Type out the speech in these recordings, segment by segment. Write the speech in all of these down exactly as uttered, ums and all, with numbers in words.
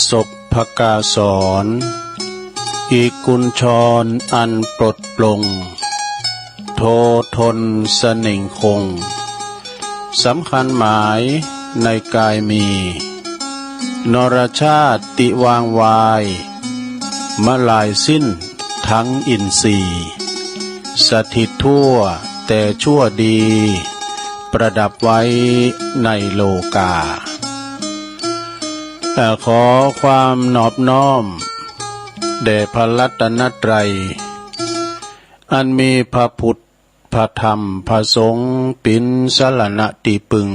สพกาสร อีกกุญชรอันปลดปลง โททนเสน่งคง สำคัญหมายในกายมี นรชาติวางวาย มลายสิ้นทั้งอินทรีย์ สถิตทั่วแต่ชั่วดี ประดับไว้ในโลกา เอ่อ ขอความนอบน้อมแด่พระรัตนตรัย อันมีพระพุทธ พระธรรม พระสงฆ์ เป๋นสรณะตี้ปึง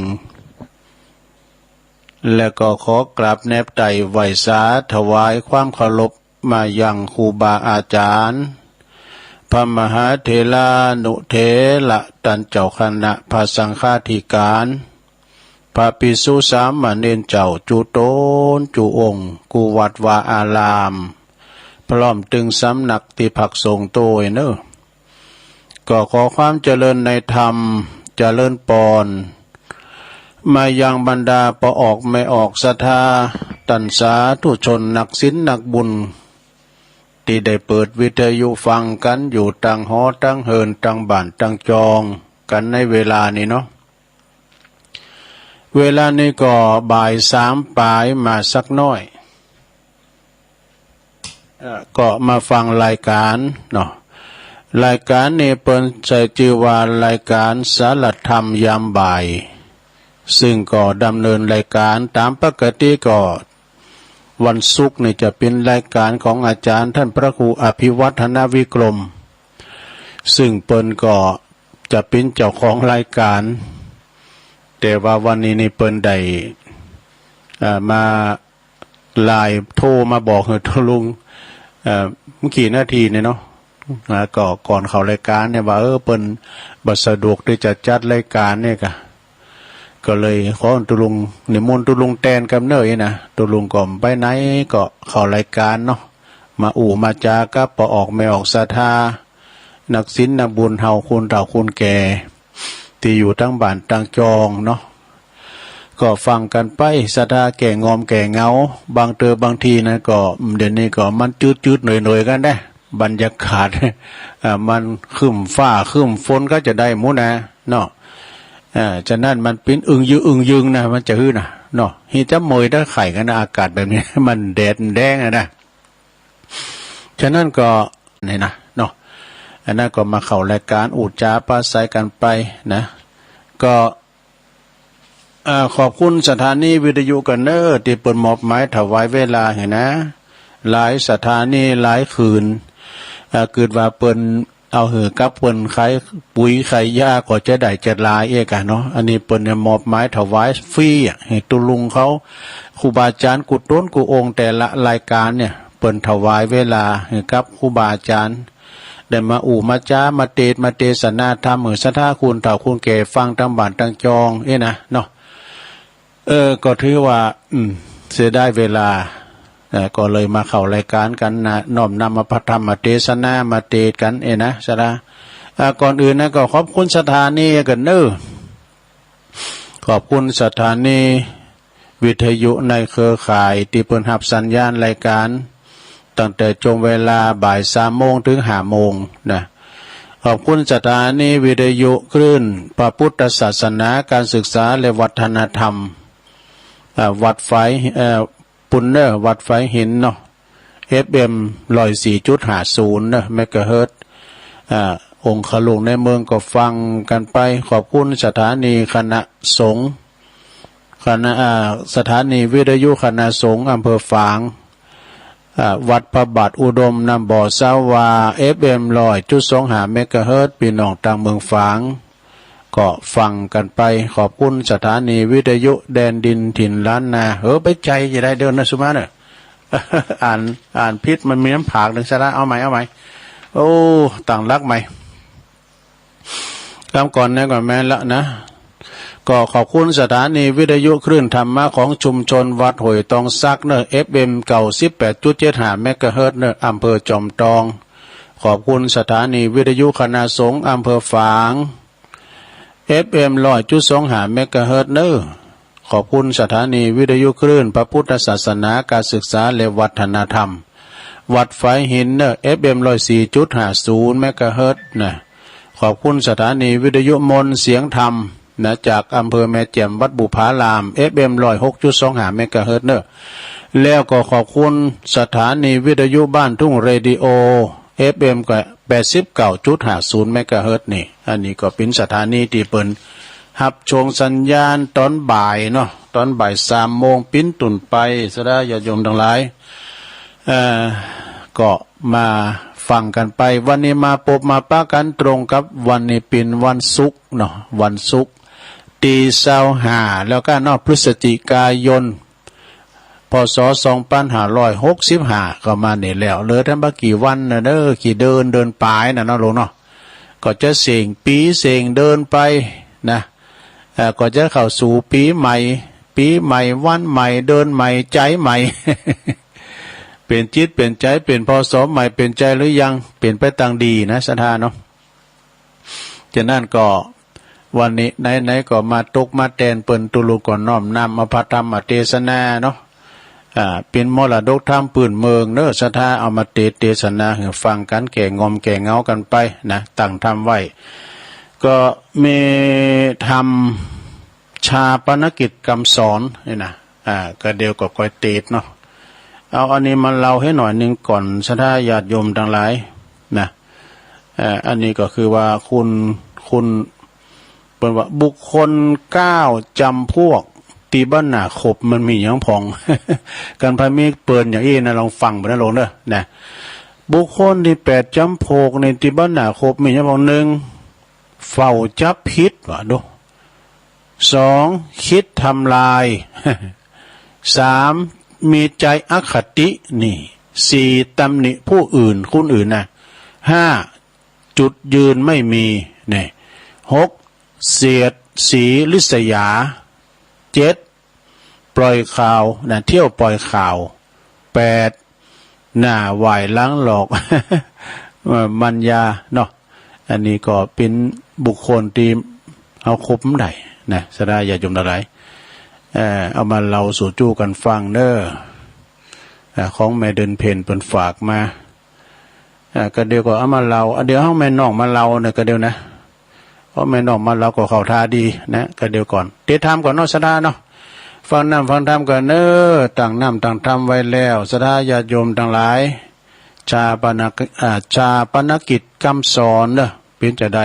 และก็ขอกราบแนบไต่ไหว้สาถวายความเคารพมายังครูบาอาจารย์ พระมหาเถรานุเถระต้านเจ้าคณะ พระสังฆาธิการ พระภิกษุสามเณรเจ้าจุ๊ต๋นจุ๊องค์ กู้วัดวาอาราม พร้อมตึงสำนักตี้พักสงฆ์โตยเน่อ ก็ขอความเจริญในธรรม เจริญปอน มายังบรรดาป้อออกแม่ออกศรัทธา ต้านสาธุชนนักศีลนักบุญ ตี้ได้เปิดวิทยุฟังกั๋นอยู่ตังหอตังเหินตังบ้านตังจองกั๋นในเวลานี้เนาะ เวลานี้ก็บ่ายสามป๋ายมาสักน้อย เอ่อ ก็มาฟังรายก๋านเนาะ รายก๋านนี้เปิ้นใส่จื้อว่ารายก๋านสารธรรมยามบ่าย ซึ่งก็ดำเนินรายก๋านต๋ามปกติก็วันศุกร์นี่จะเป๋นรายก๋านของอาจ๋ารย์ต้านพระครูอภิวัฒนวิกรม ซึ่งเปิ้นก็จะเป๋นเจ้าของรายก๋าน แต่ว่าวันนี้นี่เปิ้นได้ เอ่อ มา ไลน์โทรมาบอกหื้อตุ๊ลุง เอ่อ บ่กี่นาทีนี่เนาะ อ่า ก็ก่อนเข้ารายก๋านนี่ว่า เออ เปิ้นบ่สะดวกตี้จะจัดรายก๋านนี่ก่ะ ก็เลยขอตุ๊ลุง นิมนต์ตุ๊ลุงแตนกำเนิดนะ ตุ๊ลุงก็ไปไหนก็เข้ารายก๋านเนาะ มาอู้มาจ๋ากับป้อออกแม่ออกศรัทธา นักศีลนักบุญเฮา คูณเฒ่าคูณแก่ ตี้อยู่ตังบ้านตังจองเนาะ ก็ฟังกั๋นไป ศรัทธาแก่งอมแก่เหงา บางเตื้อบางทีนั้นก็ เดี๋ยวนี้ก็มันจืดๆ เหนื่อยๆ กั๋นนะ บรรยากาศ อ่า มันครึ้มฟ้าครึ้มฝนก็จะได้หมดนะเนาะ อ่า ฉะนั้นมันเป๋นอึ้งยึงอึ้งยึงนะ มันจะหื้อนะเนาะ เหียจะเมยจะไข้กั๋นนะ อากาศแบบนี้ มันแดดแดงอะนะ ฉะนั้นก็นี่นะเนาะ อันนั้นก็มาเข้ารายก๋านอู้จ๋าปราศรัยกั๋นไปนะ ก็ เอ่อ ขอบคุณสถานีวิทยุกั๋นเน่อ ตี้เปิ้นมอบหมายถวายเวลาหื้อนะ หลายสถานีหลายคืน เอ่อ กึ๊ดว่าเปิ้นเอาหื้อกับเปิ้นขายปุ๋ยขายยาก็จะได้จะหลายเอกอะเนาะ อันนี้เปิ้นเนี่ยมอบหมายถวายฟรีอะ หื้อตุ๊ลุงเขา ครูบาอาจ๋ารย์กู้ต๋นกู้องค์แต่ละรายก๋านเนี่ย เปิ้นถวายเวลาหื้อกับครูบาอาจ๋ารย์ ได้มาอู้มาจ๋า มาเตสน์มาเตสนาธรรมหื้อศรัทธาคูณเฒ่าคูณแก่ฟังตังบ้านตังจองเอ้ยนะเนาะ เออ ก็ถือว่า อืม เสียดายเวลา เอ่อ ก็เลยมาเข้ารายก๋านกั๋นนะ น้อมนำเอาพระธรรมเตสนามาเตสน์กั๋นเอ้ยนะ ศรัทธา อ่า ก่อนอื่นนะ ก็ขอบคุณสถานีกั๋นเน่อ ขอบคุณสถานีวิทยุในเครือข่ายตี้เปิ้นฮับสัญญาณรายก๋าน ตั้งแต่ช่วงเวลาบ่ายสามโมงเถิงห้าโมงนะ ขอบคุณสถานีวิทยุคลื่นพระพุทธศาสนา การศึกษาและวัฒนธรรม อ่า วัดฝาย เอ่อ ปุ้นเน่อ วัดฝายหินเนาะ เอฟเอ็ม ร้อยสี่จุดห้าศูนย์ เน่อ เมกะเฮิรตซ์ อ่า องคลุงในเมืองก็ฟังกั๋นไป ขอบคุณสถานีคณะสงฆ์ คณะ อ่า สถานีวิทยุคณะสงฆ์อำเภอฝาง อ่า วัดพระบาทอุดมน้ำบ่อสาวา เอฟเอ็ม ร้อยจุดสองห้า เมกะเฮิรตซ์ ปี้น้องตางเมืองฝาง ก็ฟังกั๋นไป ขอบคุณสถานีวิทยุแดนดินถิ่นล้านนา เออ ไปใจ๋จะได้เดินนะสุมาเน่อ อ่าน อ่านผิดมันมีน้ำผากหนึ่งซะละ เอาใหม่ เอาใหม่ โอ้ ตั้งหลักใหม่ กำก่อนนะ ก่อนแม่นละนะ ก็ขอบคุณสถานีวิทยุคลื่นธรรมะของชุมชนวัดห้วยตองสักเน่อ เอฟเอ็ม เก้าสิบแปดจุดเจ็ดห้า เมกะเฮิรตซ์เน่อ อำเภอจอมตอง ขอบคุณสถานีวิทยุคณะสงฆ์อำเภอฝาง เอฟเอ็ม ร้อยจุดสองห้า เมกะเฮิรตซ์เน่อ ขอบคุณสถานีวิทยุคลื่นพระพุทธศาสนา การศึกษาและวัฒนธรรม วัดฝายหินเนอะ เอฟเอ็ม ร้อยสี่จุดห้าศูนย์ เมกะเฮิรตซ์นะ ขอบคุณสถานีวิทยุมนต์เสียงธรรมนะ จากอำเภอแม่แจ่มวัดบุพาราม เอฟเอ็ม ร้อยหกจุดสองห้า เมกะเฮิรตซ์เนอะ แล้วก็ขอบคุณสถานีวิทยุบ้านทุ่งเรดิโอ เอฟเอ็ม ก็ แปดสิบเก้าจุดห้าศูนย์ เมกะเฮิรตซ์นี่ อันนี้ก็เป๋นสถานีตี้เปิ้นฮับส่งสัญญาณต๋อนบ่ายเนาะ ต๋อนบ่ายสามโมงเป๋นต้นไป ศรัทธาญาติโยมตังหลาย เอ่อ ก็มาฟังกั๋นไป วันนี้มาปบมาปะกั๋นตรงกับวันนี้เป๋นวันศุกร์เนาะ วันศุกร์ ตี้ซาวห้าแล้วกั๋นเนาะ พฤศจิกายน พ.ศ. สองปันห้าร้อยหกสิบห้า ก็มานี่แล้ว เหลือตังบ่กี่วันน่ะเนอะ กี่เดือน เดือนป๋ายน่ะเนาะลุงเนาะ ก็จะเส้งปี๋เส้งเดือนไปนะ เอ่อ ก็จะเข้าสู่ปี๋ใหม่ ปี๋ใหม่ วันใหม่ เดือนใหม่ ใจ๋ใหม่ เป๋นจิตเป๋นใจ๋ เป๋น พ.ศ. ใหม่ เป๋นใจ๋หรือยัง เป๋นไปตางดีนะ ศรัทธาเนาะ ฉะนั้นก็วันนี้ไหนๆ ก็มาตกมาแตนเปิ้น ตุ๊ลุงก็น้อมนำเอาพระธรรมเตสนาเนาะ อ่า เป๋นมรดกธรรมปื้นเมืองเนอะ ศรัทธาเอามาเตสน์เตสนาหื้อฟังกั๋น แก้ง่อมแก้เหงากั๋นไปนะ ตั้งธรรมไว้ ก็มีธรรมฌาปนกิจกำสอนนี่นะ อ่า ก็เดี๋ยวก็ค่อยเตสน์เนาะ เอาอันนี้มาเล่าหื้อหน่อยนึ่งก่อน ศรัทธาญาติโยมตังหลายนะ เอ่อ อันนี้ก็คือว่าคุณ คุณ เปิ้นว่าบุคคลเก้าจ๋ำพวกตี้บ่หน้าคบมันมีหยังพ่อง กันใผมีเปิ้นอย่างอี้นะ ลองฟังไปนะลุงเนอะ นะ บุคคลตี้แปดจ๋ำพวกนี่ตี้บ่หน้าคบมีหยังพ่อง นึ่ง เฝ้าจับผิด ว่าดู สอง กึ๊ดทำลาย สาม มีใจ๋อคติ นี่ สี่ ตำหนิผู้อื่น คนอื่นนะ ห้า จุดยืนไม่มี นี่ หก เสียดสีริษยา เจ็ด ปล่อยข่าวนะ เที่ยวปล่อยข่าว แปด หน้าไหว้หลังหลอก เอ่อ มัญญาเนาะ อันนี้ก็เป๋นบุคคลตี้เฮาคบบ่ได้นะ ศรัทธาญาติโยมตังหลาย เอ่อ เอามาเล่าสู่จู้กั๋นฟังเนอะ เอ่อ ของแม่เดือนเพ็ญเปิ้นฝากมา อ่า ก็เดี๋ยวก็เอามาเล่า อ่ะ เดี๋ยวหื้อแม่น้องมาเล่าเนอะ ก็เดี๋ยวนะ เพราะแม่น้องมาเล่าก็เข้าท่าดีนะ ก็เดี๋ยวก่อน เตสน์ธรรมก่อนเนาะ ศรัทธาเนาะ ฟังน้ำฟังธรรมก่อนเนอะ ตั้งน้ำตั้งธรรมไว้แล้ว ศรัทธาญาติโยมตังหลาย ฌาปนกิ- อ่า ฌาปนกิจกำสอนเนอะ เป๋นจาใด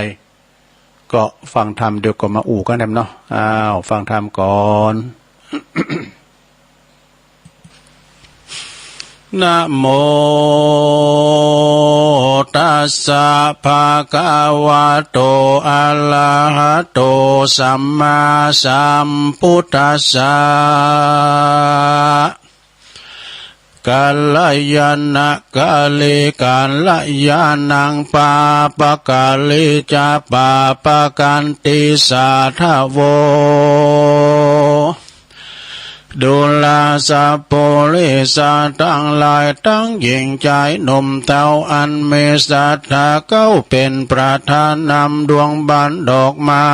ก็ฟังธรรมเดี๋ยวก็มาอู้กั๋นแหมเนาะ อ้าว ฟังธรรมก่อน นะโมตัสสะ ภะคะวะโต อะระหะโต สัมมาสัมพุทธัสสะ กัลยาณะกาลิ กัลยาณัง ปาปะกาลิจะ ปาปะกันติสาทะโว ดูราสะปุริสะตังหลาย ตังญิงจายหนุ่มเฒ่า อันมีศรัทธาเก๊าเป๋นประธานนำดวงบานดอกไม้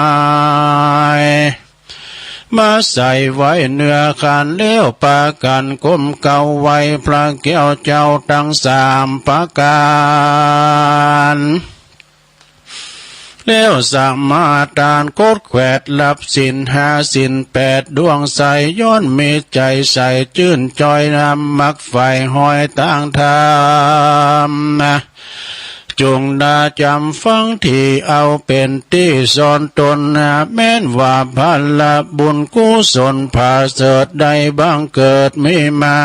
มาใส่ไว้เหนือขันแล้วปากั๋นก้มเก้าไหว้พระแก้วเจ้าตังสามประก๋าน แล้วสมาทานกดแขวดรับศีลห้าศีลแปด ดวงใสย้อนมีใจ๋ใสจื้นจ้อย นำมักใฝ่ห้อยตางธรรม จุ่งดาจ๋ำฟังตี้เอาเป๋นตี้สอนต๋น แม้นว่าผละบุญกุศลผาเสริฐได้บังเกิดมีมา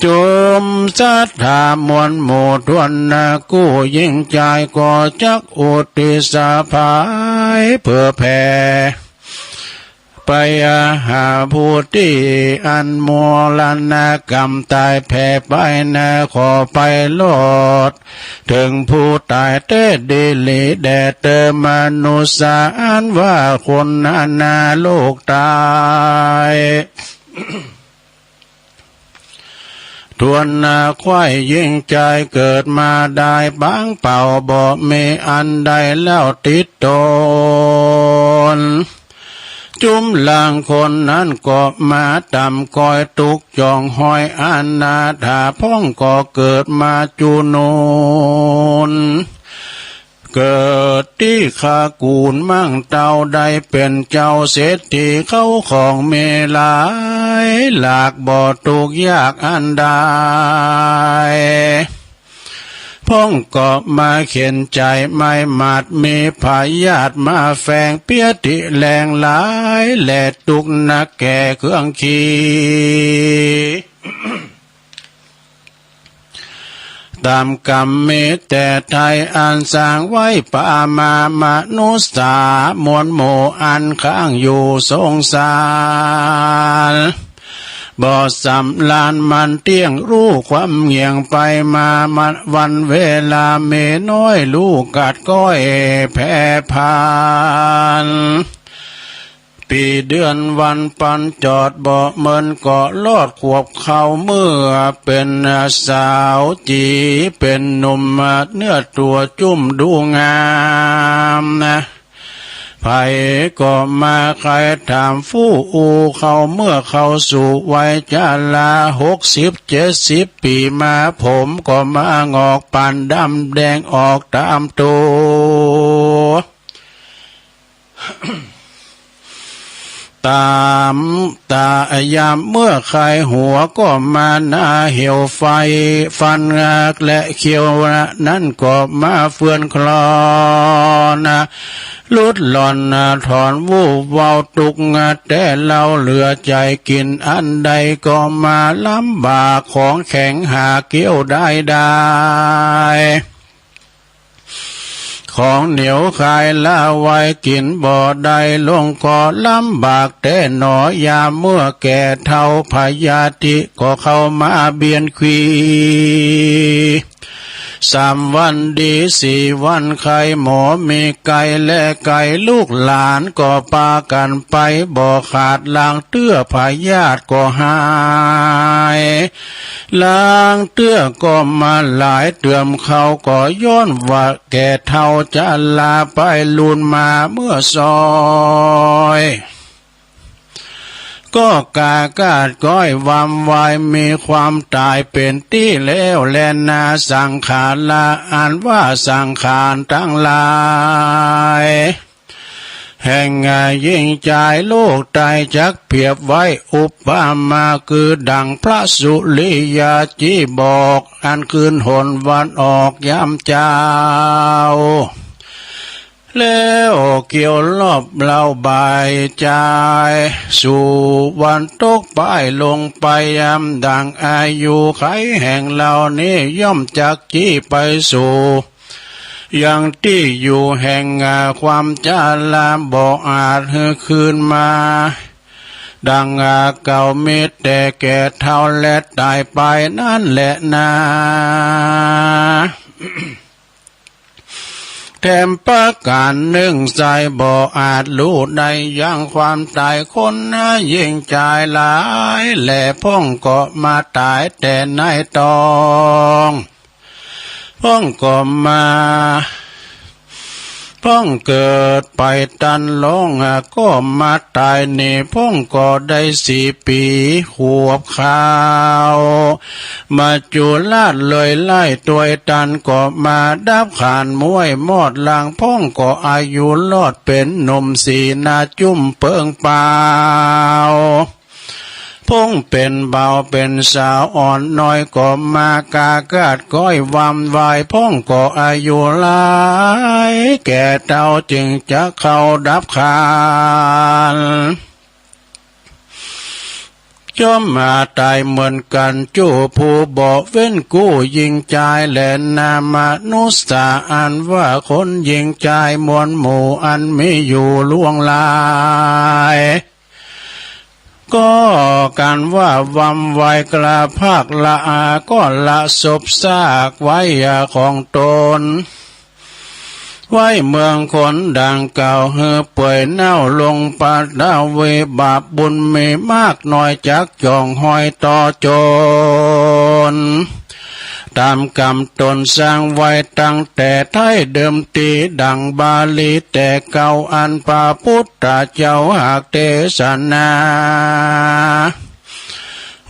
จุมศรัทธามวลหมู่ถ้วนหน้า กู้ญิงจายก็จักอุทิศสะพายเผื่อแผ่ ไปหาผู้ตี้อันมรณกรรมต๋ายแผ่ไปนา ขอไปรอดเถิงผู้ต๋ายแต๊ดีหลีแด่เติมมนุษย์สา อันว่าคนนานาโลกต๋าย ถ้วนหน้า ใค่ญิงจายเกิดมาได้ปางเป่า บ่มีอันใดแล้วติดต๋น จุมลางคนนั้นก็มาต่ำก้อยตุ๊กข์จ่องห้อยอนาถา พ่องก็เกิดมาจุนูน เกิดตี้คากู๋นมั่งเต้า ได้เป๋นเจ้าเศรษฐีเข้าของมีหลายหลาก บ่ตุ๊กข์ยากอันใด พ่องก็มาเข็ญใจ๋ไม่หมาด มีพยาธิมาแฝงเปียะตี้แหล่งหลาย และตุ๊กข์นักแก่เครื่องขี่ ต๋ามกรรมมีแต่ไท้อันสร้างไว้ ปะมามนุษย์สามวลหมู่อันค้างอยู่สงสาร บ่สำราญมันเตี้ยง ฮู้ความเหงี่ยงไปมา มันวันเวลามีน้อย ฮู้กาดก้อยแผ่ผ่าน ปี๋เดือนวันปันจอดบ่เมิน ก็รอดขวบเข้าเมื่อเป๋นสาวจี๋ เป๋นหนุ่มเนื้อตั๋วจุ้มดูงามนะ ใผก็มาใค่ถามฟู้อู้เข้า เมื่อเข้าสู่วัยจรา หกสิบเจ็ดสิบปี๋มา ผมก็มางอกปานดำแดงออกต๋ามตั๋ว ต๋ามต๋ายามเมื่อใค่หัวก็มาหน้าเหี่ยวไฟฟันงาก และเขี้ยวนั้นก็มาเฟื่อนคลอน หลุดหล่อนถอน ฮู้เว้าตุ๊กข์แต๊เล่า เหลือใจ๋กิ๋นอันใด ก็มาลำบาก ของแข็งหาเคี้ยวได้ได้ ของเหนียวคายละไว้กิ๋นบ่ได้ ลงก็ลำบากแต๊หนอ ยามเมื่อแก่เฒ่า พยาธิก็เข้ามาเบียดขี่ สามวันดีสี่วันไข้ หมอมีไกลและไก๋ ลูกหลานก็ปากั๋นไป บ่ขาดลางเตื้อ พยาธิก็หาย ลางเตื้อก็มาหลายเติม เขาก็ย้อนว่าแก่เฒ่าจะลาไป ลูนมาเมื่อซอย ก็กากาดก้อยวำวาย มีความต๋ายเป๋นตี้แล้วแลนา สังขาระอันว่าสังขารตังหลาย แห่งหญิงจายโลกไตจักเปรียบไว้ อุปมาคือดั่งพระสุริยาจี้บอก อันคืนหนวันออกยามเจ๊า แล้วเกี่ยวรอบเล้าบ่ายจาย สู่วันตกป้ายลงไปยาม ดั่งอายุไขแห่งเฮานี้ ย่อมจักจี้ไปสู่ ยังตี้อยู่แห่งความจรา บ่อาจหื้อคืนมา ดั่งเก่า มีแต่แก่เฒ่าและต๋ายไปนั้นแหละนา แถมประก๋านนึ่งไส้บ่อาจฮู้ได้ยัง ความต๋ายคนนายิ่งจายหลาย และพ่องก็มาต๋ายแต่ในตอง พ่องก็มา พ่องเกิดไปตันลง ก็มาต๋ายนี่ พ่องก็ได้สี่ปี๋ขวบคาว มาจุราชเลยไล่ตวยตัน ก็มาดับขันม้วยมอดลัง พ่องก็อายุรอดเป๋นหนุ่มสีหน้าจุ้มเปิงเปล่า พ่องเป๋นบ่าวเป๋นสาวอ่อนน้อย ก็มากากาดก้อยวำวาย พ่องก็อายุหลายแก่เฒ่า จึงจะเข้าดับขัน ย่อมมาต๋ายเหมือนกั๋นจู้ผู้บ่เว้นกู้ ยิ่งจายแลนามนุษย์สา อันว่าคนยิ่งจายมวลหมู่ อันมีอยู่ล่วงหลาย ก็กั๋นว่าวำวายกล้าภาคละอา ก็ละศพซากไว้ของตน ไว้เมืองคนดั่งเก่า หื้อเปื่อยเน่าลงปะตะเว บาปบุญมีมากน้อย จักจ่องห้อยต่อจน ต๋ามกำต๋นสร้างไว้ตั้งแต่ไท้เดิมที ดั่งบาลีแต่เก่า อันพระปุทธเจ้าหากเตสนา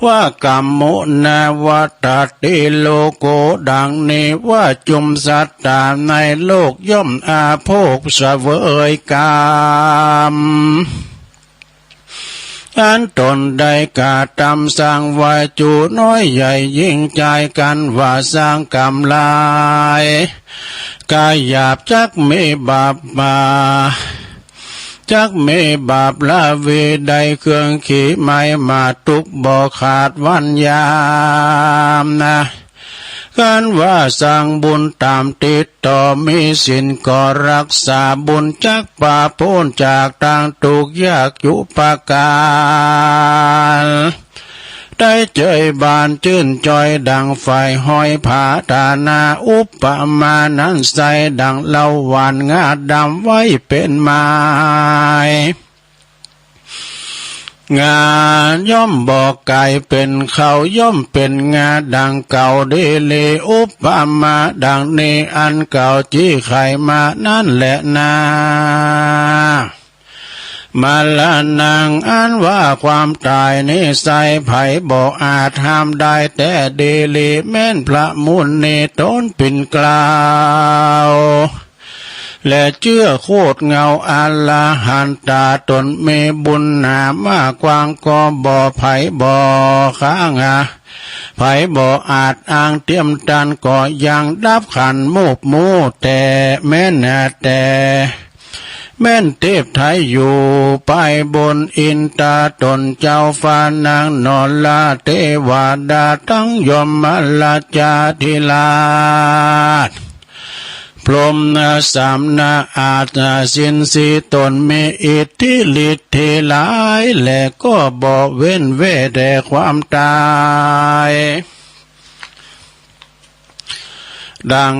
ว่า กัมมุนาวัตตติโลโก ดั่งนี้ว่า จุมสัตตาในโลกย่อมอโภคเสวยก๋รรม อันต๋นได้กระตำสร้างไว้ จูน้อยใหญ่ยิ่งจายกั๋นว่า สร้างก๋รรมหลาย ก๋ายหยาบจักมีบาปมา จักมีบาปละเวใด เครื่องขีไม้มาตุกบ่ขาดวันยามนา คันว่าสร้างบุญต๋ามติดต่อ มีศีลก็รักษาบุญ จักปราศโพ้นจากตางตุ๊กข์ยากจุประก๋าน ได้เจยบานจื้นจอยดั่งไฟห้อยผาฐานา อุปมานั้นไส้ดั่งเหล้าหวานงาดำไว้เป๋นไม้ งาย่อมบ่ก๋ายเป๋นข้าว ย่อมเป๋นงาดั่งเก่าดีหลี อุปมาดั่งนี้ อันเก่าจี้ไขมานั้นแหละนา มรณัง อันว่าความต๋ายนี้ไส้ ใผบ่อาจห้ามได้แต๊ดีหลี แม้นพระมุนีต๋นปิ่นเกล้า และเจื้อโคตรเงาอรหันตา ต๋นมีบุญหนามากว้าง ก็บ่ใผบ่ขางอา ใผบ่อาจอ้างเตียมตัน ก็ยังดับขันธ์มูบมูแต่ แม้นแต่ แม้นเทพไทยอยู่ปายบน อินต๋าต๋นเจ้าฟ้านางนรเตวดา ตังยมราชาธิราช พรหมสามนาอาจสินสีต๋น มีอิทธิฤทธิ์หลายแล ก็บ่เว้นแว่แต่ความต๋าย ดั่ง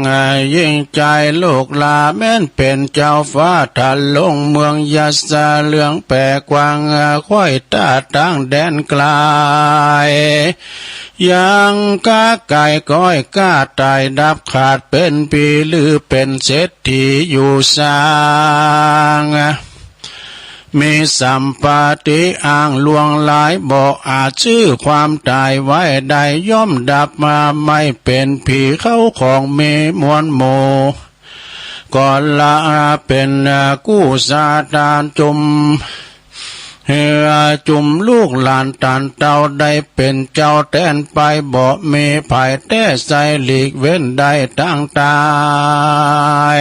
ยิ่งจายโลกลา แม้นเป๋นเจ้าฟ้าทะลงเมืองยัสสะ เหลืองแป๋กว้างไขว้ตาตั้งแดนไก๋ ยังก๊าก๋ายก้อยกล้าต๋ายดับขาดเป๋นผี หรือเป๋นเศรษฐีอยู่สร้าง มีสัมปติอ้างลวงหลาย บ่อาจซื้อความต๋ายไว้ได้ ย่อมดับมาไม่เป๋นผี เข้าของมีมวลหมู่ ก็ละเป๋นกู้สาตานจุม เฮือจุมลูกหลานต๋านเต้าได้เป๋นเจ้าแตนไป บ่มีใผแต๊ไส้หลีกเว้นได้ตังต๋าย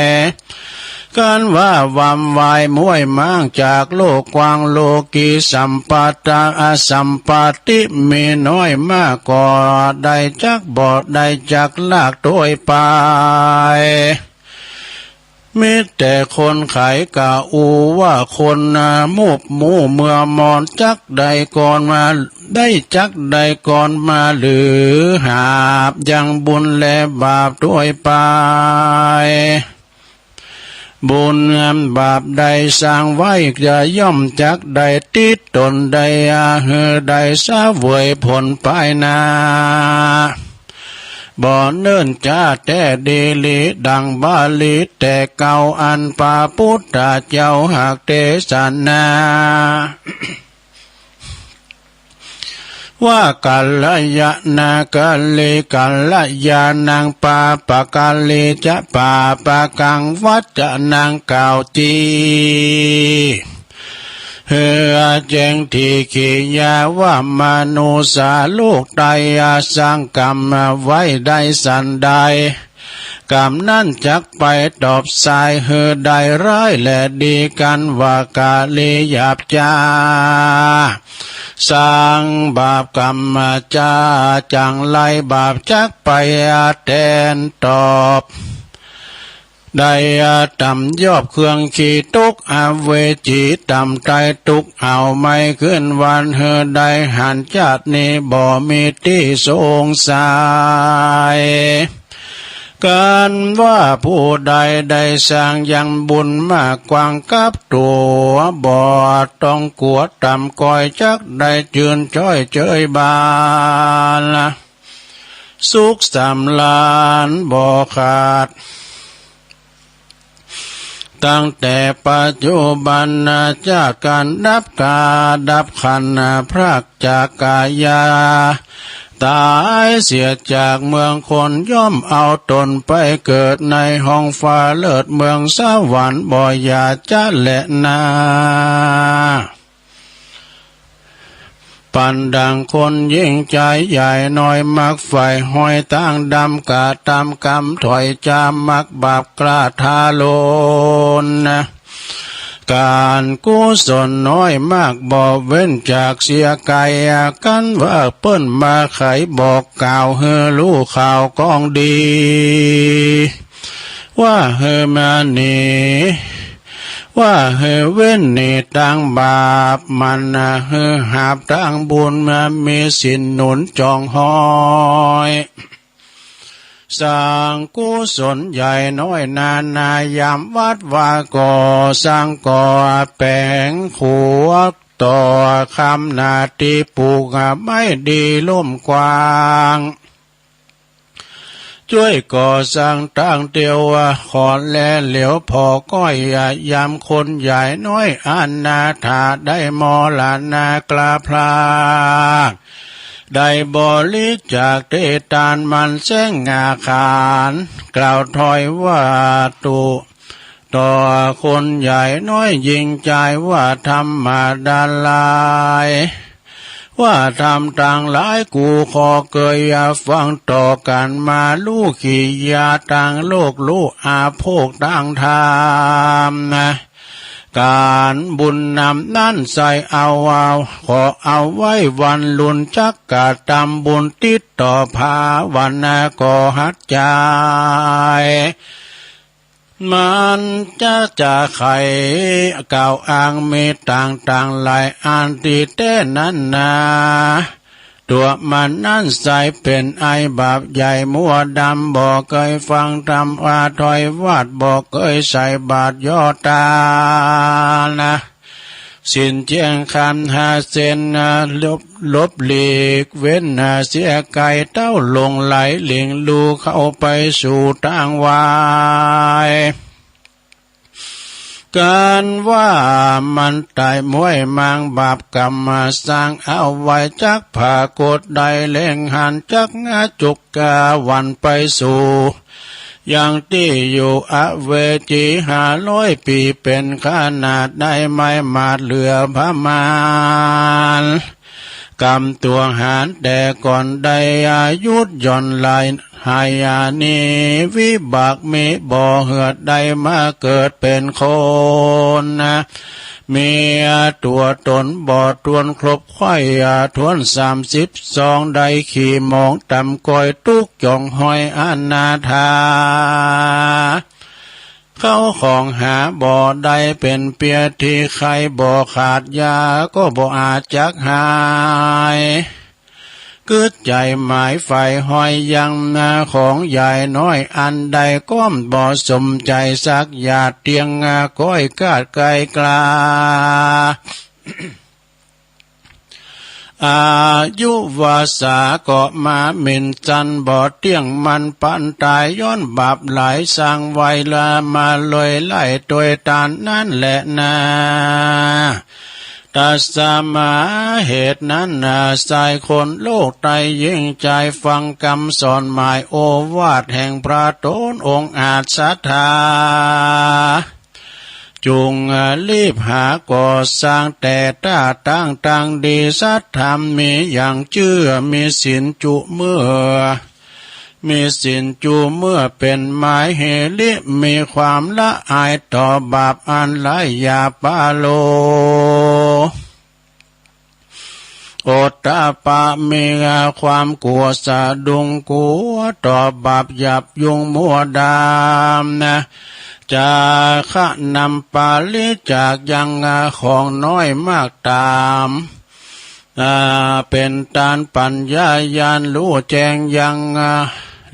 คันว่าวำวายม้วยม้างจากโลกกว้าง โลกีสัมปตา อสัมปติมีน้อยมาก ก็ได้จักบ่ได้จักลากถ้วยไป มีแต่คนไขกะอู้ว่าคนมูบมู่เมื่อมอน จักได้ก่อนมา ได้จักได้ก่อนมาหรือหาบยังบุญและบาปถ้วยไป บุญบาปใดสร้างไว้จะย่อมจักได้ติดต๋นได้ อาหือได้เสวยผลภายหน้า บ่เนิ่นจ๊าแต๊ดีหลี ดั่งบาลีแต่เก่า อันพระปุทธเจ้าหากเตสนา ว่า กัลยาณา กัลลิ กัลยาณัง ปาปะกัลลิจะ ปาปะกัง วัจจะนัง กล่าวตี้ หื้อแจ้งทิฏฐิญาณว่ามนุษย์โลกไตยสังกรรมไว้ได้สันใด กรรมนั้นจักไปตอบสายหื้อได้ร้ายและดี กันว่าก๋าลีหยาบจ๊า สร้างบาปกรรมมาจ๊า จั่งไรบาปจักไปแตนตอบ ได้ต่ำยอบเครื่องขีตกอเวจี ต่ำไตตกเอาไม้ขึ้นวัน หื้อได้หันจาตินี้บ่มีตี้สงสัย กันว่าผู้ใดได้สร้างยังบุญมากกว้างกับตั๋ว บ่ต้องกั๋วต่ำก้อย จักได้จื้นจ้อยเจยบาน สุขสำราญบ่ขาด ตั้งแต่ปัจจุบันนะ จากก๋านดับกาดับขันธ์นะ พรากจากก๋ายา ต๋ายเสียจากเมืองคน ย่อมเอาต๋นไปเกิดในห้องฟ้าเลิศเมืองสวรรค์บ่อย่าจ๊ะแลนา ปันดังคนยิ่งใจ๋ใหญ่น้อย มักใฝ่หอยตางดำ กระตำกำถอยจ๋า มักบาปกล้าทารุณนะ ก๋านกุศลน้อยมากบ่เว้นจากเสียไกล กั๋นว่าเปิ้นมาไขบอกกล่าวหื้อฮู้ข่าวก้องดี ว่าหื้อมาหนี ว่าหื้อเว้นหนีตางบาป มันนะหื้อหาบตางบุญ มามีศีลหนุนจ๋องฮ้อย สร้างกุศลใหญ่น้อยนานา ยามวัดวาก่อสร้างก่อแป๋งขัว ต่อคำนาตี้ปูกไม้ดีลุ่มกว้าง จ้วยก่อสร้างตางเตียว ขอแลเหลียวผ่อก้อย ยามคนใหญ่น้อยอนาถา ได้มรณะกล้าพราก ได้บริจาคเตตานมันแสงอาคาร กล่าวถอยวัตถุ ต่อคนใหญ่น้อยยิ่งใจ๋ว่าธรรมดาลาย ว่าธรรมตังหลายกูขอเกยฟังต่อกั๋นมา ฮู้กิริยาตางโลก ฮู้อาโภคตางธรรมนะ ก๋านบุญนำนั้นใส่เอา เอา ขอเอาไว้วันลุน จักกระตำบุญติดต่อภาวนาก่อหัดใจ๋ มันจะ จะไขกล่าวอ้างมีต่างๆ หลายอันตี้แต๊นั้นนา ตั๋วมันนั้นใสเป๋นไอบาปใหญ่มัวดำ บ่เกยฟังธรรมว่าถอยวัตร บ่เกยใส่บาตรย่อตานนะ ศีลเจียงคำห้าเส้นนะ หลบ หลบหลีกเว้นนะ เสียไกลเต้าหลงไหลหลิงลู่เข้าไปสู่ตางวาย ก๋านว่ามันต๋ายม้วยมางบาปก๋รรมมาสร้างเอาไว้ จักผากฏได้เล็งหัน จักงาจุกกาหวั่นไปสู่ ยังตี้อยู่อเวจีห้าร้อยปี๋ เป๋นขนาดได้ไม้หมาดเหลือประมาณ กำตั๋วหารแต่ก่อนได้หยุดหย่อนไหล หายหนีวิบากมีบ่เหือด ได้มาเกิดเป๋นคนนะ มีตั๋วต๋นบ่ถ้วนครบไขว่ถ้วนสามสิบสอง ได้ขี่หมองต๋ามก้อยตุ๊กจ๋องฮ้อยอนาถา เข้าของหาบ่ได้ เป๋นเปียตี้ไข้บ่ขาด ยาก็บ่อาจจักหาย กึ๊ดใจ๋หมายใฝ่ฮ้อยยังนา ของใหญ่น้อยอันใดก้อมบ่สมใจ๋สัก อย่าเตียงก้อยกาดไกลกล้า อายุวาสาก็มาหมิ่นสัน บ่เตี้ยงมันปานต๋าย ย้อนบาปหลายสร้างไว้ละมาเลย ไล่ตวยตานนั้นแหละนา ตัสมา เหตุนั้นนา ชายคนโลกไตยิ่งใจ๋ฟังกำสอนหมายโอวาทแห่งพระต๋นองค์อาจศรัทธา จุ่งรีบหาก่อสร้างแต่ต้าตั้งตังดี สัตธรรมมีอย่างเจื้อ มีศีลจุเมื่อ มีศีลจุเมื่อเป๋นไม้เฮริ มีความละอายต่อบาปอันร้าย อย่าปาโล โอตตะปะ มีความกั๋วสะดุ้งกั๋วต่อบาปหยาบยุงมัวดำนะ จะขะนำปริจาคยังของน้อยมากต๋าม อ่า เป๋นตานปั๋ญญาญาณ ฮู้แจ้งยัง อ่า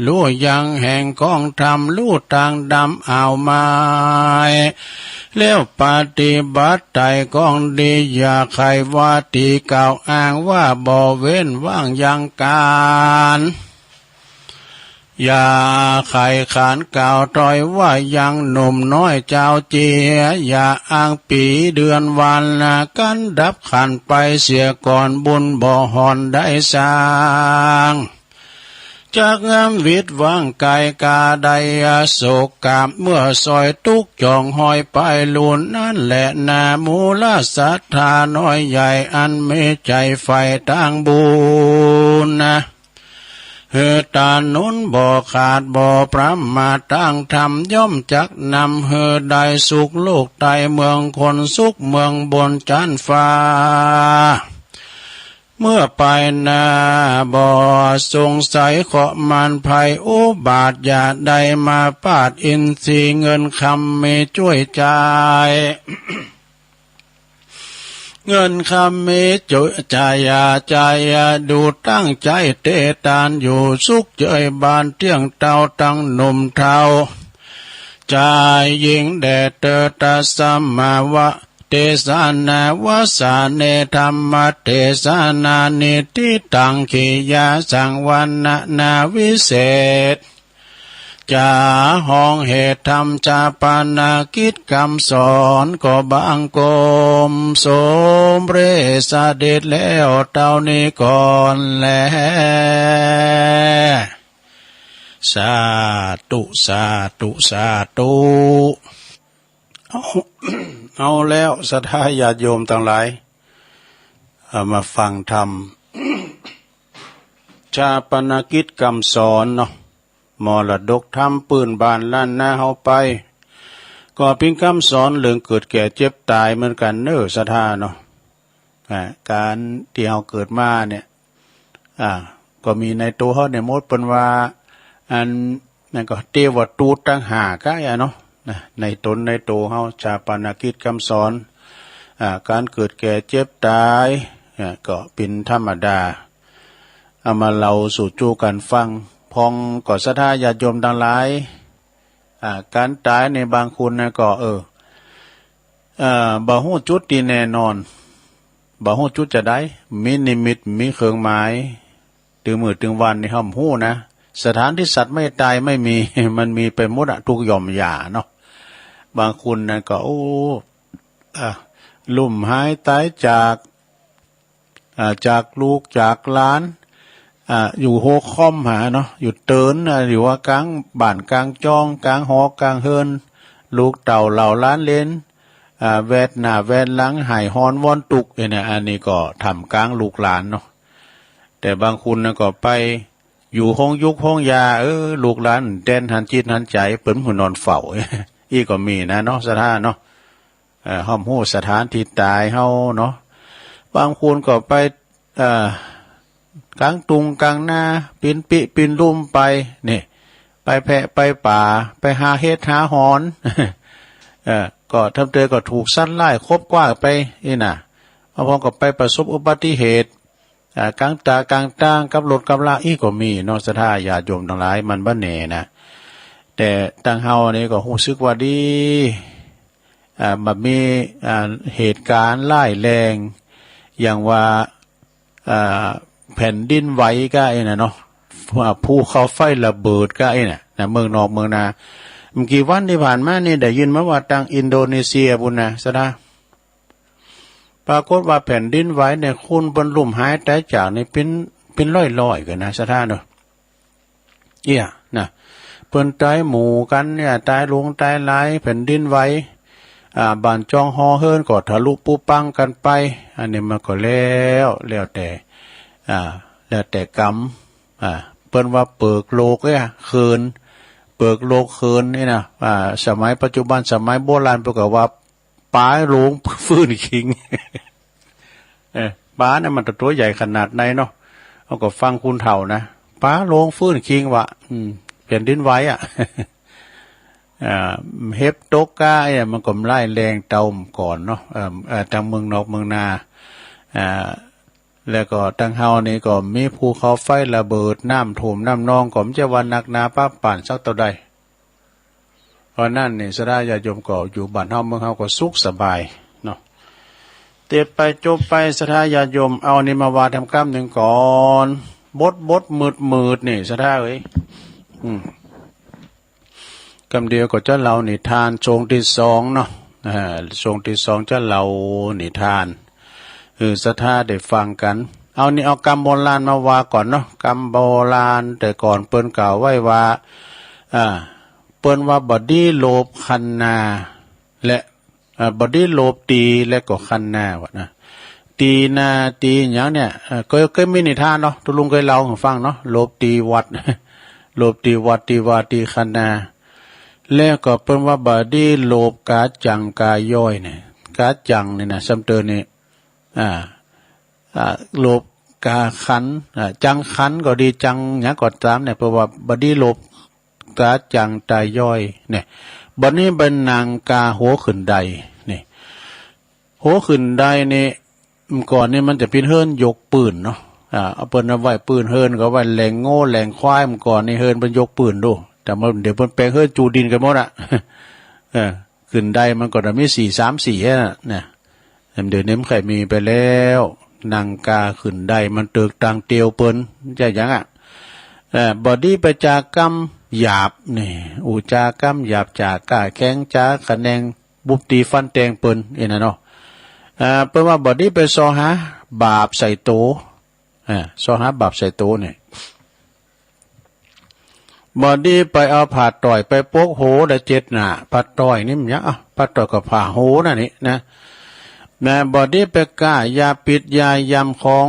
ฮู้ยังแห่งกองธรรม ฮู้ตางดำอ่าวไม้ แล้วปฏิบัติไต่กองดี อย่าใค่ว่าตี้กล่าวอ้างว่าบ่เว้นว่างยังก๋าน อย่าใค่ขานกล่าวถ้อยว่ายังหนุ่มน้อยเจ้าเจีย อย่าอ้างปี๋เดือนวัน กั๋นดับขั่นไปเสียก่อน บุญบ่ห่อนได้สร้าง จักงามวิตว่างก๋ายก๋าได้โศกกาบ เมื่อสอยตุ๊กข์จ่องหอยไปลูน นั้นแหละนา หมู่ละศรัทธาน้อยใหญ่ อันมีใจ๋ใฝ่ตางบุญนะ หื้อตาหนุนบ่ขาดบ่ประมาท ตางธรรมย่อมจักนำ หื้อได้สุขโลกใต้เมืองคน สุขเมืองบนจั๊นฟ้า เมื่อไปหน้าบ่สงสัยเคราะห์มารภัยอุบาท อย่าได้มาปาดอินทรีย์ เงินคำมีจ้วยจ่าย เงินคำมีจ้วยจ่าย อย่าจ่ายอย่าดูตั้งใจ๋เตตาน อยู่สุขเจยบานเตี้ยงเต้า ตังหนุ่มเฒ่า จายญิงแด่เตอ ตัสมา เตสนาวสาเน ธรรมเตสนานิ ทิฏฐัง ขิยาสัง วรรณนาวิเศษ จ๋าฮ้องเหตุธรรม ฌาปนกิจกำสอน ก็บังคมสมเร็จเสด็จแล้วเต้านี้ก่อนแล สาธุ สาธุ สาธุ เอา เอาแล้วศรัทธาญาติโยมตังหลาย เอามาฟังธรรม ฌาปนกิจกำสอนเนาะ มรดกธรรมปื้นบ้านล้านนาเฮาไป ก็เป๋นกำสอนเรื่องเกิดแก่เจ็บต๋ายเหมือนกั๋นเน่อศรัทธาเนาะ อ่า ก๋านตี้เฮาเกิดมาเนี่ย อ่า ก็มีในตั๋วเฮาเนี่ยหมด เปิ้นว่า อัน นั้นก็เตวะตูตตังห้าก้าอะเนาะ นะ ในต๋นในตั๋วเฮา ฌาปนกิจกำสอน อ่า ก๋านเกิดแก่เจ็บต๋าย อ่า ก็เป๋นธรรมดา เอามาเล่าสู่จู้กั๋นฟัง พ่องก็ศรัทธาญาติโยมตังหลาย อ่า ก๋านต๋ายในบางคนนะก็ เออ เอ่อ บ่ฮู้จุดตี้แน่นอน บ่ฮู้จุดจาใด มีนิมิต มีเครื่องหมาย ตึงมื้อตึงวันนี่เฮาบ่ฮู้นะ สถานตี้สัตว์ไม่ตายไม่มี มันมีไปหมดอะ ทุกหย่อมหญ้าเนาะ บางคนนั้นก็ โอ้ อ่ะ ลุ่มหายต๋ายจาก อ่า จากลูกจากหลาน อ่า อยู่หัวค่อมหาเนาะ อยู่เติน อ่า อยู่ว่ากลางบ้านกลางจอง กลางหอกลางเฮือน ลูกเต้าเหล่าหลานเหลน อ่า แวดหน้าแวดหลัง ไห้ฮอนวอนตุ๊ก เอ้ยนะ อันนี้ก็ท่ามกลางลูกหลานเนาะ แต่บางคนนะก็ไปอยู่โฮงหยูกโฮงยา เออ ลูกหลานแตนหันจิตหันใจ๋ เปิ้นหื้อนอนเฝ้า อี้ก็มีนะเนาะ ศรัทธาเนาะ เอ่อ เฮาบ่ฮู้สถานตี้ต๋ายเฮาเนาะ บางคนก็ไป เอ่อ ก๋างตุงก๋างนา ปี๋นปิปี๋นลุ่มไป นี่ ไปแพะไปป่า ไปหาเห็ดหาหอน เอ่อ ก็ทำเตยก็ถูกสัตว์ร้ายขบคว้าไป อี้นะ บางคนก็ไปประสบอุบัติเหตุ อ่า ก๋างต๋าก๋างตางกับรถกับรา อี้ก็มีเนาะ ศรัทธาญาติโยมตังหลาย มันบ่แน่นะ แต่ตังเฮานี่ก็ฮู้สึกว่าดี อ่า บ่มี อ่า เหตุก๋ารณ์ร้ายแรง อย่างว่า อ่า แผ่นดินไหวก้าอี้นะเนาะ อ่า ภูเขาไฟระเบิดก้าอี้นะ นะ เมืองนอกเมืองนา บ่กี่วันตี้ผ่านมานี่ได้ยินมาว่าตังอินโดนีเซียปู้นนะ ศรัทธา ปรากฏว่าแผ่นดินไหวเนี่ย คนเปิ้นลุ่มหายต๋ายจากนี่เป๋น เป๋นร้อยๆ กั๋นนะ ศรัทธาเนาะ เอี้ย นะ เปิ้นต๋ายหมู่กั๋นเนี่ย ต๋ายหลวงต๋ายหลาย แผ่นดินไหว อ่า บ้านจองหอเฮือนก็ทะลุปุพังกั๋นไป อันนี้มันก็แล้ว แล้วแต่ อ่า แล้วแต่กรรม อ่า เปิ้นว่าเปิกโลกเนี่ย เขิน เปิกโลกเขินนี่นะ อ่า สมัยปัจจุบัน สมัยโบราณเปิ้นก็ว่า ป๋าโลงฟื้นคิง เออ ป๋าเนี่ยมันตั๋วใหญ่ขนาดไหนเนาะ เฮาก็ฟังคนเฒ่านะ ป๋าโลงฟื้นคิงวะ อืม แผ่นดินไหวอะ อ่า เห็บตกก้าเนี่ย มันก็บ่ร้ายแรงเต้าก่อนเนาะ เอ่อ เอ่อ ตังเมืองนอกเมืองนา อ่า แล้วก็ตังเฮานี่ก็มีภูเขาไฟระเบิด น้ำท่วมน้ำนอง ก็บ่ใจ้ว่าหนักหนาป๊าดป๋านสักเต้าใด เพราะนั้นนี่ ศรัทธาญาติโยมก็อยู่บ้านเฮาเมืองเฮาก็สุขสบายเนาะ เตรียมไปจบไป ศรัทธาญาติโยม เอานี่มาว่าทำกำนึ่งก่อน บดบดมืดมืดนี่ ศรัทธาเอ๋ย อืม กำเดียวก็จะเล่านิทานช่วงตี้สองเนาะ อ่า ช่วงตี้สองจะเล่านิทาน เออ ศรัทธาได้ฟังกั๋น เอานี่ เอากำโบราณมาว่าก่อนเนาะ กำโบราณแต่ก่อนเปิ้นกล่าวไว้ว่า อ่า เปิ้นว่าบ่ดีโลภคันนา และ อ่า บ่ดีโลภตี๋และก็คันนา ว่านะ ตี๋นาตี๋หยังเนี่ย เอ่อ ก็ ก็มีนิทานเนาะ ตุ๊ลุงเกยเล่าหื้อฟังเนาะ โลภตี๋วัด โลภตี๋วัด ตี๋วา ตี๋คันนา แล้วก็เปิ้นว่าบ่ดีโลภก๋าจังก๋าย้อยเนี่ย ก๋าจังเนี่ยนะ ซ้ำเติมนี่ อ่า อ่า โลภก๋าขัน อ่า จังขันก็ดี จังหยังก็ต๋ามเนี่ย เปิ้นว่าบ่ดีโลภก๋าจังก๋าย้อยเนี่ย บ่านี้ไปนั่งก๋าหัวขึ้นไดนี่ หัวขึ้นไดนี่ เมื่อก่อนนี่มันจะเป๋นเฮือนยกปื๊นเนาะ อ่า เอาเปิ้นเอาไว้ปื๊นเฮือนก็ไว้แหล่งงัวแหล่งควาย เมื่อก่อนนี่เฮือนเปิ้นยกปื๊นดู แต่มัน เดี๋ยวเปิ้นแป๋งเฮือนจูดินกั๋นหมดอะ เออ ขึ้นไดมันก็จะมีสี่สามสี่อะนะ เดี๋ยวนี้มันใค่มีไปแล้ว นั่งก๋าขึ้นไดมันเติกตางเตียวเปิ้น ใจ้หยังอะ เอ่อ บ่ดีไปจากำหยาบนี่ อู้จากำหยาบ จ๋าก้าแข็ง จ๋าขะแนง บุบตี๋ฟันแตงเปิ้น เอ้ยนะเนาะ เอ่อ เปิ้นว่าบ่ดีไปซอหาบาปใส่โต เอ่อ ซอหาบาปใส่โตนี่ บ่ดีไปเอาผ้าต้อยไปปกหัวและเจ็ดหน้า ผ้าต้อยนี่มันหยัง อ่ะ ผ้าต้อยก็ผ้าหัวนั่นนี่นะ นะ บ่ดีไปก้ายาปิดยายำของ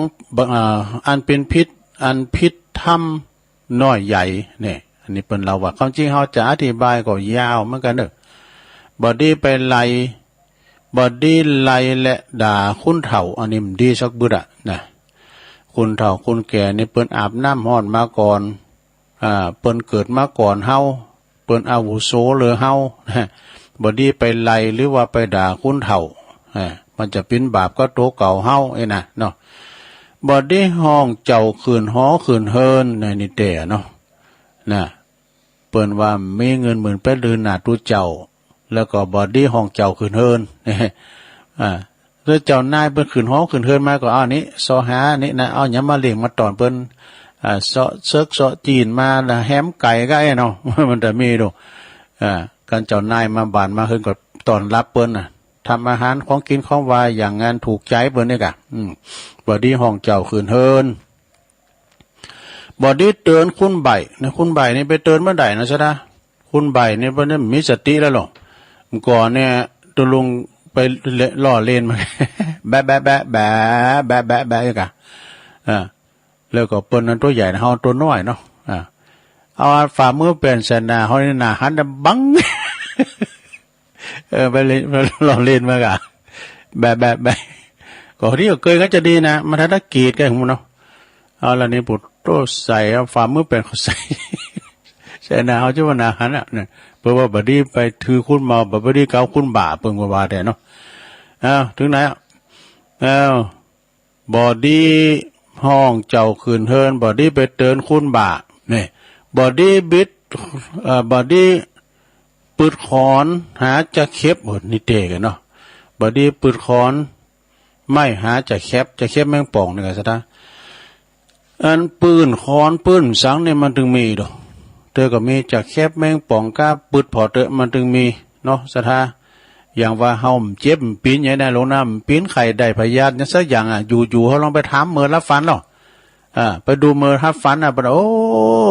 เอ่อ อันเป๋นพิษ อันผิดธรรมน้อยใหญ่ เนี่ย อันนี้เปิ้นเล่าว่า ความจริงเฮาจะอธิบายก็ยาวเหมือนกั๋นเนาะ บ่ดีไปไล่ บ่ดีไล่และด่าคนเฒ่า อันนี้บ่ดีสักบึดอะนะ คนเฒ่าคนแก่นี่เปิ้นอาบน้ำฮ้อนมาก่อน อ่า เปิ้นเกิดมาก่อนเฮา เปิ้นอาวุโสเหลือเฮา บ่ดีไปไล่หรือว่าไปด่าคนเฒ่า อ่า มันจะเป๋นบาปกับตั๋วเก่าเฮา เอ้ยนะเนาะ บ่ดีฮ้องเจ้าขึ้นหอขึ้นเฮือน ในนี่แต๊เนาะ นะ เปิ้นว่ามีเงินหมื่นแปดหมื่นหน้าตุ๊เจ้า แล้วก็บ่ดีฮ้องเจ้าขึ้นเฮือน อ่า แล้วเจ้านายเปิ้นขึ้นหอขึ้นเฮือนมาก็เอานี่ ซอหานี่นะ เอาหยังมาเลี้ยงมาต้อนเปิ้น อ่า เซาะเสิกเซาะจีนมาละ แหมไก่ก็ไอ้เนาะ มันจะมีดู อ่า คันเจ้านายมาบ้านมาเฮือนก็ต้อนฮับเปิ้นน่ะ ทำอาหารของกิ๋นของหวานอย่างอันถูกใจ๋เปิ้นนี่ก่ะ อืม บ่ดีฮ้องเจ้าขึ้นเฮือน บ่ดีเตื๋อนคนใบ้นะ คนใบ้นี่ไปเตื๋อนบ่ได้นะ ศรัทธา คนใบ้นี่เปิ้นนี่มีสติแล้วหรอ เมื่อก่อนเนี่ย ตุ๊ลุงไปเล่น ล้อเล่นมัน แบะแบะแบะแบะ แบะแบะแบะอยู่ก่ะ อ่า แล้วก็เปิ้นนั้นตั๋วใหญ่นะ เฮาตั๋วน้อยเนาะ อ่า เอาฝ่ามือแป๋นใส่หน้าเฮานี่ หน้าหันดำบัง เออ ไปเล่น ไปล้อเล่นมันก่ะ แบะแบะแบะ ก็ดีก็เกยก็จะดีนะ มันถ้าตะเกียดกันหมดเนาะ เอาละนี่ ปุโตใส่ เอาฝ่ามือแป๋นเข้าใส่ ใส่หน้าเฮา จะว่าหน้าหันอะเนี่ย เปิ้นว่าบ่ดีไปถือคนเมา บ่ดีเกาคนบ้า เปิ้นก็ว่าแต๊เนาะ อ้าว ถึงไหนอะ อ้าว บ่ดีฮ้องเจ้าขึ้นเฮือน บ่ดีไปเตื๋อนคนบ้า นี่ บ่ดีบิด เอ่อ บ่ดีปื๊ดขอนหาจะเข็บ โอ้ นี่แต๊กั๋นเนาะ บ่ดีปื๊ดขอนไม้หาจะแข็บ จะแข็บแมงป่องนี่ก่ะ ศรัทธา อันปื๊ดขอนปื๊ดสังนี่มันตึงมีดอก เตื้อก็มีจะแข็บแมงป่องก้าปื๊ดผ่อเต๊อะมันตึงมีเนาะ ศรัทธา อย่างว่าเฮาเจ็บปีนใหญ่ได้ลงน้ำปีนไข้ได้พยาธิหยังสักอย่างอะ อยู่ๆ เฮาลองไปถามเมิดฮับฟันเนาะ อ่า ไปดูเมิดฮับฟันน่ะ เปิ้น โอ้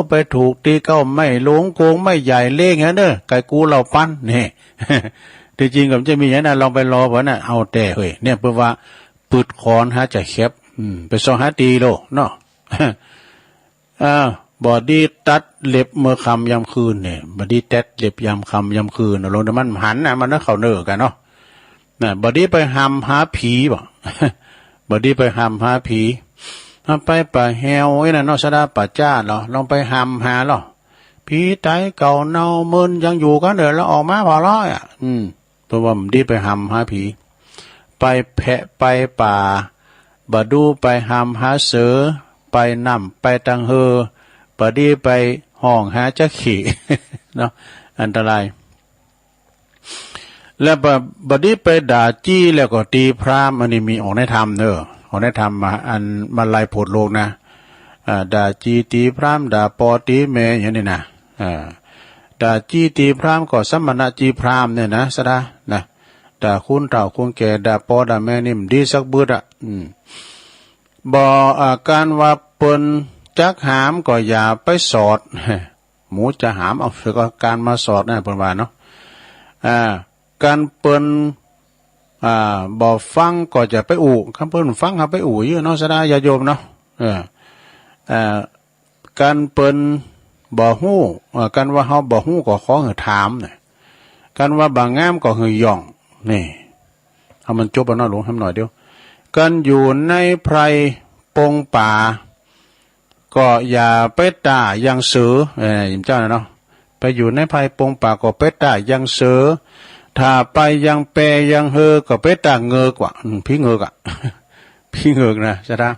ไปถูกตี้เก๊าไม้หลวงโกงไม้ใหญ่เล้งหั้นเน่อ ไก่กูเหล่าปัน นี่ ตี้จริงก็บ่จะมีหยังนะ ลองไปลอเปิ้นน่ะ เอาแต๊เฮ้ย เนี่ย เปิ้นว่าปื๊ดขอนหาจะแข็บ อืม ไปซอหาตี้โลเนาะ อ่า บ่ดีตัดเล็บเมื่อค่ำยามคืนเนี่ย บ่ดีตัดเล็บยามค่ำยามคืน ลงแต่มันหันน่ะ มันเข้าเนื้อกั๋นเนาะ น่ะ บ่ดีไปหำหาผีบ่ บ่ดีไปหำหาผี หาไปป่าแฮวไอ้นั่นเนาะ ศรัทธา ป่าจ๊าเนาะ ลองไปหำหาลอ ผีต๋ายเก่าเน่าเมินยังอยู่กั๋นเน่อ แล้วออกมาผ่อร้อยอะ อืม เปิ้นว่าบ่ดีไปหำหาผี ไปแพะไปป่า บ่ดูไปหำหาเสือ ไปน้ำไปตังเฮอ บ่ดีไปฮ้องหาจะเข้เนาะ อันตราย แล้วบ่ บ่ดีไปด่าจี้แล้วก็ตี๋พราหมณ์ อันนี้มีออกในธรรมเน่อ ออกในธรรมมา อันมาลัยโผดโลกนะ อ่า ด่าจี้ตี๋พราหมณ์ ด่าป้อตี๋แม่อย่างนี้นะ อ่า ถ้าจี้ตี๋พราหมณ์ก็สมณะจี้พราหมณ์เนี่ยนะ สะดา นะ ถ้าคนเฒ่าคนแก่ ด่าป้อด่าแม่นี่บ่ดีสักบึดอะ อืม บ่ อ่า การว่าเปิ้นจักหามก็อย่าไปสอด หมูจะหามเอา ก็การมาสอดนะ เปิ้นว่าเนาะ อ่า กันเปิ้น อ่า บ่ฟังก็จะไปอู้ คันเปิ้นฟังเฮาไปอู้อยู่เนาะ สะดาญาติโยมเนาะ เออ เอ่อ กันเปิ้นบ่ฮู้ เอ่อ กันว่าเฮาบ่ฮู้ก็ขอหื้อถามนะ กันว่าบ่างามก็หื้อย่อง นี่ เอามันจบเอาเนาะ หลวง หำหน่อยเดียว กันอยู่ในไพรปงป่า ก็อย่าไปต้ายังเสือ เอ่อ หยิมเจ้านะเนาะ ไปอยู่ในไพรปงป่าก็ไปต้ายังเสือ ถ้าไปยังแปยังเฮอก็ไปต้าเงิกว่ะ อืม ผีเงิกอะ ผีเงิกนะ สะดา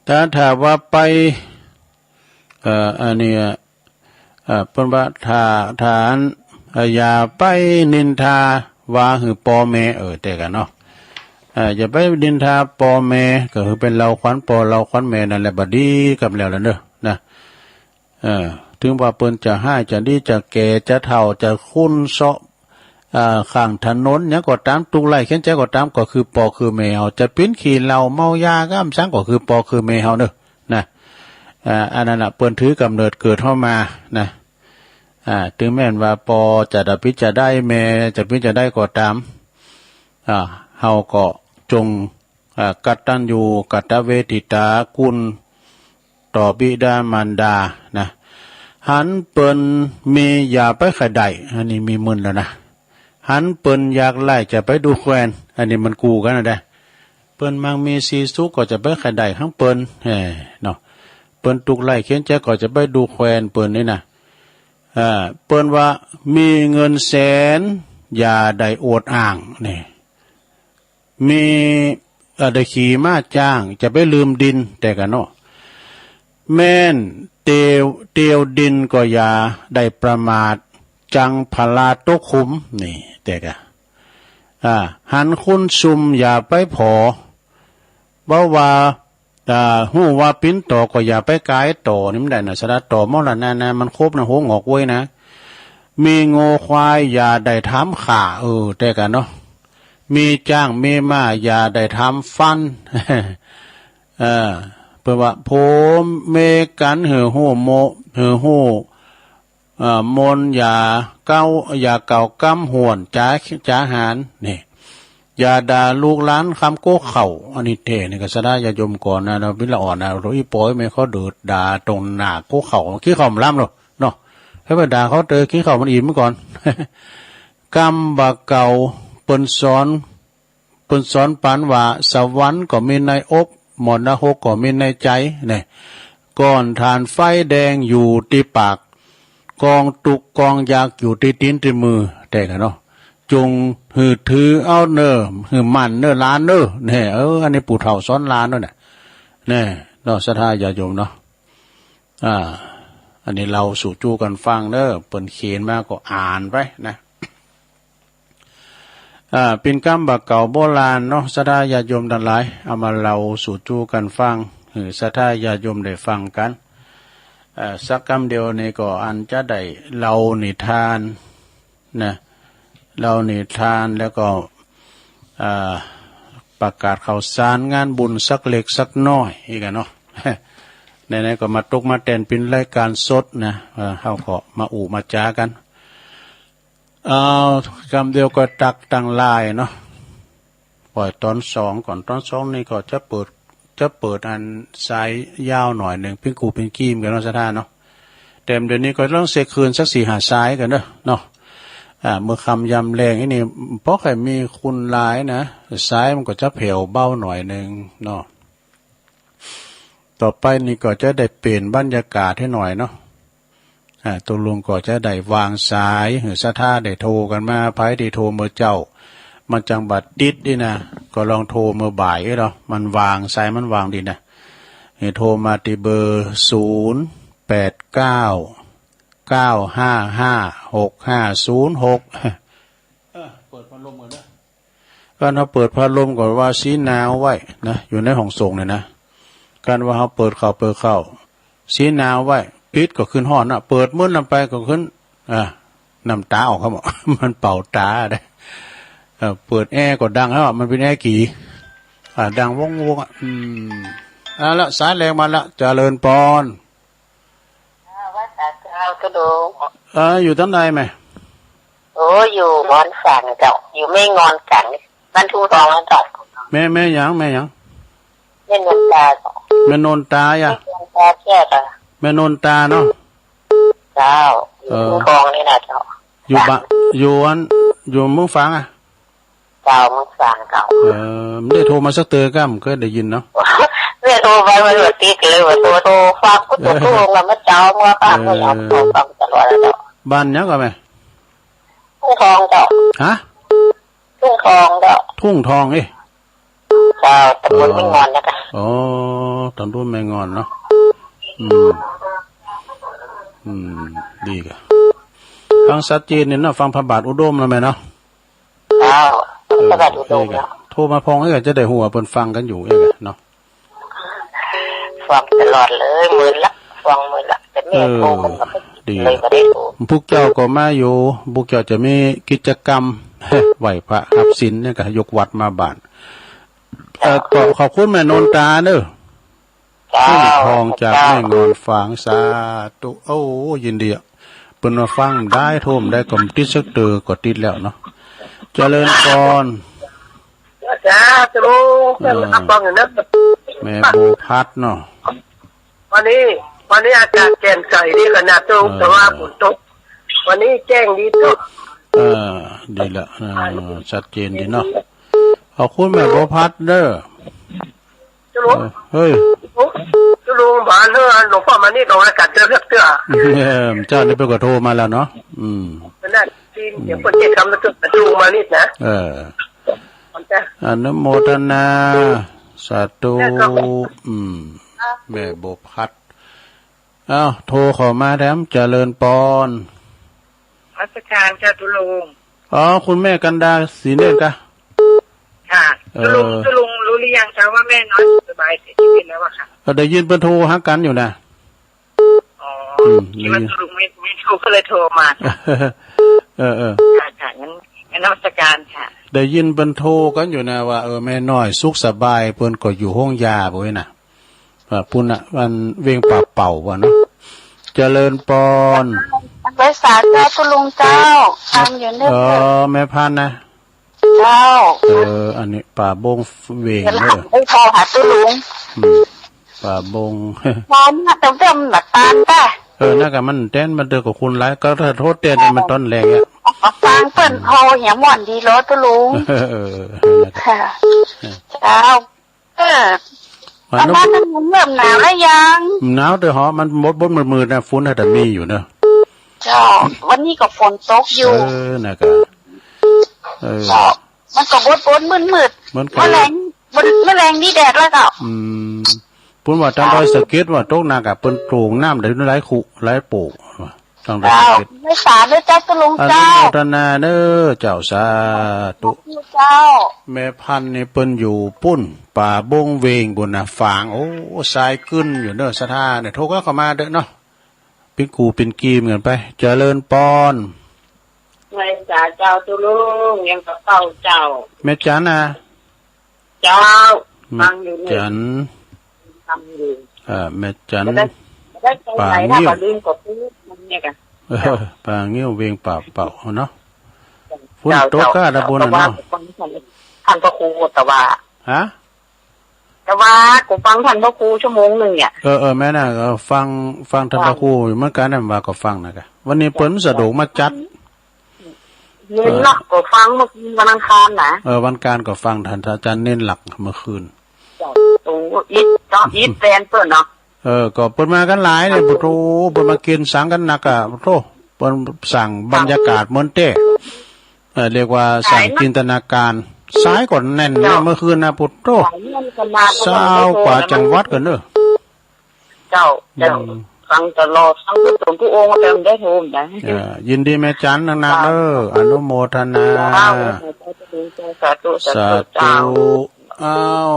ถ้า ถ้าว่าไป เอ่อ อันนี้ เอ่อ เปิ้นว่าถ้า ถ้าอัน เอ่อ อย่าไปนินทาว่าหื้อป้อแม่ เออ แต่กั๋นเนาะ เอ่อ อย่าไปนินทาป้อแม่ ก็คือไปเล่าขวัญป้อเล่าขวัญแม่นั่นแหละ บ่ดีกำแล้วล่ะเนาะ นะ เออ ถึงว่าเปิ้นจะฮ้ายจะดี จะแก่ จะเฒ่า จะคุ้นเซาะ อ่า ข้างถนนหยังก็ต๋าม ตุ๊กข์ไร้เข็ญใจ๋ก็ต๋าม ก็คือป้อคือแม่เฮา จะเป๋นขี้เหล้าเมายาก้ำสัง ก็คือป้อคือแม่เฮาเนาะ นะ อ่า อันนั้นน่ะ เปิ้นถือกำเนิดเกิดเฮามา นะ อ่า ถึงแม้นว่าป้อจะดาปิดจะได้ แม่จะปิดจะได้ก็ต๋าม อ่า เฮาก็จง อ่า กตัญญูกตเวทิตาคุณต่อบิดามารดา นะ หันเปิ้นมีอย่าไปใค่ได้ อันนี้มีมึนแล้วนะ หันเปิ้นอยากไร้จะไปดูแควน อันนี้มันกู้กั๋นนะเด้ เปิ้นมั่งมีสีสุขก็จะไปใค่ได้ของเปิ้น เอ้อ เนาะ เปิ้นตุ๊กข์ไร้เข็ญใจ๋ก็จะไปดูแควนเปิ้นนี่นะ อ่า เปิ้นว่ามีเงินแสนอย่าได้อวดอ้าง นี่ มี เอ่อ ได้ขี่ม้าจ้าง จะไปลืมดิน แต่กั๋นเนาะ แม่นเตียว เตียวดินก็อย่าได้ประมาท จังพลาตกขุม นี่ แต่กั๋น อ่า หันคนชุมอย่าไปผ่อ บ่ว่า อ่า ฮู้ว่าปิ๋นต่อก็อย่าไปก๋ายต่อ นี่มันได้นะ สะดา ต่อมรณะนะ มันครบนะ หัวหงอกเว้ยนะ มีงัวควายอย่าได้ถามข้า เออ แต่กั๋นเนาะ มีจ๊างมีม้าอย่าได้ถามฟัน เออ เปิ้นว่าผัวเมียกั๋นหื้อฮู้โม หื้อฮู้ เอ่อ มนต์อย่าเก๊า อย่าเก๊ากำห้วนจ๋า จ๋าหาญ นี่ อย่าด่าลูกหลานคำโก๊เข่า อันนี้แต๊นี่ก็สะดาญาติโยมก่อนนะ เฮาปิละอ่อนนะ โอ้ อี่ป้ออี่แม่เขาเดิดด่าตรงหน้าโก๊เข่า กิ๋นข้าวบ่ล้ำหรอกเนาะ หื้อไปด่าเขาเต๊อะ กิ๋นข้าวมันอิ่มก่อน กำบ่าเก่าเปิ้นสอน เปิ้นสอนปานว่า สวรรค์ก็มีในอก มรณะนรกก็มีในใจ๋ นี่ ก้อนถ่านไฟแดงอยู่ตี้ปาก กองตุ๊กข์กองยากอยู่ตี้ตี๋นตี้มือ แต่กั๋นเนาะ จงหื้อถือเอาเน่อ หื้อมั่นเน่อหลานเน่อ นี่ เออ อันนี้ปู่เฒ่าสอนหลานเน่อนะ นี่ เนาะ สะดาญาติโยมเนาะ อ่า อันนี้เล่าสู่จู้กั๋นฟังเน่อ เปิ้นเขียนมาก็อ่านไปนะ อ่า เป๋นกำบ่าเก่าโบราณเนาะ สะดาญาติโยมตังหลาย เอามาเล่าสู่จู้กั๋นฟัง หื้อสะดาญาติโยมได้ฟังกั๋น อ่า สักกำเดียวนี่ก็อันจะได้เล่านิทานนะ เล่านิทานแล้วก็ อ่า ประกาศข่าวสารงานบุญสักเล็กสักน้อยอีกอะเนาะ ไหนๆ ก็มาตกมาแตนเป๋นรายก๋านสดนะ เอ่อ เฮาก็มาอู้มาจ๋ากั๋น เอา กำเดียวก็ตักตังหลายเนาะ ป่อยต๋อนสองก่อน ต๋อนสองนี่ก็จะเปิด จะเปิดอันสายยาวหน่อยนึ่ง เป๋นกู้เป๋นกี๋กั๋นเนาะ สะดาเนาะ แต่เดี๋ยวนี้ก็ลองเสียคืนสักสี่ห้าสายกั๋นเนาะ เนาะ อ่า เมื่อค่ำยามแลงนี่ ปอใค่มีคนหลายนะ สายมันก็จะแผ่วเบาหน่อยนึ่งเนาะ ต่อไปนี่ก็จะได้เปลี่ยนบรรยากาศหื้อหน่อยเนาะ อ่า ตกลงก็จะได้วางสาย หื้อสะดาได้โทรกั๋นมา ใผตี้โทรเมื่อเจ๊า มันจังบ่ติดนี่นะ ก็ลองโทรเมื่อบ่ายเนาะ มันว่าง สายมันว่างดีนะ หื้อโทรมาตี้เบอร์ ศูนย์แปดเก้า เก้าห้าห้า หกห้าศูนย์หก เออ เปิดพัดลมก่อนนะ การเฮาเปิดพัดลมก็ว่าสีหนาวไว้นะ อยู่ในห้องส่งเนี่ยนะ การว่าเฮาเปิดเข้า เปิดเข้า สีหนาวไว้ ปิดก็ขึ้นฮ้อนนะ เปิดมื้นลำไปก็ขึ้น อ่า น้ำตาออกครับ มันเป่าตาได้ เอ่อ เปิดแอร์ก็ดังแล้ว มันเป๋นแอร์กี่ อ่า ดังวงวงอ่ะ อืม เอาละ สายแรกมาละ เจริญปอน อ่า ไหว้สาเจ้า ตุ๊ลุง เออ อยู่ตางใดแม่ โอ้ อยู่บ้านฝางเจ้า อยู่แม่งอนกั๋น บ้านทุ่งทองนะเจ้า แม่ แม่หยัง แม่หยัง แม่นวลตาเจ้า แม่นวลตาอะ แม่นวลตาแก้วอะ แม่นวลตาเนาะ เจ้า อยู่ เออ ทุ่งทองนี่นะเจ้า อยู่บ้าน อยู่อัน อยู่เมืองฝางอะ เจ้า เมืองฝางเจ้า เออ บ่ได้โทรมาสักเตื้อก้ำ ก็ได้ยินเนาะ แม่โทรไปมันบ่ติดเลย ว่าโทร โทรฝากผู้โทร โทรมาเจ้า เมื่อฝาก เออ ก็ยอมโทรฟังตลอดแล้วเจ้า บ้านหยังก่อแม่ ทุ่งทองเจ้า ฮะ ทุ่งทองเจ้า ทุ่งทอง เอ๊ะ เจ้า ตำบลแม่งอนนะเจ้า อ๋อ ตำบลแม่งอนเนาะ อืม อืม ดีก่ะ ฟังชัดเจนเนี่ยเนาะ ฟังพระบาทอุดมแล้วแม่เนาะ เจ้า เออ พระบาทอุดม เออ เนาะ โทรมาพ่องเอ้ย จะได้ฮู้ว่าเปิ้นฟังกั๋นอยู่เอ้ยเนาะ ฟังตลอดเลย มื้อละ ฟังมื้อละ แต่แม่โทรมันก็บ่ติดเลย เออ บ่ได้โทร พวกเจ้าก็มาอยู่ พวกเจ้าจะมีกิจกรรม ไหว้พระฮับศีลเนี่ยก็ยกวัดมาบ้าน เอ่อ ก็ขอบคุณแม่นวลตาเด้อ เจ้า ทุ่งทองจากแม่งอนฝาง สาธุ โอ้ ยินดีอะ เปิ้นมาฟังได้ โทรได้ ก็บ่ติดสักเตื้อ ก็ติดแล้วเนาะ เจริญปอน เจ้า ตุ๊ลุง เออ เปิ้นมาฟังอยู่นะ แม่บัวพัดเนาะ วันนี้ วันนี้อากาศแจ่มใสดีขนาด เออ แต่ว่าฝนตก วันนี้แจ้งดีเนาะ เออ ดีละ เออ ชัดเจนดีเนาะ ขอบคุณแม่บัวพัดเด้อ ตุ๊ลุง เออ เฮ้ย ตุ๊ลุง บ้านเฮาหลวงพ่อมานิดออกอากาศเตื้อเตื้อ เออ เจ้านี่เปิ้นก็โทรมาแล้วเนาะ อืม นั่นน่ะ ที่เดี๋ยวเปิ้นจะทำแล้วตุ๊ลุงมานิดนะ เออ ขอบใจ อนุโมทนา สาธุ แล้วก็ อืม แม่บัวพัด อ้าว โทรเข้ามาแถม เจริญปอน นมัสการเจ้าตุ๊ลุง อ๋อ คุณแม่กันดา ศรีเนตรกะ ค่ะ เออ ตุ๊ลุง ตุ๊ลุงรู้หรือยังคะว่าแม่น้อยสุขสบายเสียชีวิตแล้วอะค่ะ เออ ได้ยินเปิ้นโทรหากั๋นอยู่นะ อ๋อ อืม คิดว่าตุ๊ลุงไม่ ไม่โทรก็เลยโทรมาค่ะ เออ เออ ค่ะ ค่ะ งั้น งั้นนมัสการค่ะ ได้ยินเปิ้นโทรกั๋นอยู่นะว่า เออ แม่น้อยสุขสบาย เปิ้นก็อยู่โฮงยาโบ้ยนะ อ่า ปุ้นน่ะ อันเวงป่าเป่าว่ะเนาะ เจริญปอน ไหว้สาเจ้าตุ๊ลุงเจ้า ฟังอยู่เน่อ เออ แม่พันธุ์นะ เจ้า เออ อันนี้ป่าบงเวงเน่อ เดี๋ยวหา ได้โทรหาตุ๊ลุง อืม ป่าบง พร้อมนะ เติมเติมน้ำตาลป่ะ เออ นั่นก็มันแตนมันเดินกับคุณหลาย ก็ถ้าโทษแตนมันต้นแรงอะ ฟังเปิ้นโทรอย่างม่วนดีเหรอตุ๊ลุง เออ เออ ค่ะ เจ้า เออ มัน ประมาณนั้น มันเริ่มหนาวแล้วยัง หนาวเด้อหอ มันบดบดมืดๆ นะ ฝนอาจจะมีอยู่เนอะ เจ้า วันนี้ก็ฝนตกอยู่ เออ นะกะ เออ เจ้า มันก็บดบดมืดๆ เหมือนกัน แมลง บน แมลงนี่แดดแล้วเจ้า อืม ปุ้นว่าตางดอยสะเก็ดว่าตกหนักอะ เปิ้นโตงน้ำได้หลายขุหลายโป่ง ตางดอยสะเก็ด เจ้า ไหว้สาเน่อเจ้าตุ๊ลุง อนุ เจ้า โมทนาเน่อเจ้า สาธุ เจ้า แม่พันธุ์นี่เปิ้นอยู่ปุ้น ป่าบงเวงปุ้นนะ ฝาง โอ้ สายกึ๊นอยู่เน่อ ศรัทธาเนี่ย โทรก็เข้ามาเด้อเนาะ เป๋นกู้เป๋นกี๋กั๋นไป เจริญปอน ไหว้สาเจ้าตุ๊ลุง ยังกะเป้าเจ้า แม่จันนะ เจ้า แม่ ฟังอยู่นี่ จัน ฟังอยู่ เอ่อ แม่จัน ได้ ได้ ป่างิ้ว ได้ ได้ ก็ลืมก็พูดมันเนี่ยกัน เออ ป่างิ้วเวงป่าเป่าเนาะ ฝนตกกะตะบุญน่ะเนาะ ท่านพระครูตะว่า ฮะ ตะว่ากูฟังท่านพระครูชั่วโมงนึ่งเนี่ย เออ เออ แม่น่ะ เออ ฟัง ฟังท่านพระครูอยู่เหมือนกั๋นนะ ว่าก็ฟังนะกะ วันนี้เปิ้นสะดวกมาจัด เน้นหลักก็ฟังเมื่อคืนวันอังคารนะ เออ วันอังคารก็ฟังท่านอาจารย์เน้นหลักเมื่อคืน เจ้า โอ้ อิดเนาะ อิดแฟนเปิ้นเนาะ เออ ก็เปิ้นมากั๋นหลายเนี่ย โอ้โห เปิ้นมากิ๋นสังกั๋นนักอะ โธ่ เปิ้นสร้างบรรยากาศเหมือนแต๊ เออ เรียกว่าสร้างจินตนาการ สายก็แน่นเนี่ย เจ้า เมื่อคืนนะ โธ่ สายแน่นขนาด ซาวกว่าจังหวัดกั๋นเน่อ เจ้า เจ้า อืม ฟังตลอด ฟังทุกองค์ ทุกองค์ แต่บ่ได้โทรนะ เออ ยินดีแม่จันนักๆ เจ้า เด้อ อนุโมทนา เจ้า สาธุ สาธุ สาธุ เจ้า อ้าว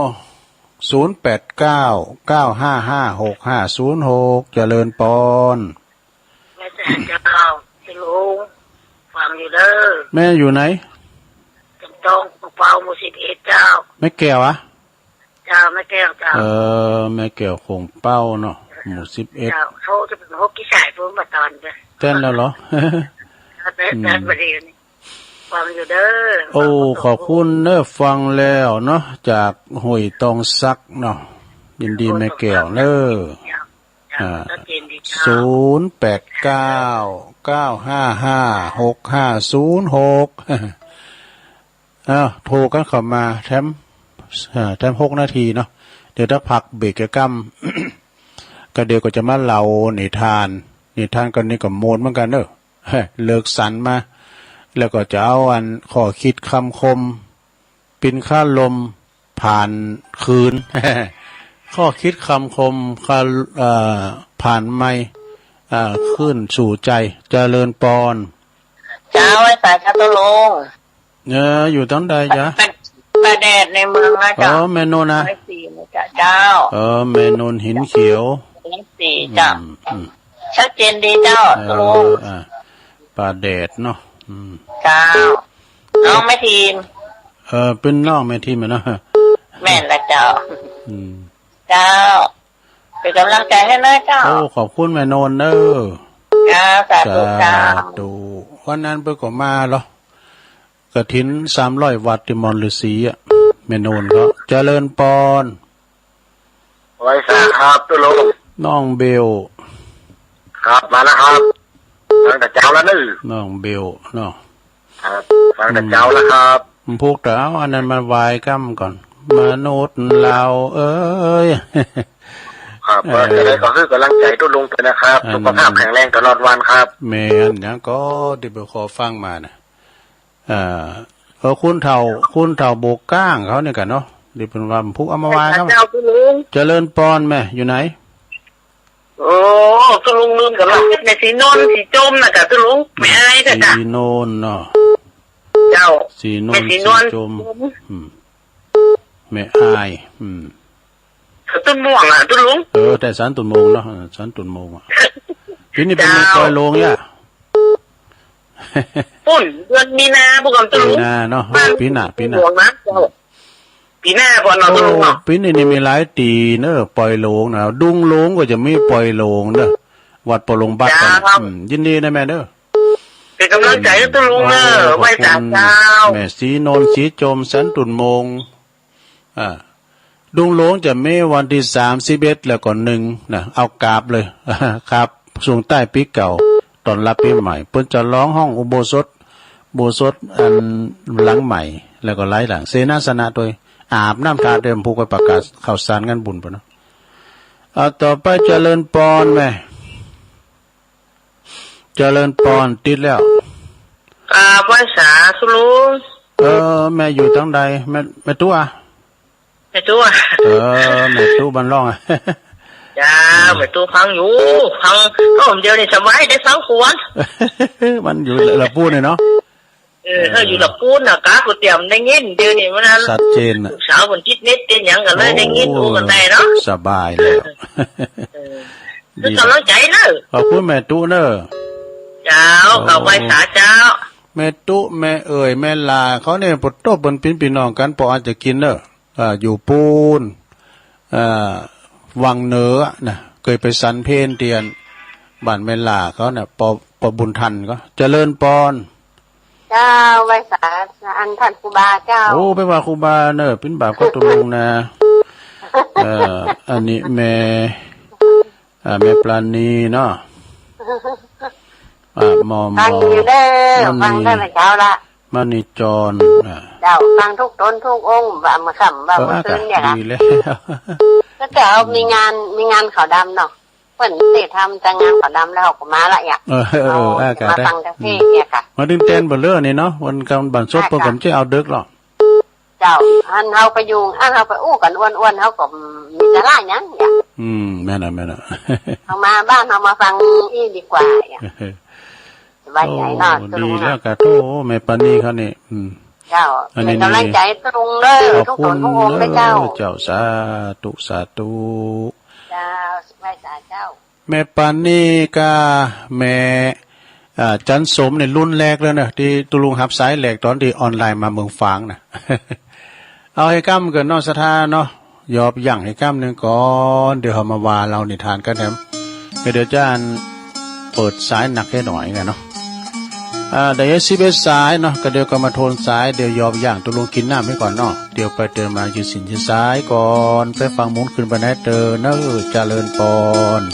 ศูนย์แปดเก้า เก้าห้าห้า หกห้าศูนย์หก เจริญปอน แม่เจ้า เจ้า เจ้าลุง ฟังอยู่เด้อ แม่อยู่ไหน จำต้อง คงเป้า หมู่สิบเอ็ด เจ้า แม่แก้วอะ เจ้า แม่แก้ว เจ้า เออ แม่แก้ว คงเป้าเนาะ หมู่สิบเอ็ด เจ้า โทรจะเป็นหกกี่สาย เพิ่งมาตอนเด้อ แต๊นแล้วเหรอ แต๊น อืม แต๊นพอดีนี่ ฟังอยู่เด้อ โอ้ ขอบคุณเด้อ ฟังแล้วเนาะ จากห้วยตองสักเนาะ ยินดีแม่แก้วเด้อ อ่า ชัดเจนดีเจ้า ศูนย์แปดเก้า เก้าห้าห้า หกห้าศูนย์หก อ้าว โทรกันเข้ามาแถม อ่า แถมหกนาทีเนาะ เดี๋ยวถ้าพักเบรกจะก้ำ ก็เดี๋ยวก็จะมาเล่านิทาน นิทานก็นี่ก็ม่วนเหมือนกั๋นเนาะ เลิกสันมา แล้วก็จะเอาอันข้อคิดคำคม ปินคาลมผ่านคืน ข้อคิดคำคมคา เอ่อ ผ่านไมค์ เอ่อ ขึ้นสู่ใจ เจริญปอน เจ้า ไหว้สาเจ้าตุ๊ลุง เออ อยู่ตังใดจ๊ะ ป้า ป้าแดดในเมืองนะ อ๋อ เจ้า แม่นนท์นะ ร้อยสี่นะจ๊ะ เจ้า เออ แม่นนท์หินเขียว ร้อยสี่จ้ะ อืม อืม ชัดเจนดีเจ้า เออ ตุ๊ลุง อ่า ป้าแดดเนาะ อืม เจ้า น้องแม่ทีม เออ เปิ้นน้องแม่ทีมอะเนาะ แม่นละเจ้า อืม เจ้า เป๋นก๋ำลังใจ๋หื้อเน่อเจ้า โอ้ ขอบคุณแม่นนท์เน้อ เจ้า สาธุเจ้า สาธุ วันนั้นเปิ้นก็มาเหรอ กฐินสามร้อยวัตต์ตี้หม่อนฤๅษีอะ แม่นนท์ก็ เจริญปอน ไหว้สาครับตุ๊ลุง น้องเบล ครับ มาแล้วครับ ฟังแต่เจ๊าแล้วเน้อ น้องเบลเนาะ ครับ ฟังแต่เจ๊าแล้วครับ อืม พวกเฮาอันนั้นมาไหว้กำก่อน มนุษย์เราเอ้ย ครับ เออ ว่าจะได้ก็หื้อกำลังใจ๋ตุ๊ลุงไปนะครับ อัน สุขภาพแข็งแรงตลอดวันครับ แม่น หยังก็ตี้ไปขอฟังมาน่ะ อ่า เออ คุณเฒ่า คุณเฒ่าโบกก้างเขาเนี่ยกั๋นเนาะ ตี้เปิ้นว่าผู้เอามาไหว้ครับ เจ้าตุ๊ลุง เจริญปอนแม่ อยู่ไหน โอ้ ตุ๊ลุงลืมกั๋นละ แม่ศรีนนท์ ศรีจมน่ะกะตุ๊ลุง แม่อ้ายน่ะกะ ศรีนนท์เนาะ เจ้า ศรีนนท์ แม่ศรีนนท์ ศรีจม ศรีจม อืม แม่อ้าย อืม สันตุ่นม่วงอะตุ๊ลุง เออ แต่สันตุ่นมงเนาะ เออ สันตุ่นมงอะ ปี๋นี้เปิ้นมี เจ้า ปอยโลงเนี่ย ปุ้น เดือนมีนาปุ้นก่อตุ๊ลุง มีนาเนาะ บ้าน ปี๋หน้า ปี๋หน้า หลวงนะเจ้า ปี๋หน้าก่อนเนาะตุ๊ลุงเนาะ โอ้ ปี๋นี้นี่มีหลายตี้เน้อ ปอยโลงนะ ดุงโลงก็จะมีปอยโลงเน้อ วัดปอหลวงบัดกัน เจ้า อืม ยินดีนะแม่เน้อ เป๋นก๋ำลังใจ๋หื้อตุ๊ลุงเน้อ โอ้ ไหว้สาเจ้า ขอบคุณแม่ศรีนนท์ ศรีจม สันตุ่นมง อ่า ดุงโลงจะมีวันตี้สามสิบเอ็ด แล้วก็หนึ่งนะ เอากราบเลย ครับ ส่งต้ายปี๋เก่า ต้อนรับปี๋ใหม่ เปิ้นจะฮ้องอุโบสถ อุโบสถอันหลังใหม่ แล้วก็หลายหลัง เสนาสนะตวย อาบน้ำธาตุตวย ผูกไว้ประกาศข่าวสารงานบุญไปเนาะ เอาต่อไป เจริญปอนแม่ เจริญปอน ติดแล้ว กราบไหว้สาตุ๊ลุง เออ แม่อยู่ตังใด แม่ แม่ตุ๊อะ แม่ตุ๊อะ เออ แม่ตุ๊บ้านร่องอะ เจ้า อืม แม่ตุ๊ฟังอยู่ ฟัง ก็เดี๋ยวนี้สบายได้ฟังควร มันอยู่ละปูนเนี่ยเนาะ เออ เออ ถ้าอยู่ละปูนน่ะ กะกูเตรียมได้ยิน เดี๋ยวนี้มันนั้น ชัดเจนน่ะ ลูกสาวมันติดเน็ตติดหยังก็เลยได้ยิน โอ้ ฮู้กันได้เนาะ สบายแล้ว เออ ดี หื้อกำลังใจ๋เน้อ ขอบคุณแม่ตุ๊เน้อ เจ้า โอ้ กราบไหว้สาเจ้า แม่ตุ๊ แม่เอ๋ย แม่หล่าเขาเนี่ย ปะโต้เปิ้นเป๋นปี้น้องกั๋น ปออาจจะกิ๋นเน้อ อ่า อยู่ปู๊น อ่า วังเหนือนะ เกยไปสันเพลเตียน บ้านแม่หล่าเขาเนี่ย ปอ ปอบุญทันก็ เจริญปอน เจ้า ไหว้สา อันต้านครูบาเจ้า โอ้ ไปว่าครูบาเน้อ เป๋นบาปกับตุ๊ลุงนะ เอ่อ อันนี้แม่ อ่า แม่ปราณีเนาะ อ่า มอมอ ฟังอยู่เน้อ มณี ฟังตั้งแต่เจ๊าละ มณีจร อ่า เจ้า ฟังกู้ต๋นกู้องค์ บ่าเมื่อค่ำ บ่าเมื่อคืนเนี่ยนะ เออ ดีแล้ว ก็จะเอามีงาน มีงานขาวดำเนาะ เปิ้นเตรียมทำจัดงานขาวดำแล้วเฮาก็มาละเนี่ย เออ เออ เออ เออ เออ ก็ได้ มาฟังเทศน์เนี่ยค่ะ อืม มาตึงแตนบ่าเล่อนี่เนาะ วันกำบันซบ ค่ะ เปิ้นก็จะเอาเดิ็กหรอก เจ้า อันเฮาไปอยู่ อันเฮาไปอู้กั๋นอ้วนๆ เฮาก็มีสาระหยังเนี่ย อืม แม่นน่ะ แม่นน่ะ เฮามาบ้านเฮามาฟังอี้ดีกว่าเนี่ย สบายใจ๋เนาะ โอ้ ตุ๊ลุงเนาะ ดีแล้วกะ โธ่ แม่ปราณีเขานี่ อืม เจ้า อันนี้ เป๋นก๋ำลังใจ๋ นี่ ตุ๊ลุงเน่อ ขอบคุณ ทุกต๋นทุกองค์เน่อ เน่อเจ้า เจ้า สาธุ สาธุ เจ้า ไหว้สาเจ้า แม่ปานนี่กับแม่ อ่า จันสมนี่รุ่นแรกแล้วเน่อ ตี้ตุ๊ลุงฮับสายแรกต๋อนตี้ออนไลน์มาเมืองฝางน่ะ เอาหื้อก้ำเกินเนาะ ศรัทธาเนาะ ยอบยั้งหื้อก้ำนึ่งก่อน เดี๋ยวเฮามาว่าเล่านิทานกั๋นแถม เดี๋ยวจะอันเปิดสายหนักแค่หน่อยกั๋นเนาะ อ่า เดี๋ยวสิบเอ็ดสายเนาะ ก็เดี๋ยวก็มาโทนสาย เดี๋ยวยอบยั้งตุ๊ลุงกิ๋นน้ำหื้อก่อนเนาะ เดี๋ยวไปเดี๋ยวมายืนสินยืนสายก่อน ไปฟังหมุนขึ้นไปในเตอเน่อ เจริญปอน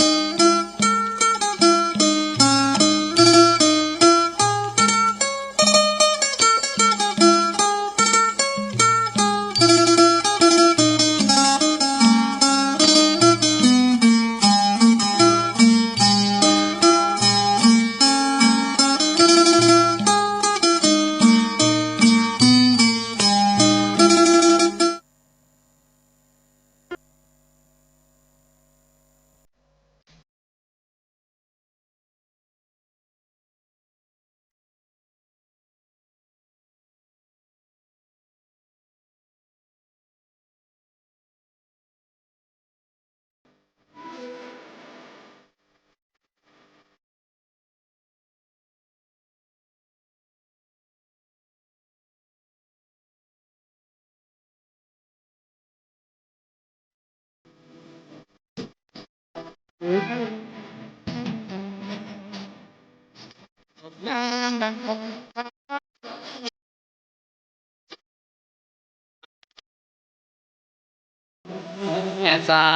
สา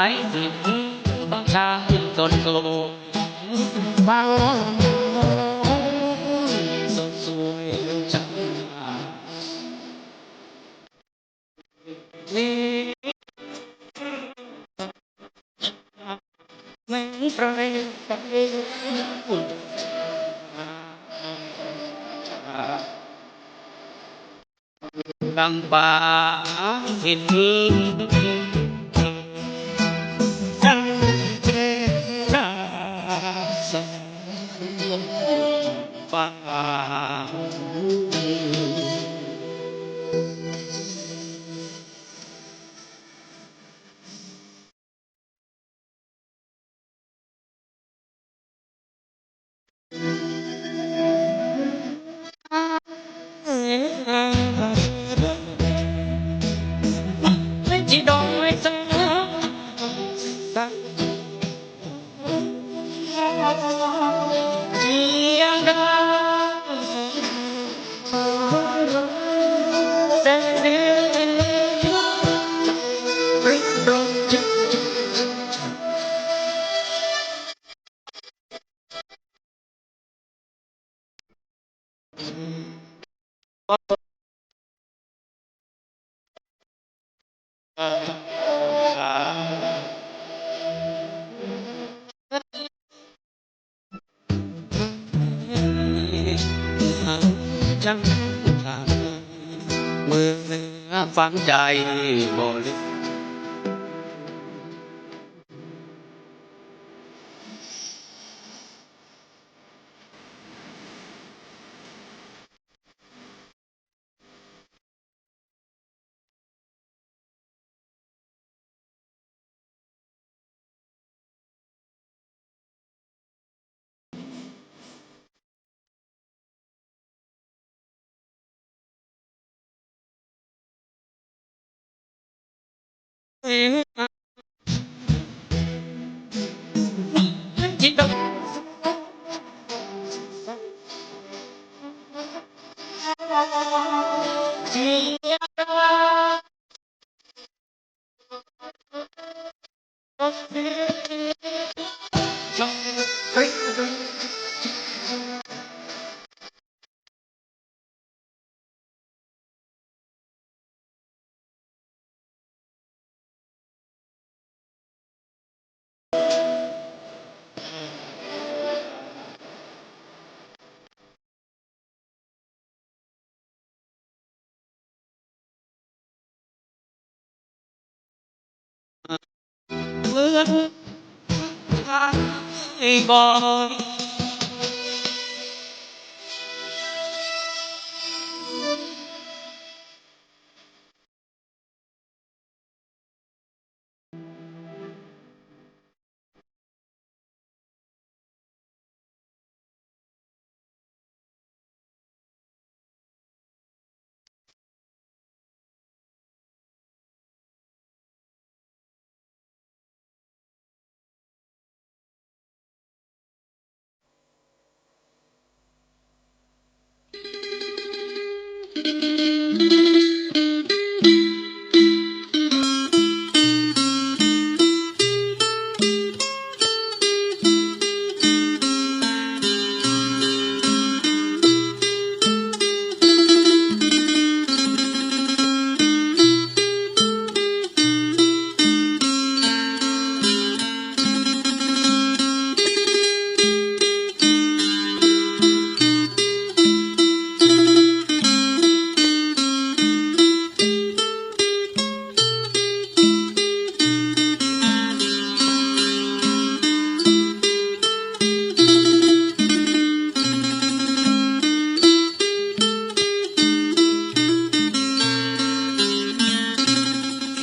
ย ฟังใจ๋บ่ลืม เหมือนไอ้บอย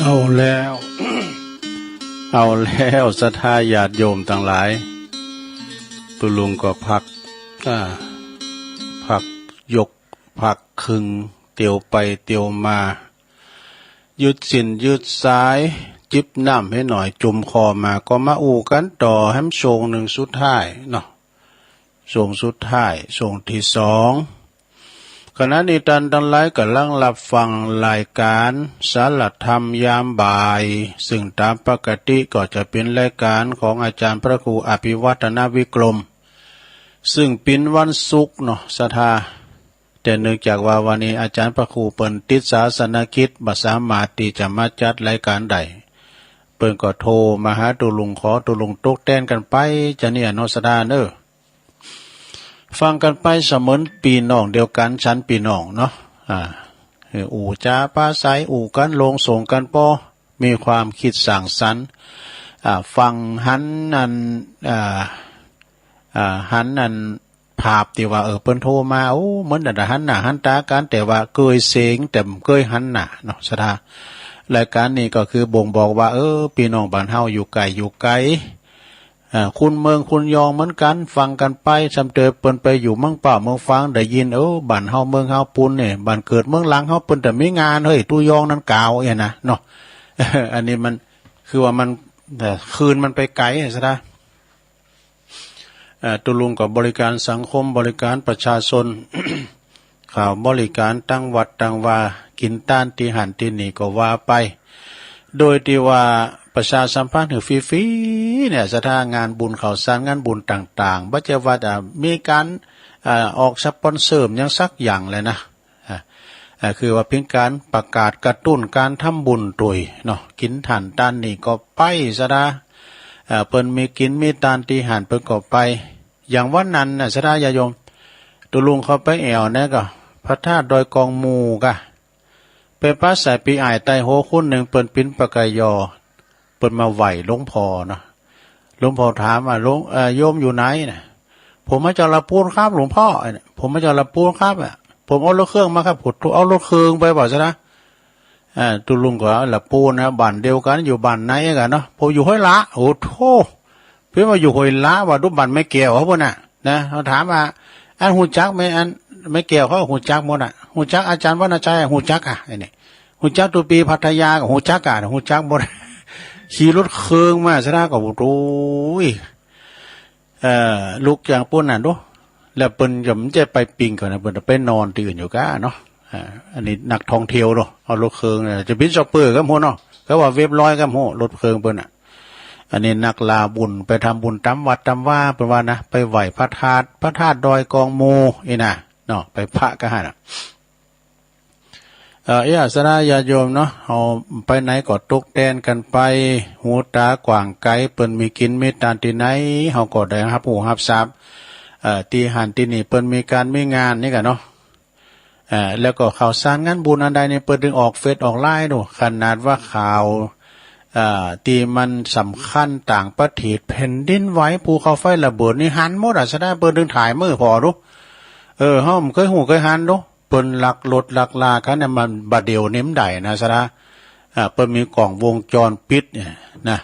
เอาแล้ว เอาแล้ว ศรัทธาญาติโยมตังหลาย ตุ๊ลุงก็พัก อ่า พักยก พักขึง เตียวไปเตียวมา ยืดเส้นยืดสาย จิบน้ำหื้อหน่อย จุ่มคอมา ก็มาอู้กั๋นต่อแหมช่วงนึ่งสุดท้ายเนาะ ช่วงสุดท้าย ช่วงตี้สอง ขณะนี้ต้านตังหลายก่ำลังฮับฟังรายก๋านสารธรรมยามบ่าย ซึ่งต๋ามปกติก็จะเป๋นรายก๋านของอาจ๋ารย์พระครูอภิวัฒนวิกรม ซึ่งเป๋นวันศุกร์เนาะ ศรัทธา แต่เนื่องจากว่าวันนี้อาจ๋ารย์พระครูเปิ้นติดศาสนกิจ บ่สามารถตี้จะมาจัดรายก๋านได้ เปิ้นก็โทรมาหาตุ๊ลุง ขอตุ๊ลุงตกแตนกั๋นไป จาเนี้ยเนาะ ศรัทธาเนาะ ฟังกั๋นไปเสมือนปี้น้องเดียวกั๋น ฉันปี้น้องเนาะ อ่า เออ อู้จ๋าปราศรัย อู้กั๋นโลงส่งกั๋นปอ มีความคิดสร้างสรรค์ อ่า ฟังหันอัน อ่า อ่า หันอัน ภาพตี้ว่า เออ เปิ้นโทรมา โอ้ เหมือนจะหันหน้าหันต๋ากั๋น แต่ว่าเกยเสียง แต่บ่เกยหันหน้าเนาะ ศรัทธา รายก๋านนี้ก็คือบ่งบอกว่า เออ ปี้น้องบ้านเฮาอยู่ใก้อยู่ไก๋ อ่า คนเมืองคนยองเหมือนกั๋น ฟังกั๋นไป ซ้ำเติมเปิ้นไปอยู่เมืองป้าวเมืองฝาง ได้ยิน เออ บ้านเฮาเมืองเฮาปูนเนี่ย บ้านเกิดเมืองหลังเฮา เปิ้นจะมีงาน เฮ้ย ตุ๊ยองนั้นกล่าวเนี่ยนะ เนาะ อันนี้มัน คือว่ามัน เอ่อ คลื่นมันไปไก๋ ศรัทธา เอ่อ ตุ๊ลุงก็บริก๋านสังคม บริก๋านประชาชน ข้าวบริก๋านตังวัดตังวา กิ๋นตานตี้หั้นตี้นี่ก็ว่าไป โดยตี้ว่าประชาสัมพันธ์หื้อฟรีๆ เนี่ย ศรัทธา งานบุญข้าวสารงานบุญต่างๆ บ่ใจ้ว่าจะมีก๋าน เอ่อ ออกสปอนเซอร์หยังสักอย่างเลยนะ อ่า อ่า คือว่าเป๋นก๋านประกาศกระตุ้นก๋านทำบุญตวยเนาะ กิ๋นตานตี้นี่ก็ไป ศรัทธา อ่า เปิ้นมีกิ๋นมีตานตี้หั้นเปิ้นก็ไป อย่างวันนั้นน่ะ ศรัทธาญาติโยม ตุ๊ลุงเข้าไปแอ่วนะ ก็พระธาตุดอยกองมูกะ ไปปะสายปี้อ้ายไตโฮคนนึ่ง เปิ้นเป๋นปกย เปิ้นมาไหว้หลวงพ่อเนาะ หลวงพ่อถามว่า หลวง เอ่อ โยมอยู่ไหนน่ะ ผมมาจากละปูนครับหลวงพ่อ ผมมาจากละปูนครับ อ่ะ ผมเอารถเครื่องมาครับ ผมเอารถเครื่องไปบ่า ศรัทธา อ่า ตุ๊ลุงก็ละปูนนะ บ้านเดียวกั๋น อยู่บ้านไหนกั๋นเนาะ ผมอยู่ห้วยละ โอ้โธ่ เปิ้นว่าอยู่ห้วยละ ว่าดูบ้านแม่แก้วเขาปู้นน่ะ นะ เขาถามว่า อันฮู้จักแม่ อันแม่แก้วเขาฮู้จักหมดน่ะ ฮู้จักอาจ๋ารย์วรรณชัย ฮู้จักอ่ะ ไอ้นี่ ฮู้จักตุ๊ปี้พัทยาก็ฮู้จักอ่ะ ฮู้จักหมด ขี่รถเครื่องมา ศรัทธาก็ โอ้ย เอ่อ ลุกจากปูนน่ะดู แล้วเปิ้นก็บ่ใจ้ไปปิ้งก่อนนะ เปิ้นไปนอนตี้อื่นอยู่ก้าเนาะ อ่า อันนี้นักท่องเที่ยวเนาะ เอารถเครื่องน่ะ จะบินชอปเปอร์ก็บ่ฮู้เนาะ ก็ว่าเว็บร้อยก็บ่ฮู้ รถเครื่องเปิ้นน่ะ อันนี้นักล่าบุญ ไปทำบุญต๋ามวัดต๋ามวา เปิ้นว่านะ ไปไหว้พระธาตุ พระธาตุดอยกองมูอี้นะ เนาะ ไปปะกั๋นหั้นน่ะ เอ่อ เอ้ย ศรัทธาญาติโยมเนาะ เฮาไปไหนก็ตกแตนกั๋นไป หูต๋ากว้างไก๋ เปิ้นมีกิ๋นมีตานตี้ไหน เฮาก็ได้ฮับฮู้ฮับซาบ เอ่อ ตี้หั้นตี้นี่เปิ้นมีก๋านมีงานนี่กั๋นเนาะ เอ่อ แล้วก็ข่าวสารงานบุญอันใดนี่ เปิ้นตึงออกเฟซออกไลน์ดู ขนาดว่าข่าว เอ่อ ตี้มันสำคัญต่างประเทศ แผ่นดินไหว ภูเขาไฟระเบิดนี่หันหมดอ่ะ ศรัทธา เปิ้นตึงถ่ายมื้อผ่อดู เออ เฮาบ่เกยฮู้เกยหันดู เปิ้นลักรถลักลากั๋นเนี่ย มันบ่าเดี่ยวนี้มันได้นะ ศรัทธา อ่า เปิ้นมีกล้องวงจรปิดเนี่ยนะ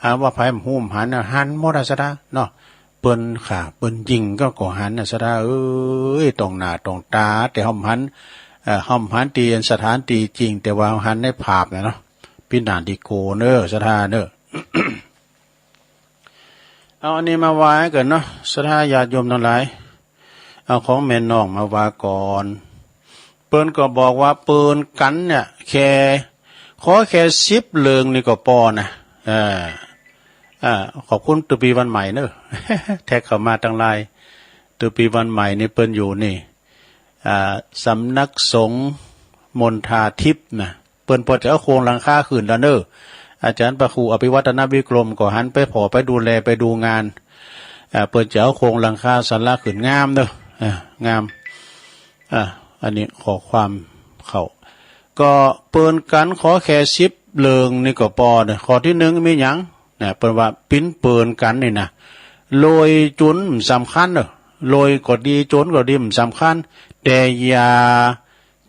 หาว่าใผบ่ฮู้บ่หันน่ะ หันหมดอ่ะ ศรัทธา เนาะ เปิ้นฆ่า เปิ้นยิงก็ ก็หันน่ะ ศรัทธาเอ้ย ต่องหน้าต่องต๋า แต่เฮาบ่หัน เอ่อ เฮาบ่หันตี้สถานตี้จริง แต่ว่าหันในภาพน่ะเนาะ ปี้หน้าตี้โกเน้อ ศรัทธาเน้อ เอาอันนี้มาว่ากั๋นเนาะ ศรัทธาญาติโยมตังหลาย เอาของแม่น้องมาว่าก่อน เป ปิ้นก็บอกว่าปิ้นกั๋นเนี่ย แค่ ขอแค่สิบเลิงนี่ก็ปอนะ เออ อ่า ขอบคุณตุ๊ปีวันใหม่เนอะ แท็กเข้ามาตังไลน์ ตุ๊ปีวันใหม่นี่ปิ้นอยู่นี่ อ่า สำนักสงฆ์มณฑาทิพย์นะ ปิ้นปอจะเอาโครงหลังคาขึ้นแล้วเนอะ อาจ๋ารย์พระครูอภิวัฒนวิกรมก็หันไปผ่อไปดูแลไปดูงาน อ่า ปิ้นจะเอาโครงหลังคาศาลาขึ้นงามเนอะ อ่า งาม อ่า อันนี้ข้อความเข้า ก็ปิ้นกั๋นขอแค่สิบเลิงนี่ก็ปอเนอะ ข้อตี้นึ่งมีหยังนะ ปิ้นว่าปิ้นปิ้นกั๋นนี่นะ รวยจ๋นบ่สำคัญเนอะ รวยก็ดีจ๋นก็ดีบ่สำคัญ แต่อย่า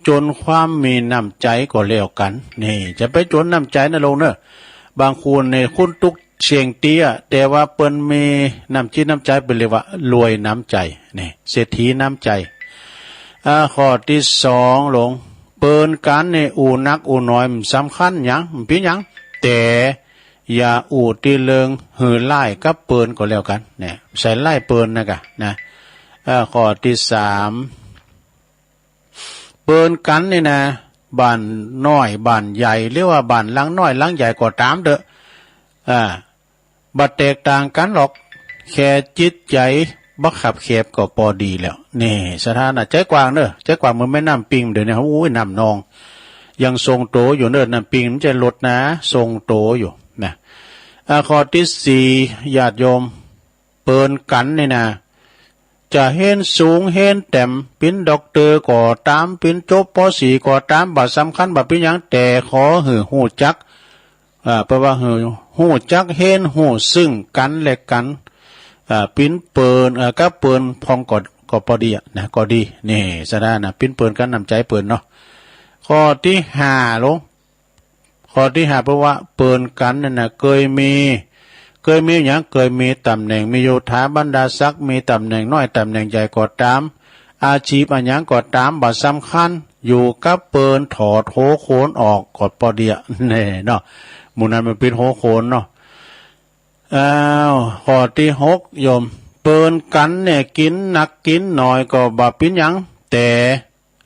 จ๋นความมีน้ำใจ๋ก็แล้วกั๋น นี่ จะไปจ๋นน้ำใจ๋นะโลมเนอะ บางคนเนี่ยคนตุ๊ก เสียงเตี้ย แต่ว่าเปิ้นมีน้ำจิตน้ำใจ๋ เปิ้นเรียกว่ารวยน้ำใจ๋ นี่ เศรษฐีน้ำใจ๋ อ่า ข้อตี้สองโลม ปิ้นกั๋นนี่อู้นักอู้น้อยบ่สำคัญหยัง บ่เป๋นหยัง แต่อย่าอู้ตี้เลิงหื้อร้ายกับเปิ้นก็แล้วกั๋น เนี่ย ใส่ร้ายเปิ้นนะกะ นะ เอ่อ ข้อตี้สาม ปิ้นกั๋นนี่นะ บ้านน้อยบ้านใหญ่ หรือว่าบ้านหลังน้อยหลังใหญ่ก็ต๋ามเต๊อะ อ่า บ่แตกต่างกั๋นหรอก แค่จิตใจ๋บ่คับแคบก็ปอดีแล้ว นี่ ศรัทธานะ ใจ๋กว้างเนอะ ใจ๋กว้างเหมือนแม่น้ำปิง เดี๋ยวนี้ โอ้ย น้ำนอง ยังทรงโตอยู่เนอะ น้ำปิงมันจะลดนะ ทรงโตอยู่นะ อ่า ข้อตี้สี่ ญาติโยม ปิ้นกั๋นนี่นะ จะเฮียนสูงเฮียนแต้ม เป๋นด็อกเตอร์ก็ต๋าม เป๋นจบ ป.สี่ ก็ต๋าม บ่สำคัญ บ่เป๋นหยัง แต่ขอหื้อฮู้จัก อ่า แปลว่าหื้อฮู้จักเฮียนฮู้ซึ่งกั๋นและกั๋น อ่า ปิ้นปิ้น เอ่อ กับปิ้นพ่องก็ ก็ปอดีอะนะ ก็ดี นี่ ศรัทธานะ ปิ้นปิ้นกั๋นน้ำใจ๋ปิ้นเนาะ ข้อตี้ห้าโลม ข้อตี้ห้า เปิ้นว่าปิ้นกั๋นนั่นน่ะ เกยมี เกยมีหยัง เกยมีต๋ำแหน่ง มียศถาบรรดาศักดิ์ มีต๋ำแหน่งน้อยต๋ำแหน่งใหญ่ก็ต๋าม อาชีพอะหยังก็ต๋าม บ่สำคัญ อยู่กับเปิ้น ถอดหัวโขนออกก็ปอดีอะ แน่เนาะ หมู่นั้นมันเป๋นหัวโขนเนาะ อ้าว ข้อตี้หกโยม ปิ้นกั๋นเนี่ย กิ๋นนักกิ๋นน้อยก็บ่เป๋นหยัง แต่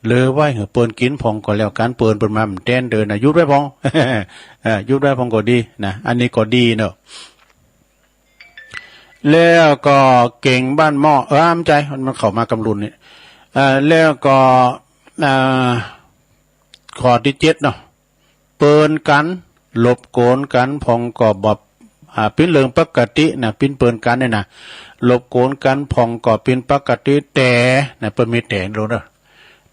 เหลือไว้หื้อเปิ้นกิ๋นพ่องก็แล้วกั๋น เปิ้น เปิ้นมาบ่แตนเดินนะ หยุดไว้พ่อง เออ หยุดไว้พ่องก็ดีนะ อันนี้ก็ดีเนาะ แล้วก็เก่งบ้านหม้อ เออ บ่ใจ้ มันเข้ามากำลุนนี่ เอ่อ แล้วก็ เอ่อ ข้อตี้เจ็ดเนาะ ปิ้นกั๋น รบกวนกั๋นพ่องก็บ่ อ่า เป๋นเรื่องปกตินะ ปิ้นปิ้นกั๋นเนี่ยนะ รบกวนกั๋นพ่องก็เป๋นปกติ แต่นะ เปิ้นมีแต่โลมเนอะ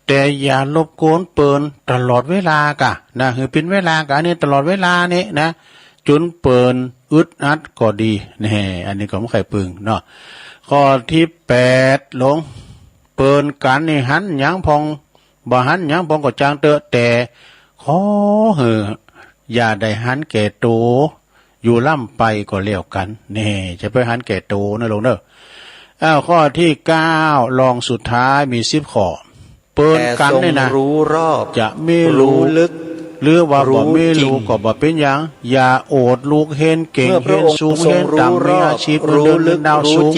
แต่อย่ารบกวนเปิ้นตลอดเวลากะนะ หื้อเป๋นเวลากะ อันนี้ตลอดเวลานี่นะ จ๋นเปิ้นอึดอัดก็ดี แน่ อันนี้ก็บ่ใค่ปึงเนาะ ข้อตี้แปดโลม ปิ้นกั๋นนี่หันหยังพ่อง บ่หันหยังพ่องก็จ้างเต๊อะ แต่ขอหื้ออย่าได้หันแก่ตั๋วอยู่ร่ำไปก็แล้วกั๋น แน่ จะไปหันแก่ตั๋วนะโลมเนอะ อ้าว ข้อตี้เก้า รองสุดท้ายมีสิบข้อ ปิ้นกั๋นนี่นะ จะมีลูก หรือว่าบ่มีลูกก็บ่เป๋นหยัง อย่าโอดลูกเฮนเก่ง เฮนสูง เฮนต่ำ มีอาชีพเงินเดือนเงินดาวสูง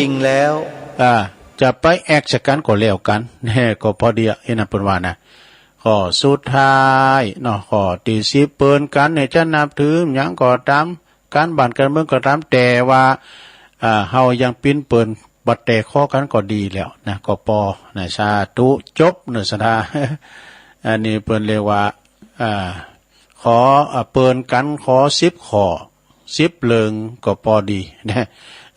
อ่า จะไปแอกใส่กั๋นก็แล้วกั๋น แน่ ก็ปอดีอะ อี้นะเปิ้นว่านะ ข้อสุดท้ายเนาะ ข้อตี้สิบ ปิ้นกั๋นเนี่ยจะนับถือหยังก็ต๋าม ก๋านบ้านก๋านเมืองก็ต๋าม แต่ว่า อ่า เฮายังปิ้นเปิ้นบ่แตกคอกั๋นก็ดีแล้วนะ ก็ปอนะ สาธุ จบเนาะ ศรัทธา อันนี้เปิ้นเรียกว่า อ่า ขอ อ่า ปิ้นกั๋นขอสิบข้อ สิบเรื่องก็ปอดีนะ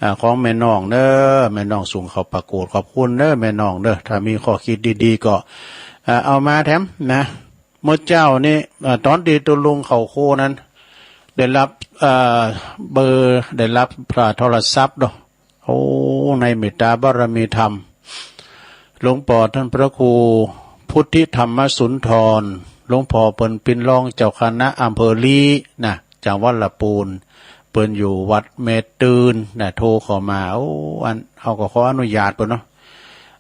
อ่า ของแม่น้องเนอะ แม่น้องส่งเข้าประกวด ขอบคุณเนอะแม่น้องเนอะ ถ้ามีข้อคิดดีๆ ก็ อ่า เอามาแถมนะ เมื่อเจ๊านี้ อ่า ต๋อนตี้ตุ๊ลุงเข้าครัวนั้น ได้ฮับ อ่า เบอร์ ได้ฮับ อ่า โทรศัพท์เนาะ โอ้ ในเมตตาบารมีธรรม หลวงป้อต้านพระครูพุทธิธรรมสุนทร หลวงป้อเปิ้นเป๋นรองเจ้าคณะอำเภอลี้นะ จังหวัดละปูน เปิ้นอยู่วัดแม่ตื่นนะ โทรเข้ามา โอ้ อัน เฮาก็ขออนุญาตเปิ้นเนาะ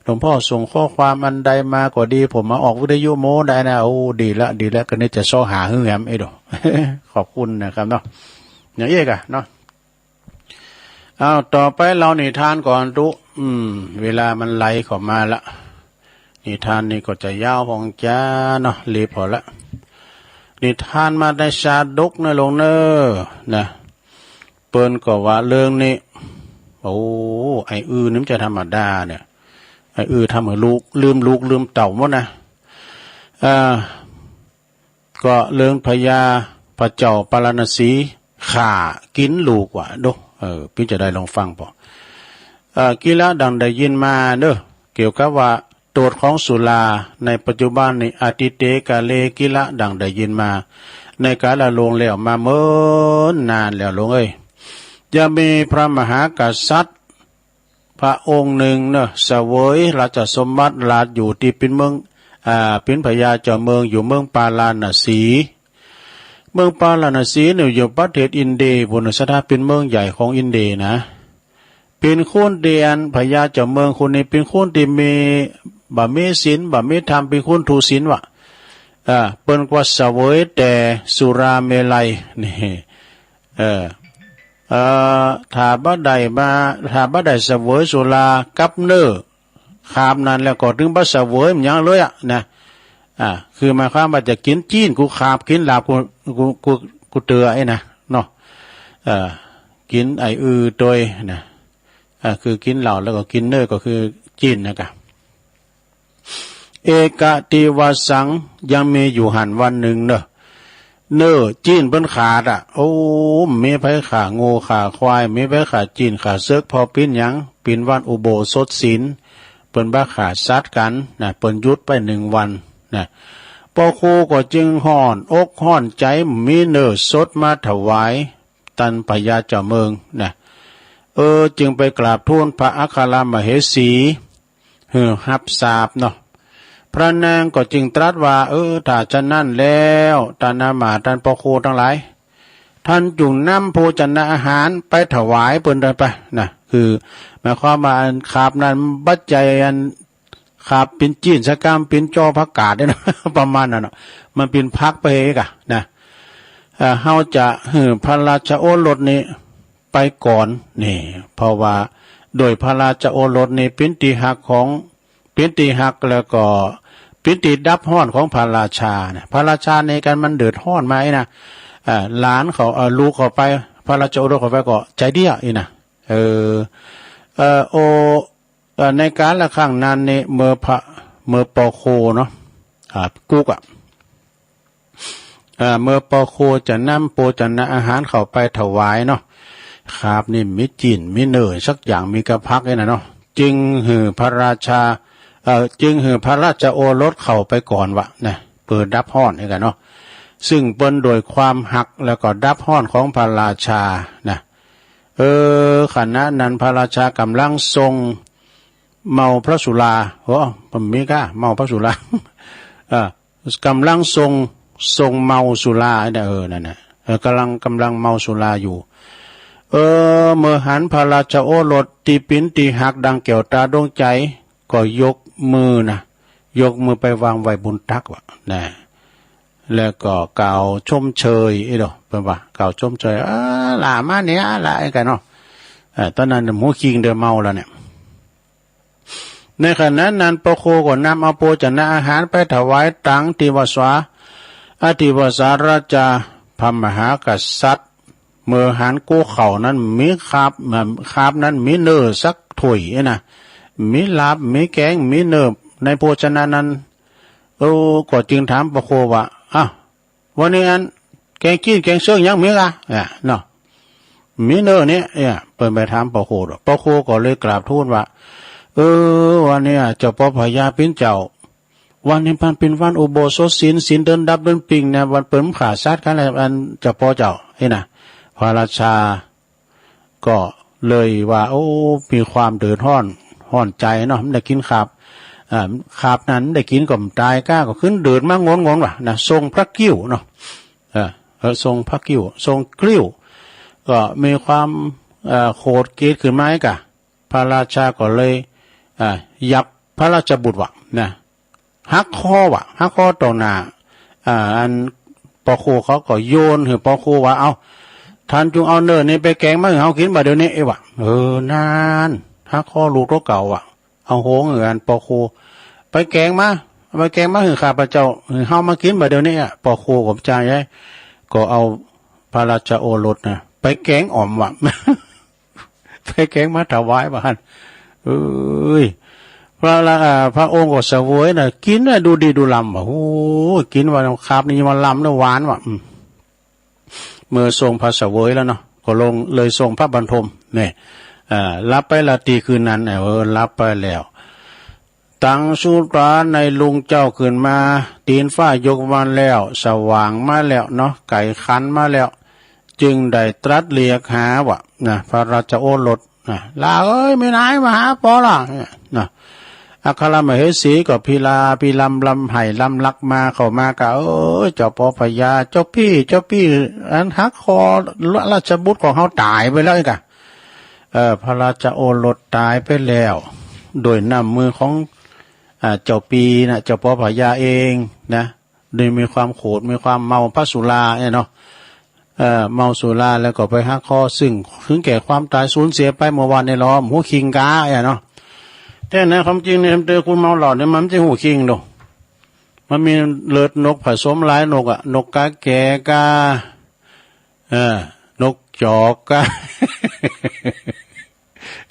หลวงป้อส่งข้อความอันใดมาก็ดี ผมมาออกวิทยุโม้ได้นะ โอ้ ดีละ ดีละ ก็นึกจะเซาะหาหื้อแหม เอ้ยโด ขอบคุณนะครับเนาะ อย่างอี้กะเนาะ อ้าว ต่อไปเล่านิทานก่อนตุ๊ อืม เวลามันไหลเข้ามาละ นิทานนี่ก็จะยาวพ่องจ๋าเนาะ เลยผ่อละ นิทานมาในชาดกเน่อหลวงเน่อ นะ เปิ้นก็ว่าเรื่องนี้ โอ้ ไอ้อื้อนี่มันจะธรรมดาเนี่ย ไอ้อื้อทำหื้อลูกลืมลูกลืมเต้าหมดนะ อ่า ก็เรื่องพญาพระเจ้าปาราณสีฆ่ากิ๋นลูกว่า ดู เออ ปี้จะได้ลองฟังผ่อ เอ่อ กิละดังได้ยินมาเน่อ เกี่ยวกับว่า โต้ษของสุราในปัจจุบันนี้ อตีเตกาเล กิละดังได้ยินมา ในกาลล่วงแล้วมาเมินนานแล้วหลวงเอ้ย ยังมีพระมหากษัตริย์พระองค์หนึ่งเน่อ เสวยราชสมบัติราชอยู่ตี้เป๋นเมือง อ่า เป๋นพญาเจ้าเมืองอยู่เมืองปาราณสี เมืองปาราณสีเนี่ยอยู่ประเทศอินเดียปู้น สถาเป๋นเมืองใหญ่ของอินเดียนะ เป๋นคนตี้อันพญาเจ้าเมืองคนนี้เป๋นคนตี้มี บ่มีศีล บ่มีธรรม เป๋นคนทุศีลว่ะ เออ เปิ้นกว่าเสวยแต่สุราเมรัยนี่ เออ เอ่อ ถ้าบ่ได้มา ถ้าบ่ได้เสวยสุรากับเนื้อ ขาบนั้นแล้วก็ตึงบ่เสวยมันหยังเลยอะนะ อ่า คือหมายความว่าจะกิ๋นจีนกูขาบ กิ๋นลาบกู กู กู กูเตือไอ้นะเนาะ เอ่อ กิ๋นไอ้อือตวยนะ อ่า คือกิ๋นเหล้าแล้วก็กิ๋นเนื้อก็คือจีนนะกะ เอกติวาสัง ยังมีอยู่หั้นวันหนึ่งเน่อ เนื้อจีนเปิ้นขาดอะ โอ้ มีไผฆ่างัวฆ่าควาย มีไผฆ่าจีนฆ่าเสิก เพราะเป๋นหยัง เป๋นวันอุโบสถศีล เปิ้นบ่ฆ่าสัตว์กั๋นนะ เปิ้นหยุดไปหนึ่งวันนะ ป้อครูก็จึงฮ้อนอกฮ้อนใจ๋ มีเนื้อสดมาถวายต้านพญาเจ้าเมืองนะ เออ จึงไปกราบทูลพระอัครมเหสี หื้อฮับสาปเนาะ พระนางก็จึงตรัสว่า เออ ถ้าฉะนั้นแล้ว ต้านอามาตย์ ต้านป้อครูตังหลาย ต้านจุ่งนำโภชนะอาหารไปถวายเปิ้นเถิดไปนะ คือหมายความว่าอันขาบนั้นบ่ใจ้อันขาบเป๋นจีนสักกำ เป๋นจ้อผักกาดเนี่ยนะ ประมาณนั้นเนาะ มันเป๋นผักไปเองอะนะ เอ่อ เฮาจะหื้อพระราชโอรสนี้ไปก่อนนี่ เพราะว่าโดยพระราชโอรสนี้เป๋นตี้ฮักของ เป๋นตี้ฮักแล้วก็เป๋นตี้ดับฮ้อนของพระราชานะ พระราชาในการมันเดือดฮ้อนมาไอ้นะ อ่า หลานเขา เอ่อ ลูกเขาไป พระราชโอรสเขาไปก็ใจ๋เดี้ยอี้นะ เออ เอ่อ โอ เอ่อ ในกาละครั้งนั้นนี่ เมื่อพระ เมื่อป้อครูเนาะ อ่า กุ๊กอะ อ่า เมื่อป้อครูจะนำโภชนะอาหารเข้าไปถวายเนาะ ขาบนี่มีจีน มีเนื้อสักอย่าง มีกะผักไอ้นะเนาะ จึงหื้อพระราชา เอ่อ จึงหื้อพระราชโอรสเข้าไปก่อนวะนะ เปื้อดับฮ้อนไอ้กะเนาะ ซึ่งเปิ้นโดยความฮักแล้วก็ดับฮ้อนของพระราชานะ เออ ขณะนั้นพระราชากำลังทรงเมาพระสุรา โอ้ บ่มีก้าเมาพระสุรา เออ กำลังทรง ทรงเมาสุราเนี่ย เออ นั่นน่ะ เออ กำลัง กำลังเมาสุราอยู่ เออ เมื่อหันพระราชโอรสตี้เป๋นตี้ฮักดังแก้วตาดวงใจ๋ ก็ยกมือนะ ยกมือไปวางไว้บนตักวะนะ แล้วก็กล่าวชมเชย เอ้ยเนาะ เปิ้นว่ากล่าวชมเชย เออ หล่ามาเนี่ย หล่าไอ้กะเนาะ เออ ต๋อนนั้นหูคิงเดิมเมาแล้วเนี่ย ในขณะนั้นป้อครูก็นำเอาโภชนะอาหารไปถวายตังติวสา อติวสาราชา พระมหากษัตริย์ เมื่อหันกู้เข้านั้นมีขาบ ขาบนั้นมีเนื้อสักถ้วยนะ มีลาบ มีแกง มีเนื้อในโภชนะนั้น เออ ก็จึงถามป้อครูว่า อ้าว วันนี้อันแกงจีนแกงเสิกยังมีกะ อ่ะ เนาะ มีเนื้อเนี่ย เนี่ย เปิ้นไปถามป้อครู ป้อครูก็เลยกราบทูลว่า เออ วันนี้เจ้าป้อพญาเป๋นเจ้า วันนี้มันเป๋นวันอุโบสถศีล ศีลเดือนดับเดือนปิงเนี่ย วันเปิ้นบ่ฆ่าสัตว์กั๋นแล้ว อันเจ้าป้อเจ้า เฮ้ยนะ พระราชา ก็เลยว่า โอ้ มีความเดือดฮ้อน ฮ้อนใจ๋เนาะ บ่ได้กิ๋นขาบ อ่า ขาบนั้นบ่ได้กิ๋นก็บ่ต๋ายก้า ก็ขึ้นเดือดมางนๆ ว่ะนะ ทรงพระกริ้วเนาะ เออ เออ ทรงพระกริ้ว ทรงกริ้ว ก็มีความ เอ่อ โขดเกลียดขึ้นมาไอ้กะ พระราชาก็เลย อ่า หยาบพระราชบุตรว่ะนะ หักคอว่ะ หักคอต่อหน้า อ่า อันป้อครูเขาก็โยนหื้อป้อครูว่า เอา ต้านจุ่งเอาเนื้อนี่ไปแกงมาหื้อเฮากิ๋นบ่าเดี๋ยวนี้ เอ้ยว่ะ เออ นั่น หักคอลูกตั๋วเก่าว่ะ เอาโหงหื้ออันป้อครู ไปแก๋งมา ไปแก๋งมาหื้อข้าพเจ้า หื้อเฮามากิ๋นบ่าเดี่ยวนี้อะ ป้อครัวก็บ่ใจ้ ก็เอาพระราชโอรสนะ ไปแก๋งอ่อมว่ะ ไปแก๋งมาถวายว่าหั้น เอ้ย พระละ อ่า พระองค์ก็เสวยนะ กิ๋นนะ ดูดีดูล้ำว่ะ โอ้ย กิ๋นว่าคาบนี้มาล้ำนะ หวานว่ะ อืม เมื่อทรงพระเสวยแล้วเนาะ ก็ลงเลยทรงพระบันทม เนี่ย อ่า หลับไปราตรีคืนนั้น เออ หลับไปแล้ว ตังสุราในลุงเจ้าขึ้นมา ตี๋นฟ้ายกมาแล้ว สว่างมาแล้วเนาะ ไก่ขันมาแล้ว จึงได้ตรัสเรียกหาว่ะ นะ พระราชโอรส นะ หล้าเอ้ย แม่นายมาหาปอละ เนี่ย นะ อัครมเหสีก็พิลาพิลำลำไห้ลำลักมา เข้ามาก็ เอ้ย เจ้าปอพญา เจ้าปี้ เจ้าปี้ อันหักคอราชบุตรของเฮาต๋ายไปแล้วอีกอะ เอ่อ พระราชโอรสต๋ายไปแล้ว โดยน้ำมือของ อ่า เจ้าปี้นะ เจ้าปอพญาเองนะ โดยมีความโขด มีความเมาพระสุราเนี่ยเนาะ เอ่อ เมาสุราแล้วก็ไปหักคอ ซึ่งถึงแก่ความต๋ายสูญเสียไปเมื่อวานนี้ลอ บ่ฮู้คิงกาเนี่ยเนาะ แต่ในความจริงเนี่ย เตอคุณเมาเหล้าเนี่ย มันบ่ใจ้ฮู้คิงดอก มันมีเลือดนกผสมหลายนกอะ นกกาแก๋กา เออ นกจอกกา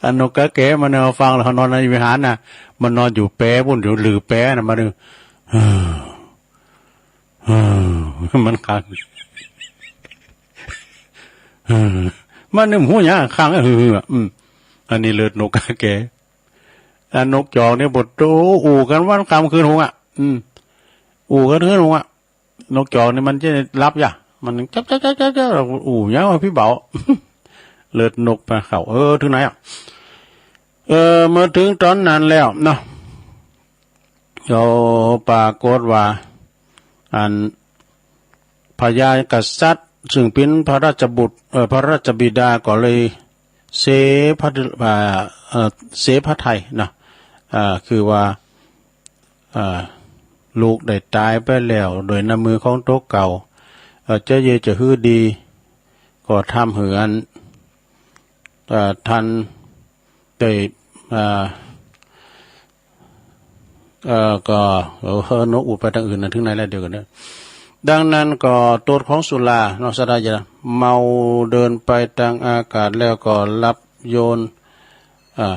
อันนกกาแก๋มันเนี่ย ฟังแล้วนอนในวิหารน่ะ มันนอนอยู่แปปู๊น อยู่หลือแปน่ะ มันเนี่ย มันคัน มันเนี่ย บ่ฮู้หยัง คัน เออ อืม อันนี้เลือดนกกาแก๋ อันนกจอกเนี่ย บ่โต อู้กั๋นวันค่ำคืนหุงอะ อืม อู้กั๋นคืนหุงอะ นกจอกนี่มันจะหลับยะ มันจับจับจับจับจับ อู้ หยังวะปี้เบา เลือดนกปะเขา เออ เถิงไหนอะ เออ เมื่อเถิงต๋อนนั้นแล้วเนาะ โอ้ ปรากฏว่า อัน พญากษัตริย์ ซึ่งเป๋นพระราชบุตร เอ่อ พระราชบิดาก็เลยเสพระ อ่า เอ่อ เสพระทัยเนาะ อ่า คือว่า อ่า ลูกได้ต๋ายไปแล้ว โดยน้ำมือของตั๋วเก่า เอ่อ จะเยจะหื้อดี ก็ทำหื้ออัน เอ่อ ท่านได้ อ่า เอ่อ ก็ เออ นกอู้ไปตางอื่นนะ เถิงไหนแล้ว เดี๋ยวก่อนเนอะ ดังนั้นก็โต้ษของสุราเนาะ สดาจะเมาเดินไปตางอากาศแล้วก็หลับโยน อ่า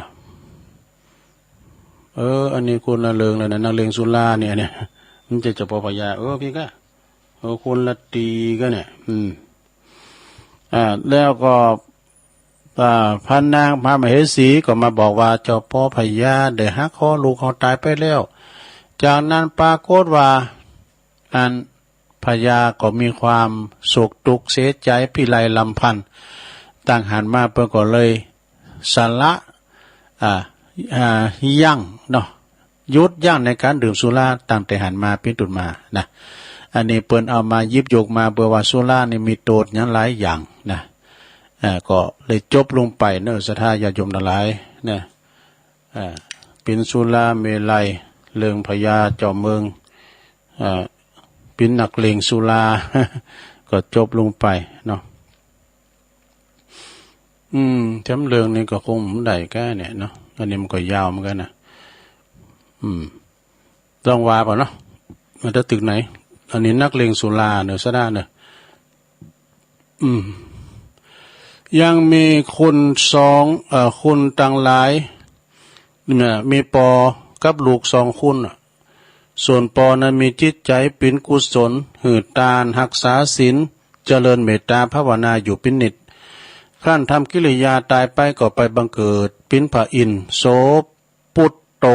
เออ อันนี้คนละเรื่องเลยนะ นักเลงสุราเนี่ย เนี่ย มันจะ เจ้าปอพญา เออ พี่กะ เออ คนละตี้กะเนี่ย อืม อ่า แล้วก็ อ่า พระนางพระมเหสีก็มาบอกว่า เจ้าปอพญาได้หักคอลูกเฮาต๋ายไปแล้ว จากนั้นปรากฏว่า อันพญาก็มีความโศกตุ๊กข์เสียใจ๋พิไรรำพัน ตังหันมาเปิ้นก็เลยสละ อ่า อ่า ยั้งเนาะ หยุดยั้งในก๋านดื่มสุราตั้งแต่หันมาเป๋นต้นมานะ อันนี้เปิ้นเอามาหยิบยกมาเปื้อว่าสุรานี่มีโต้ษหยังหลายอย่างนะ อ่า ก็เลยจบลงไปเนาะ ศรัทธาญาติโยมตังหลายนะ อ่า เป๋นสุราเมรัย เรื่องพญาเจ้าเมือง อ่า เป๋นนักเลงสุรา ก็จบลงไปเนาะ อืม แถมเรื่องนี้ก็คงบ่ได้แก้เนี่ยเนาะ อันนี้มันก็ยาวเหมือนกั๋นนะ อืม ต้องว่าไปเนาะ มันจะเถิงไหน อันนี้นักเลงสุราเนาะ สดาเนาะ อืม ยังมีคนสอง เอ่อ คนตังหลาย เนี่ย มีปอกับลูกสองคนน่ะ ส่วนปอนั้นมีจิตใจ๋เป๋นกุศล หื้อตาน ฮักษาศีล เจริญเมตตาภาวนาอยู่เป๋นนิต ครั้นทำกิริยาต๋ายไปก็ไปบังเกิดเป๋นพระอินทร์ โสปุตโต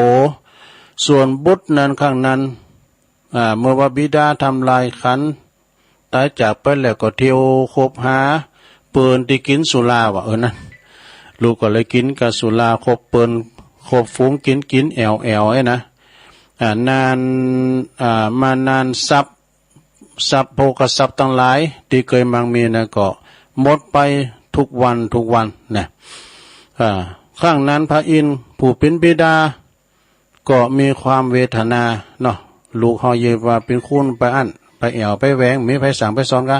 ส่วนบุตรนั้นครั้งนั้น อ่า เมื่อว่าบิดาทำลายขัน ต๋ายจากไปแล้วก็เที่ยวคบหาเปิ้นตี้กิ๋นสุราว่ะ เออ นั่น ลูกก็เลยกิ๋นกับสุรา คบเปิ้น คบฝูงกิ๋น กิ๋นแอ่วแอ่วไอ้นะ อ่า นาน อ่า มานาน ทรัพย์ ทรัพย์ โภคทรัพย์ตังหลายตี้เกยมั่งมีนั้นก็หมดไปทุกวันทุกวันนะ อ่า ครั้งนั้นพระอินทร์ผู้เป๋นบิดา ก็มีความเวทนาเนาะ ลูกเฮาเยียะว่าเป๋นคนไปอั้น ไปแอ่วไปแหวง มีใผสั่งใผสอนกา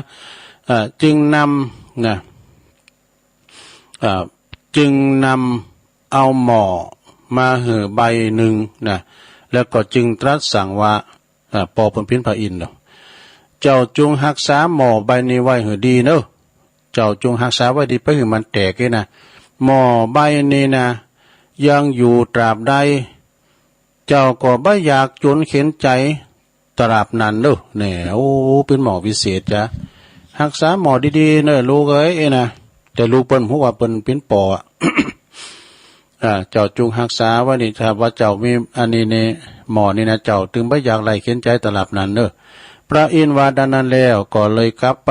เอ่อ จึงนำ นะ เอ่อ จึงนำเอาหม้อมาหื้อใบนึ่งนะ แล้วก็จึงตรัสสั่งว่า อ่า ปอเปิ้นเป๋นพระอินทร์เนาะ เจ้าจงฮักษาหม้อใบนี้ไว้หื้อดีเน่อ เจ้าจงฮักษาไว้ดี บ่หื้อมันแตกเน่อนะ หม้อใบนี้นะ ยังอยู่ตราบใด เจ้าก็บ่อยากจนเข็ญใจ๋ตราบนั้นเน่อ เนี่ย โอ้ เป๋นหม้อวิเศษจ้ะ ฮักษาหม้อดีๆ เน่อลูกเอ๋ย เน่อนะ แต่ลูกเปิ้นฮู้ว่าเปิ้นเป๋นปออะ อ่า เจ้าจงฮักษาไว้นี่ ถ้าว่าเจ้ามีอันนี้นี่ หม้อนี้นะ เจ้าตึงบ่อยากไร้เข็ญใจ๋ตราบนั้นเน่อ พระอินทร์ว่าดังนั้นแล้วก็เลยกลับไป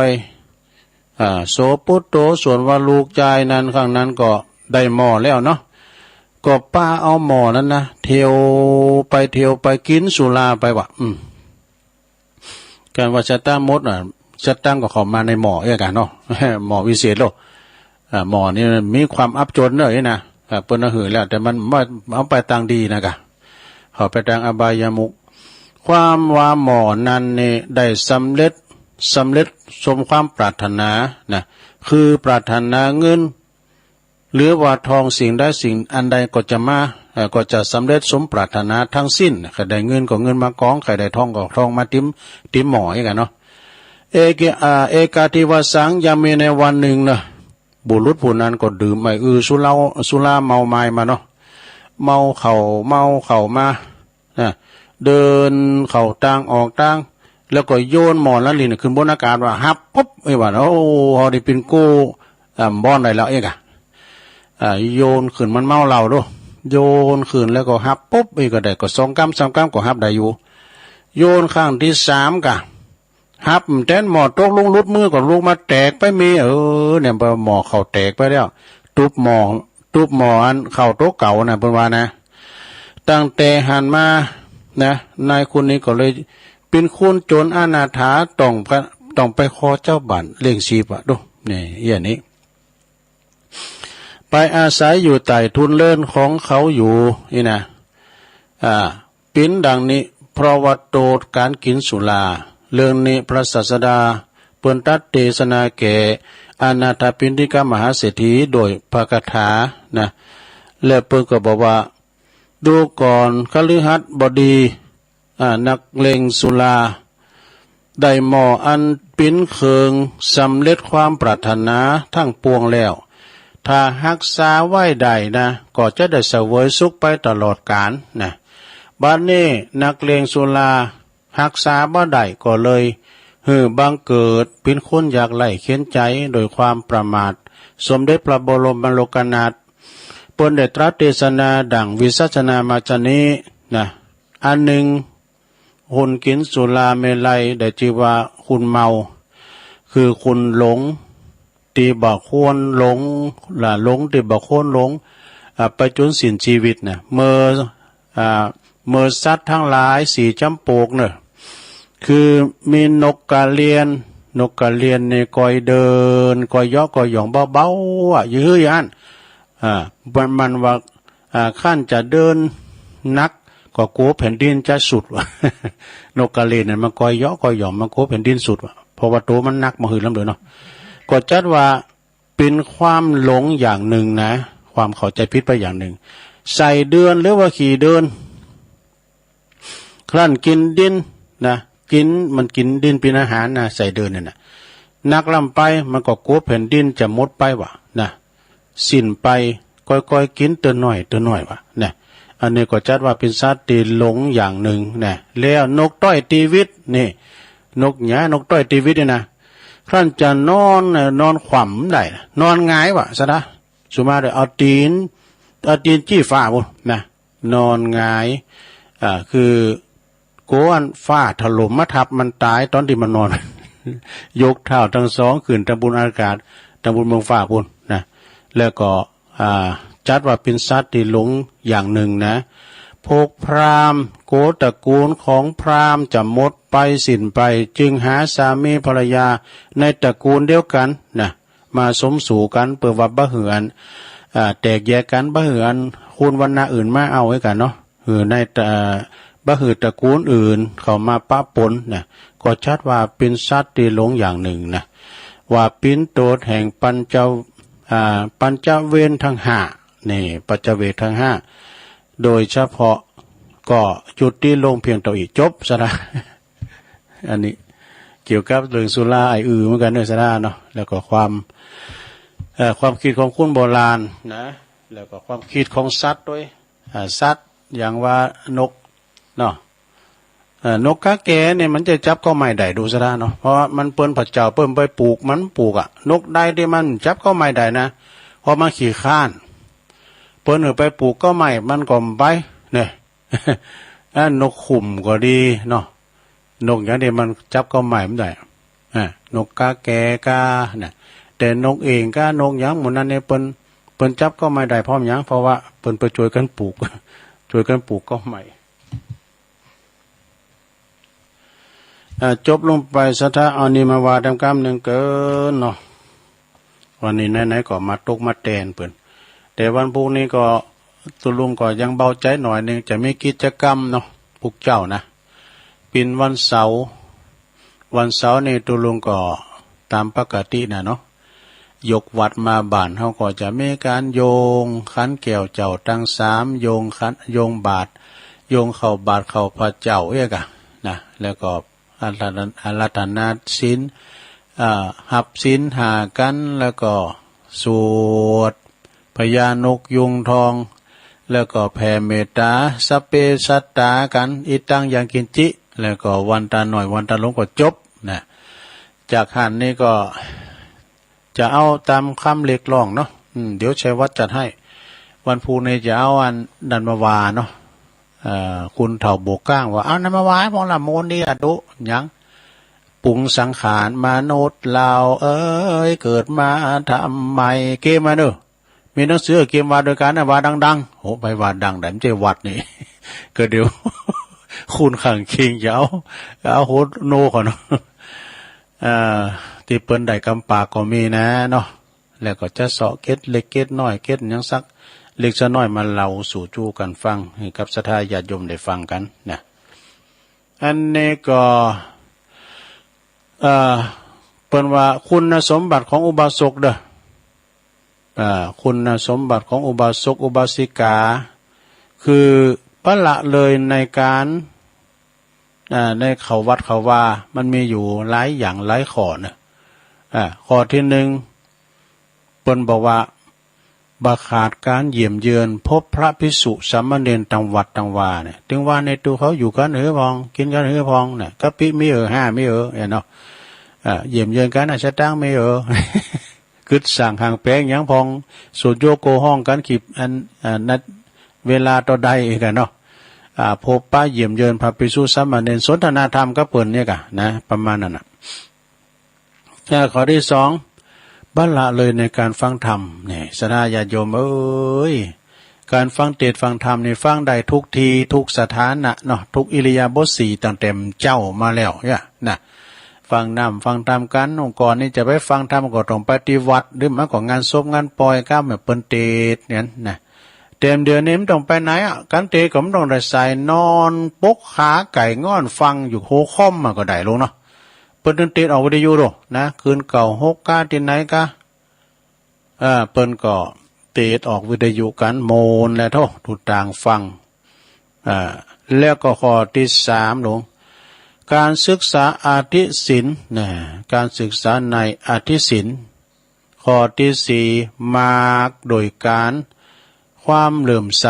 อ่า โสปุตโต ส่วนว่าลูกจายนั้น ครั้งนั้นก็ได้หม้อแล้วเนาะ ก็ปาเอาหม้อนั้นนะ เที่ยวไปเที่ยวไป กิ๋นสุราไปว่ะ อืม กันว่าสตางค์หมดน่ะ สตางค์ก็เข้ามาในหม้อเอ้ยกั๋นเนาะ หม้อวิเศษโลก อ่า หม้อนี้มีความอับจนเน่อนี่นะ อ่า เปิ้นเอาหื้อแล้ว แต่มันบ่เอาไปตางดีนะกะ เข้าไปตางอบายมุข ความว่าหม้อนั้นนี่ได้สำเร็จ สำเร็จสมความปรารถนานะ คือปรารถนาเงิน หรือว่าทองสิ่งใดสิ่งอันใดก็จะมา เอ่อ ก็จะสำเร็จสมปรารถนาทั้งสิ้น ใค่ได้เงินก็เงินมากอง ใค่ได้ทองก็ทองมาติม ติมหม้อเอ้ยกั๋นเนาะ เอเก อ่า เอกาทิวาสัง ยังมีในวันหนึ่งเน่อ บุรุษผู้นั้นก็ดื่มไอ้อือสุเหล้า สุราเมามายมาเนาะ เมาเข้า เมาเข้ามา นะ เดินเข้าตางออกตาง แล้วก็โยนหม้อนั้นลินขึ้นบนอากาศว่า หับปุ๊บ เอ้ยว่า โอ้ เฮาได้เป๋นกู้ อ่า บ่อนได้แล้วเอ้ยกะ อ่า โยนขึ้น มันเมาเหล้าโด โยนขึ้นแล้วก็หับปุ๊บ เอ้ย ก็ได้ ก็สองกำสามกำก็หับได้อยู่ โยนครั้งตี้สามกะ หับแต๊นหม้อตกลงหลุดมือก็ลุกมาแตกไปเมย เออ เนี่ย หม้อข้าวแตกไปแล้ว ตุ๊บหม้อ ตุ๊บหม้ออันข้าวโต๊ะเก่าน่ะ เปิ้นว่านะ ตั้งแต่หั้นมานะ นายคนนี้ก็เลยเป๋นคนจนอนาถา ต้องไป ต้องไปขอเจ้าบ้านเลี้ยงชีพอะโด เนี่ย อย่างนี้ ไปอาศัยอยู่ใต้ทุนเรินของเขาอยู่นี่นะ อ่า เป๋นดังนี้ เพราะว่าโต้ษก๋านกิ๋นสุรา เรื่องนี้พระศาสดาเปิ้นตรัสเตสนาแก่อนาถปิณฑิกมหาเศรษฐีโดยพระคาถานะ และเปิ้นก็บอกว่า ดูก่อนคฤหัสถ์บดี อ่า นักเลงสุรา ได้หม้ออันเป๋นเครื่องสำเร็จความปรารถนาทั้งปวงแล้ว ถ้าฮักษาไว้ได้นะ ก็จะได้เสวยสุขไปตลอดกาลนะ บัดนี้นักเลงสุราฮักษาบ่ได้ ก็เลยหื้อบังเกิดเป๋นคนยากไร้เข็ญใจ๋โดยความประมาท สมเด็จพระบรมโลกนาถ เปิ้นได้ตรัสเตสนาดั่งวิสัชนามาจานี้นะ อันหนึ่ง คนกิ๋นสุราเมรัยได้จื้อว่าคนเมา คือคนหลงตี้บ่ควรหลง ละหลงตี้บ่ควรหลง อ่า ไปจ๋นสิ้นจีวิตนะ เหมือน อ่า เหมือนสัตว์ตังหลายสี่จ๋ำปกเน่อ คือมีนกกระเรียน นกกระเรียนนี่ก่อยเดิน ก่อยเหยาะก่อยหย่องเบาๆ อะ อยู่หื้ออยู่อั้น อ่า มัน มันว่า อ่า คันจะเดินหนักก็กั๋วแผ่นดินจะสุดว่ะ นกกระเรียนเนี่ยมันก่อยเหยาะก่อยหย่อง มันกั๋วแผ่นดินสุดว่ะ เพราะว่าตั๋วมันหนักบ่หื้อล้ำเดินเนาะ ก็จัดว่าเป๋นความหลงอย่างนึ่งนะ ความเข้าใจ๋ผิดไปอย่างนึ่ง ไส้เดือนหรือว่าขี้เดือน ครั้นกิ๋นดินนะ กิ๋น มันกิ๋นดินเป๋นอาหารนะ ไส้เดือนเนี่ยนะ หนักล้ำไป มันก็กั๋วแผ่นดินจะหมดไปว่ะนะ สิ้นไป ก่อยๆ กิ๋นเตื้อน้อยเตื้อน้อยว่ะนะ อันนี้ก็จัดว่าเป๋นสัตว์ตี้หลงอย่างนึ่งนะ แล้วนกต้อยตีวิตนี่ นกหยา นกต้อยตีวิตนี่นะ ครั้นจะนอนน่ะ นอนขว้ำได้ นอนหงายว่ะ สะดะ สุมาเด้อ เอาตี๋น เอาตี๋นจี้ฟ้าปู้นนะ นอนหงาย อ่า คือกั๋วฟ้าถล่มมาทับมันต๋ายต๋อนตี้มันนอน ยกเท้าตังสองขึ้นตำบนอากาศ ตำบนเมืองฟ้าปู้นนะ แล้วก็ อ่า จัดว่าเป๋นสัตว์ตี้หลงอย่างนึ่งนะ พวกพราหมณ์ กั๋วตระกูลของพราหมณ์จะหมดไปสิ้นไป จึงหาสามีภรรยาในตระกูลเดียวกั๋นนะ มาสมสู่กั๋น เปื้อว่าบ่หื้ออัน อ่า แตกแยกกั๋น บ่หื้ออันคนวรรณะอื่นมาเอาไว้กั๋นเนาะ หื้อใน อ่า บ่หื้อตระกูลอื่นเข้ามาปะปนนะ ก็จัดว่าเป๋นสัตว์ตี้หลงอย่างนึ่งนะ ว่าเป๋นโต้ษแห่งปัญจ อ่า ปัญจเวรตังห้า นี่ ปัญจเวรตังห้า โดยเฉพาะ ก็จุติลงเพียงเต้าอี้ จบ ศรัทธา อันนี้เกี่ยวกับเรื่องสุราไอ้อือเหมือนกั๋นเนาะ ศรัทธาเนาะ แล้วก็ความ เอ่อ ความกึ๊ดของคนโบราณนะ แล้วก็ความกึ๊ดของสัตว์ตวย อ่า สัตว์อย่างว่านกเนาะ เอ่อ นกกาแก๋เนี่ยมันจะจับเก๊าไม้ได้ดู ศรัทธาเนาะ เพราะว่ามันเปิ้นผ่าเจ้าเปิ้นไปปลูก มันปลูกอะ นกใดตี้มันจับเก๊าไม้ได้นะ เพราะมันขี้คร้าน เปิ้นหื้อไปปลูกเก๊าไม้มันก็บ่ไปเนี่ย อ่ะ นกขุ่มก็ดีเนาะ นกหยังตี้มันจับเก๊าไม้บ่ได้ อ่ะ นกกาแก๋กา น่ะ แต่นกเอ็งกา นกหยังหมู่นั้นเนี่ยเปิ้น เปิ้นจับเก๊าไม้ได้ เพราะหยัง เพราะว่าเปิ้นไปจ้วยกั๋นปลูก จ้วยกั๋นปลูกเก๊าไม้ อ่า จบลงไป ศรัทธา เอานี่มาว่าแตมกำนึ่งเกินเนาะ วันนี้ไหนๆ ก็มาตกมาแตนเปิ้น แต่วันพุธนี้ก็ตุ๊ลุงก็ยังเบาใจ๋หน่อยนึ่ง จะมีกิจกรรมเนาะ ปุกเจ้านะ เป๋นวันเสาร์ วันเสาร์นี่ตุ๊ลุงก็ต๋ามปกติน่ะเนาะ ยกวัดมาบ้านเฮาก็จะมีก๋านโยงขันแก้วเจ้าตังสาม โยงขัน โยงบาตร โยงข้าวบาตรข้าวพระเจ้าเอี้ยก่ะนะ แล้วก็อาราธนา อาราธนาศีล อ่า ฮับศีลห้ากั๋น แล้วก็สวดพญานกยูงทอง แล้วก็แผ่เมตต๋า สัพเพสัตตากั๋น อิตังยังกิญจิ แล้วก็วันตาน้อยวันตาหลวงก็จบนะ จากหั้นนี่ก็ จะเอาต๋ามกำเรียกร้องเนาะ อืม เดี๋ยวชัยวัฒน์จัดให้ วันพุธนี้จะเอาอันนั้นมาว่าเนาะ เอ่อ คุณเฒ่าโบกก้างว่า เอานั้นมาว่าให้พ่องละ โมนดีอะ ดู หยัง ปรุงสังขารมนุษย์เราเอ๋ย เกิดมาทำไม เกมมาเนอะ มีหนังสือเกมว่าโดยการนะ ว่าดังๆ โห ไปว่าดังได้ บ่ใจ้วัดนี่ ก็เดี๋ยว คุณข้างเคียงจะเอา เอาหัวโนเขาเนาะ เอ่อ ตี้เปิ้นได้กำปากก็มีนะเนาะ แล้วก็จะเซาะเก็ดเล็กเก็ดน้อย เก็ดหยังสักเล็กสักน้อยมาเล่าสู่จู้กั๋นฟัง หื้อกับศรัทธาญาติโยมได้ฟังกั๋นนะ อันนี้ก็ เอ่อ เปิ้นว่าคุณสมบัติของอุบาสกเด้อ อ่า คุณสมบัติของอุบาสกอุบาสิกา คือบ่ละเลยในก๋าน อ่า ในเข้าวัดเข้าวา มันมีอยู่หลายอย่างหลายข้อนะ อ่า ข้อตี้นึ่ง เปิ้นบอกว่า บ่ขาดก๋านเยี่ยมเยือนพบพระภิกษุสามเณรต๋ามวัดต๋ามวาเนี่ย ตึงว่าในตั๋วเขาอยู่กั๋นหื้อพ่อง กิ๋นกั๋นหื้อพ่องเนี่ย กะปิมีเอ่อ ห้ามีเอ่อ เนี่ยเนาะ อ่า เยี่ยมเยือนกั๋นนะ สตางค์มีเอ่อ กึ๊ดสั่งหางแป๋งหยังพ่อง สวดโยโกฮ้องกั๋น ขีบอัน อ่า นัดเวลาเต้าใดกั๋นเนาะ อ่า พบปะเยี่ยมเยือนพระภิกษุสามเณร สนทนาธรรมกับเปิ้นเนี่ยก่ะนะ ประมาณนั้นน่ะ อ่า ข้อตี้สอง บ่ละเลยในก๋านฟังธรรม เนี่ย ศรัทธาญาติโยมเอ๋ย ก๋านฟังเตสน์ฟังธรรมนี่ฟังได้ทุกตี้ทุกสถานะเนาะ ทุกอิริยาบถสี่ ตั้งแต่เจ๊ามาแล้วเนี่ยนะ ฟังธรรมฟังธรรมกั๋น เมื่อก่อนนี่จะไปฟังธรรมก็ต้องไปตี้วัด หรือไม่ก็งานศพงานปอย ก็แม่นเปิ้นเตสน์เนี่ยนะ แต่เดี๋ยวนี้บ่ต้องไปไหนอะ ก๋านเตสน์ก็บ่ต้องได้ใส่ นอนปกขาไก่ง่อนฟังอยู่หัวคอมมาก็ได้ลุงเนาะ เปิ้นตึงเตสน์ออกวิทยุโดนะ คืนเก้าหกกาตี้ไหนกา เออ เปิ้นก็เตสน์ออกวิทยุกั๋น โมนแลโธ่ ตุ๊ต่างฟัง อ่า แล้วก็ข้อตี้สามลุง ก๋านศึกษาอธิศีลนะ ก๋านศึกษาในอธิศีล ข้อตี้สี่ มากโดยก๋านความเลื่อมใส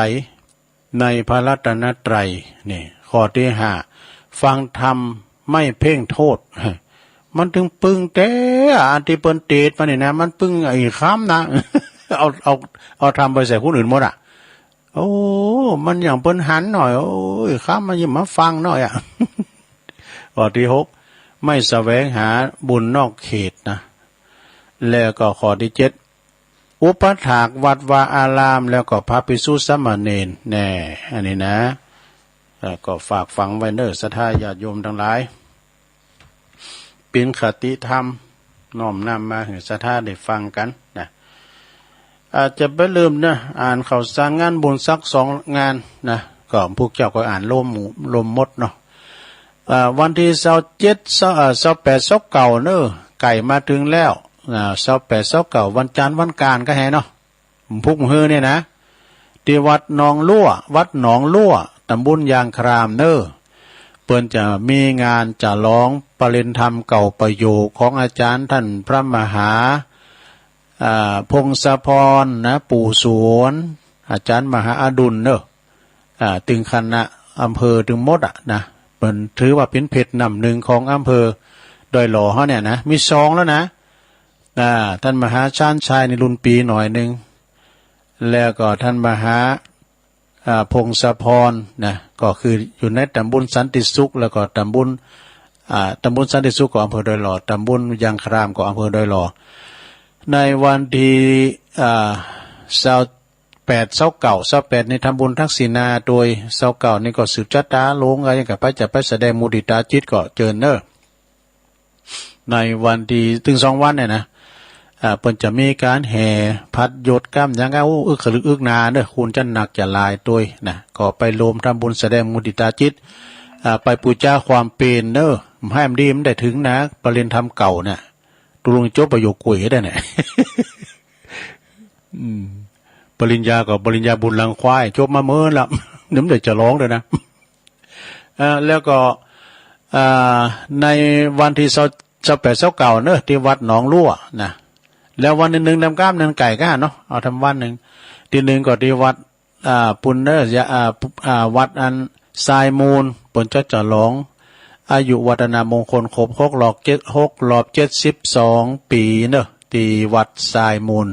ในพระรัตนตรัย นี่ ข้อตี้ห้า ฟังธรรมไม่เพ่งโทษ มันตึงปึงแต๊อะ อันตี้เปิ้นเตสน์มานี่นะ มันปึงไอ้คำนะ เอา เอา เอาธรรมไปใส่คนอื่นหมดอะ โอ้ มันอย่างเปิ้นหันหน่อย โอ้ย คำมันยังมาฟังหน่อยอะ ข้อตี้หก ไม่แสวงหาบุญนอกเขตนะ แล้วก็ข้อตี้เจ็ด อุปัฏฐากวัดวาอาราม แล้วก็พระภิกษุสามเณร แน่ อันนี้นะ แล้วก็ฝากฝังไว้เน้อ ศรัทธาญาติโยมตังหลาย เป๋นคติธรรม น้อมนำมาหื้อศรัทธาได้ฟังกั๋นนะ อาจจะบ่ลืมนะ อ่านข่าวสารงานบุญสักสองงานนะ ก็พวกเจ้าก็อ่านรวมหมู่ รวมหมดเนาะ อ่า วันตี้ซาวเจ็ด ซาว อ่า ซาวแปด ซาวเก้าเน้อ ใก้มาเถิงแล้ว อ่า ซาวแปด ซาวเก้า วันจันทร์วันก๋านก็แฮเนาะ พุกมื้อเนี่ยนะ ตี้วัดหนองลั่ว วัดหนองลั่ว ต๋ำบลยางครามเน่อ เปิ้นจะมีงานจะลองปริญญาธรรมเก้าประโยคของอาจ๋ารย์ต้านพระมหา อ่า พงศพรนะ ปู่สวน อาจ๋ารย์มหาอดุลเน่อ อ่า ตึงคณะอำเภอตึงหมดอะนะ เปิ้นถือว่าเป๋นเพชรน้ำนึ่งของอำเภอดอยหล่อเฮาเนี่ยนะ มีสองแล้วนะ อ่า ต้านมหาชาญชัยนี่รุ่นปี๋หน่อยนึ่ง แล้วก็ต้านมหา อ่า พงศพรนะ ก็คืออยู่ในต๋ำบลสันติสุข แล้วก็ต๋ำบล อ่า ต๋ำบลสันติสุขก็อำเภอดอยหล่อ ต๋ำบลยางครามก็อำเภอดอยหล่อ ในวันตี้ อ่า ซาวแปด ซาวเก้า ซาวแปดนี่ทำบุญทักษิณาโตย ซาวเก้านี่ก็สืบจะต๋าลง อะหยังก็ไป จะไปแสดงมุติตาจิตก็เจิญเน่อ ในวันตี้ ตึงสองวันเนี่ยนะ อ่า เปิ้นจะมีก๋านแห่ผัดหยดก้ำหยังก็ โอ้ อึกขลึกอึกหนาเน่อ คนจะนักจะหลายโตยนะ ก็ไปรวมทำบุญแสดงมุติตาจิต อ่า ไปปู๋จาความเป๋นเน่อ บ่หื้อมันดี มันได้เถิงนะ ปริญญาธรรมเก้าเนี่ย ตกลงจบประโยคก๋วยได้เนี่ย อืม ปริญญาก็ปริญญาบุญหลังควาย จบมาเมินละ เดี๋ยวมันได้จะลองด้วยนะ เอ่อ แล้วก็ อ่า ในวันตี้ซาว ซาวแปด ซาวเก้าเน่อ ตี้วัดหนองลั่วนะ แล้ววันตี้นึ่งดำก้ามนึ่งไก่ก้าเนาะ เอาทำวันนึ่ง ตี้นึ่งก็ตี้วัด อ่า ปุณเน่อ อ่า อ่า วัดอันทรายมูล เปิ้นจะจะลองอายุวัฒนมงคลครบหกรอบเจ็ด หกรอบเจ็ดสิบสองปี๋เน่อ ตี้วัดทรายมูล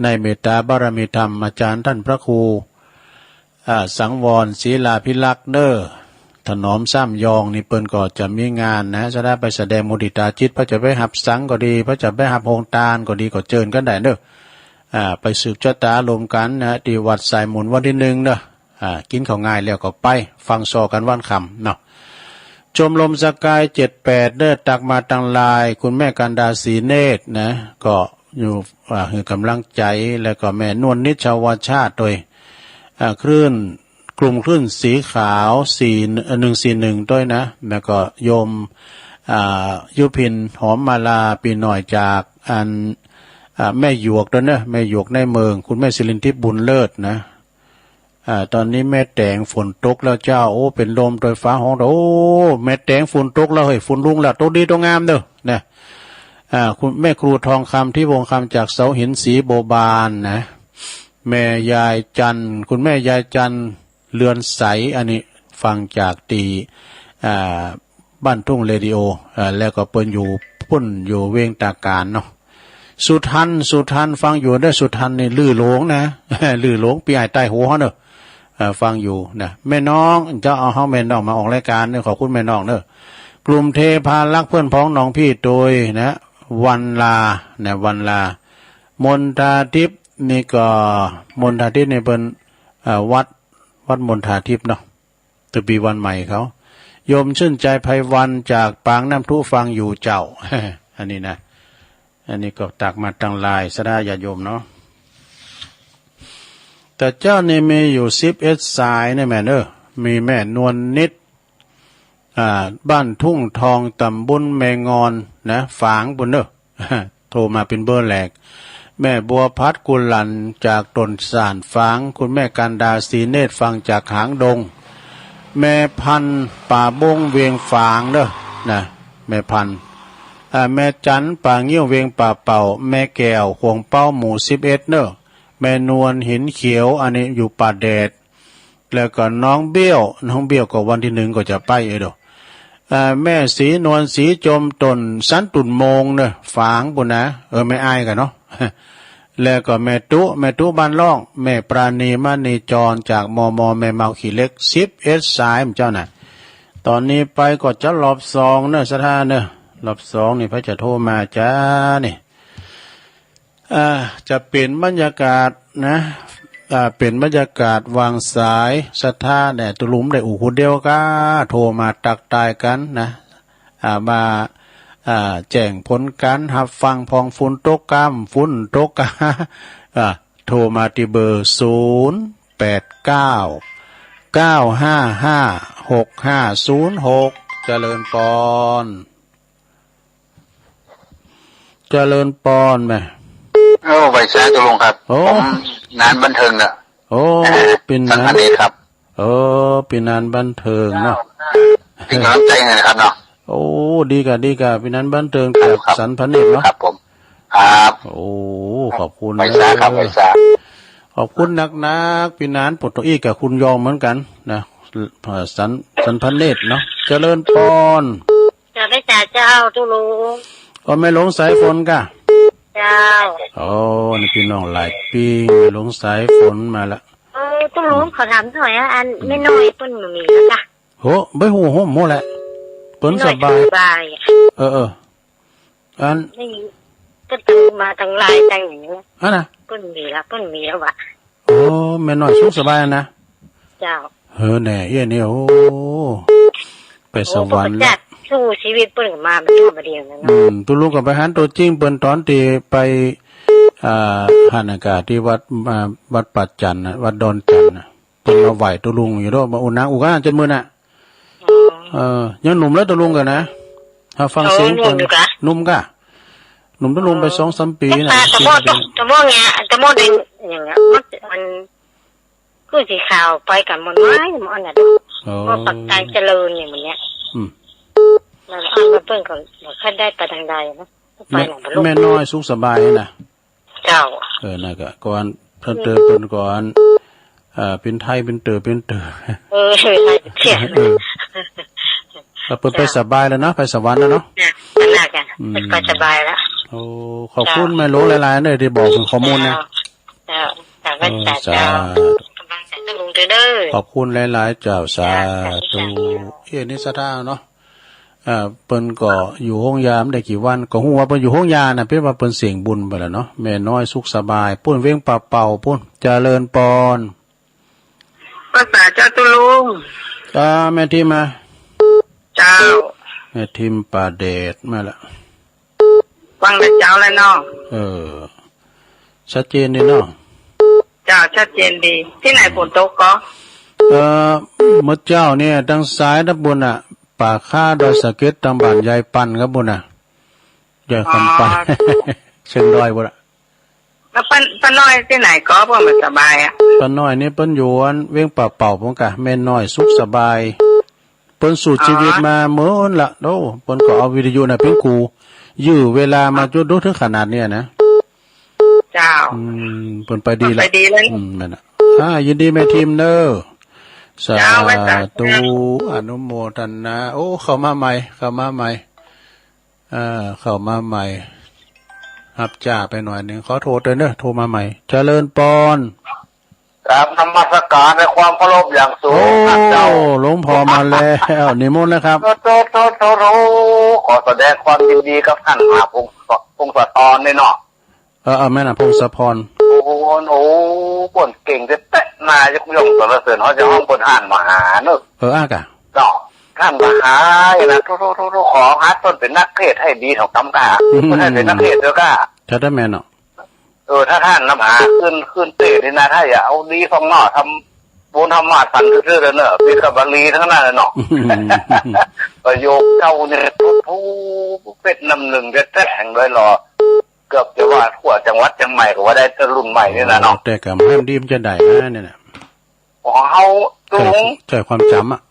ในเมตตาบารมีธรรมอาจ๋ารย์ต้านพระครู อ่า สังวรศิลาภิรักษ์เน่อ ถนอมซ้ำยองนี่เปิ้นก็จะมีงานนะ จะได้ไปแสดงมุติตาจิต ไผจะไปฮับสังก็ดี ไผจะไปฮับโฮงตานก็ดี ก็เจิญกั๋นได้เน่อ อ่า ไปสืบจะต๋าลมกั๋นนะ ตี้วัดทรายมูลวันตี้นึ่งเน่อ อ่า กิ๋นข้าวงายแล้วก็ไปฟังส่อกั๋นวันค่ำเนาะ ชมรมสกายเจ็ดแปดเน่อ ตักมาตังลาย คุณแม่กันดา ศรีเนตรนะ ก็อยู่ อ่า หื้อก๋ำลังใจ๋ แล้วก็แม่นวลนิชชาวชาติโตย อ่า คลื่น กลุ่มคลื่นสีขาว สี่ เอ่อ หนึ่งสี่หนึ่ง โตยนะ แล้วก็โยม อ่า ยุพิน หอมมาลา ปี้น้อยจากอัน อ่า แม่หยวกโตยเน่อ แม่หยวกในเมือง คุณแม่สิรินทิพย์ บุญเลิศนะ อ่า ต๋อนนี้แม่แต๋งฝนตกแล้วเจ้า โอ้ เป๋นลมโตยฟ้าฮ้อง โอ้ แม่แต๋งฝนตกแล้วเฮ้ย ฝนลงแล้ว ตกดีตกงามเน่อ นะ อ่า คุณแม่ครูทองคำ ทิพย์วงศ์คำ จากเสาหิน ศรีบัวบานนะ แม่ยายจันทร์ คุณแม่ยายจันทร์ เรือนใส อันนี้ฟังจากตี้ อ่า บ้านทุ่งเรดิโอ อ่า แล้วก็เปิ้นอยู่ปุ้น อยู่เวียงตาการเนาะ สุทัน สุทันฟังอยู่เน่อ สุทันนี่ลือหลงนะ ลือหลง ปี้อ้ายใต้หัวเฮาเน่อ อ่า ฟังอยู่นะ แม่น้อง เจ้าเอาเฮาแม่น้องมาออกรายก๋านเน่อ ขอบคุณแม่น้องเน่อ กลุ่มเทพารักษ์ เพื่อนพ้องน้องพี่โตยนะ วันลา นะ วันลา มนทาทิพย์นี่ก็ มนทาทิพย์นี่เปิ้น อ่า วัด วัดมนทาทิพย์เนาะ ตะปีวันใหม่เขา โยมชื่นใจไพวันจากปางน้ำทุฟังอยู่เจ้า อันนี้นะ อันนี้ก็ตักมาตังลายศรัทธาญาติโยมเนาะ แต่เจ้านี่มีอยู่สิบเอ็ดสายเนี่ยแม่เน่อ มีแม่นวลนิด อ่า บ้านทุ่งทอง ต๋ำบลแม่งอนนะ ฝางปุ้นเน่อ โทรมาเป๋นเบอร์แรก แม่บัวพัดกุหลันจากต้นส่านฝาง คุณแม่กันดา ศรีเนตร ฟังจากหางดง แม่พันธุ์ ป่าบง เวียงฝางเน่อ นะ แม่พันธุ์ อ่า แม่จันทร์ ป่างิ้ว เวียงป่าเป่า แม่แก้ว ขวงเป๊า หมู่สิบเอ็ดเน่อ แม่นวล หินเขียว อันนี้อยู่ป่าแดด แล้วก็น้องเบี้ยว น้องเบี้ยวก็วันตี้นึ่งก็จะไปเออเด้อ เอ่อ แม่ศรีนวล ศรีจม ต้นสันตุ่นโมงเน่อ ฝางปุ้นนะ เออ แม่อ้ายกั๋นเนาะ แล้วก็แม่ตุ๊ แม่ตุ๊บ้านล่อง แม่ปราณี มณีจร จาก มม แม่เมาขี้เหล็ก สิบเอ็ดสายเจ้าน่ะ ต๋อนนี้ไปก็จะรอบสองเน่อศรัทธาเน่อ รอบสองนี่ไผจะโทรมาจ๊ะนี่ อ่า จะเป๋นบรรยากาศนะ อ่า เป๋นบรรยากาศวางสายศรัทธาเนี่ย ตะลุมได้อู้คนเดียวก้า โทรมาตักตายกั๋นนะ อ่า มา อ่า แจ้งผลก๋านฮับฟัง ผ่องฝนตกก้ำ ฝนตกก้า อ่า โทรมาตี้เบอร์ ศูนย์แปดเก้า เก้าห้าห้า หกห้าศูนย์หก เจริญปอน เจริญปอนแม่ โอ้ ไหว้สาธุลุงครับ โอ้ ผมงานบันเทิงน่ะ โอ้ เอ่อ เป๋น สัง งาน คณิตครับ เออ ปี้นานบันเทิงเนาะ เจ้า เป็นกำลังใจ๋ให้นะครับเนาะ โอ้ ดีก่ะ ดีก่ะ ปี้นานบันเทิง ครับ จากสันพระเนตรเนาะ ครับผม ครับ โอ้ ขอบคุณ ไหว้สาครับ เออ ไหว้สา ขอบคุณนักๆ ปี้นาน ปลดเก้าอี้กับคุณยองเหมือนกั๋นนะ เอ่อ สัน สันพระเนตรเนาะ เจริญปอน เจ้า ไหว้สาเจ้า ตุ๊ลุง ก็แม่หลวงสายฝนก่ะ เจ้า โอ้ นี่ปี้น้องหลายปี๋ แม่หลวงสายฝนมาละ เออ ตุ๊ลุง อืม ขอถามหน่อยอะ อัน อืม แม่น้อยเปิ้นบ่มีแล้วก่ะ โห บ่ฮู้ ฮู้บ่ฮู้แหละ เปิ้น แม่น้อยสบาย สบายอะ เออ เออ อัน นี่ เปิ้นตึงมาตังลายตังอย่างนี้ อันน่ะ เปิ้นมีแล้ว เปิ้นมีแล้ววะ โอ้ แม่น้อยสุขสบายนะ เจ้า เออ แน่ เอี้ยนี่ โอ้ ไปสวรรค์ โอ้ เปิ้นก็จัดสู้ชีวิตเปิ้นก็มา มันก็บ่ดีนะเนาะ อืม ตุ๊ลุงก็ไปหันตั๋วจริงเปิ้นต๋อนตี้ไป อ่า หั้นน่ะก่ะ ตี้วัด อ่า วัดป่าจันทร์น่ะ วัดดอนจันทร์น่ะ เปิ้นมาไหว้ตุ๊ลุงอยู่เนาะ มาโอ้นางอู้ก่า จันทร์มื้อน่ะ อ๋อ เออ ยังหนุ่มเลยตุ๊ลุงก่ะนะ หาฟังเสียงเปิ้น โอ้ หนุ่มอยู่ก่ะ หนุ่มก่ะ หนุ่มตุ๊ลุงไป อ๋อ สองสามปี๋น่ะ ตะโม ตะโมเนี่ย ตะโมเด้งอย่างเงี้ย มัน มัน คือสีขาวไปกับมันไม้ มันอ่ะ อ๋อ พวกปักใต้เจริญเนี่ย มันเนี่ย อืม แล้วอันมาเปิ้นก็บ่ค่อยได้ไปตางใดนะ ไป แม่ หนองปะลุก แม่น้อยสุขสบายน่ะ เจ้า เออ นั่นก่ะ ก่อน เปิ้นเต๋อเปิ้นก่อน เอ่อ เป๋นไทย เป๋นเต๋อ เป๋นเต๋อ เออ เออ ไทยเปลี่ยน เออ แล้วเปิ้นไป เจ้า สบายแล้วเนาะ ไปสวรรค์แล้วเนาะ น่ะ นั่นน่ะจ้ะ อืม ไปสบายแล้ว โอ้ ขอบคุณ เจ้า แม่หลวงหลายๆ เด้อ ตี้บอกเถิงข้อมูลนะ เจ้า เจ้า สาธุ เออ สาธุ เจ้า กำลังใจตุ๊ลุงเด้อ ขอบคุณหลายๆ เจ้า สาธุ เจ้า สาธุ เอ้ย นี่ศรัทธาเนาะ อ่า เปิ้นก็อยู่โฮงยาบ่ได้กี่วัน ก็ฮู้ว่าเปิ้นอยู่โฮงยาน่ะ เป๋นว่าเปิ้นเสี้ยงบุญไปแล้วเนาะ แม่น้อยสุขสบาย ปู๊นเวียงป่าเป่าปู๊น เจริญปอน ไหว้สาเจ้าตุ๊ลุง อ่า แม่ทิมมา เจ้า แม่ทิมป่าแดดมาละ ฟังแต่เจ๊าแล้วเนาะ เออ ชัดเจนดีเนาะ เจ้า ชัดเจนดี ตี้ไหนฝนตกก่อ เอ่อ เมื่อเจ๊าเนี่ย ตางซ้ายตางปู๊นน่ะ ป่าคาดอยสะเก็ด ตางบ้านยายปันครับปู๊นน่ะ ยายคำปัน อ๋อ เชิงดอยปู๊นน่ะ แล้วป้า ป้าน้อยตี้ไหนก่อ เปิ้นบ่สบายอะ ป้าน้อยนี่เปิ้นอยู่อันเวียงป่าเป่าปู๊นก่ะ แม่น้อยสุขสบาย เปิ้นสู้ชีวิตมาเมินละ โอ้ เปิ้นก็เอาวิทยุน่ะเป๋นกู ยื้อเวลามาจนดูเถิงขนาดเนี้ยนะ เจ้า อืม เปิ้นไปดีละ เปิ้นไปดีแล้ว อืม นั่นน่ะ อ่า ยินดีแม่ทิมเน่อ เจ้า สาธุ ไหว้สา อนุโมทนา โอ้ เข้ามาใหม่ เข้ามาใหม่ อ่า เข้ามาใหม่ ฮับจ๊าไปหน่อยนึ่ง ขอโทษตวยเน่อ โทรมาใหม่ เจริญปอน กราบนมัสการในความเคารพอย่างสูง โอ้ ท่านเจ้า หลวงพ่อมาแล้ว นิมนต์นะครับ โต โต โต โต โอ้ ขอแสดงความยินดีกับท่านมหาพงศ พงศธรนี่เนาะ เออ เออ แม่นน่ะ พงศธร โอ้โห โอ้ เปิ้นเก่งแต๊ๆ นายกย่องสรรเสริญ เฮาจะฮ้องเปิ้นท่านมหาเนาะ เออ อ้ากะ เนาะ ท่านมหานี่นะ โธ่ โธ่ โธ่ โธ่ ขอหัดเปิ้นเป๋นนักเทศน์หื้อดีเถ่ากำก้า อืม เปิ้นหื้อเป๋นนักเทศน์เถ่ากำก้า ถ้าได้แม่นเนาะ เออ ถ้าท่านนำหาขึ้น ขึ้นเตสน์นี่นะ ถ้าอย่าเอาดีข้างนอก ทำบุญทำมาดฝันซื่อๆ เลยเนาะ มีแต่บาลีตังนั้นน่ะเนาะ อืม ประโยคเก่าเนี่ย โธ่ โธ่ เป๋นน้ำนึ่งแต๊ๆ แห่งดอยหล่อ เกือบจะว่าทั่วจังหวัดเจียงใหม่ก็ว่าได้ แต่รุ่นใหม่นี่นะเนาะ โอ้ แต่กำหั้นดีมันจะได้นะเนี่ยนะ ของเฮา ใจ้ ตุ๊ลุง ใจ้ความจ๋ำอะ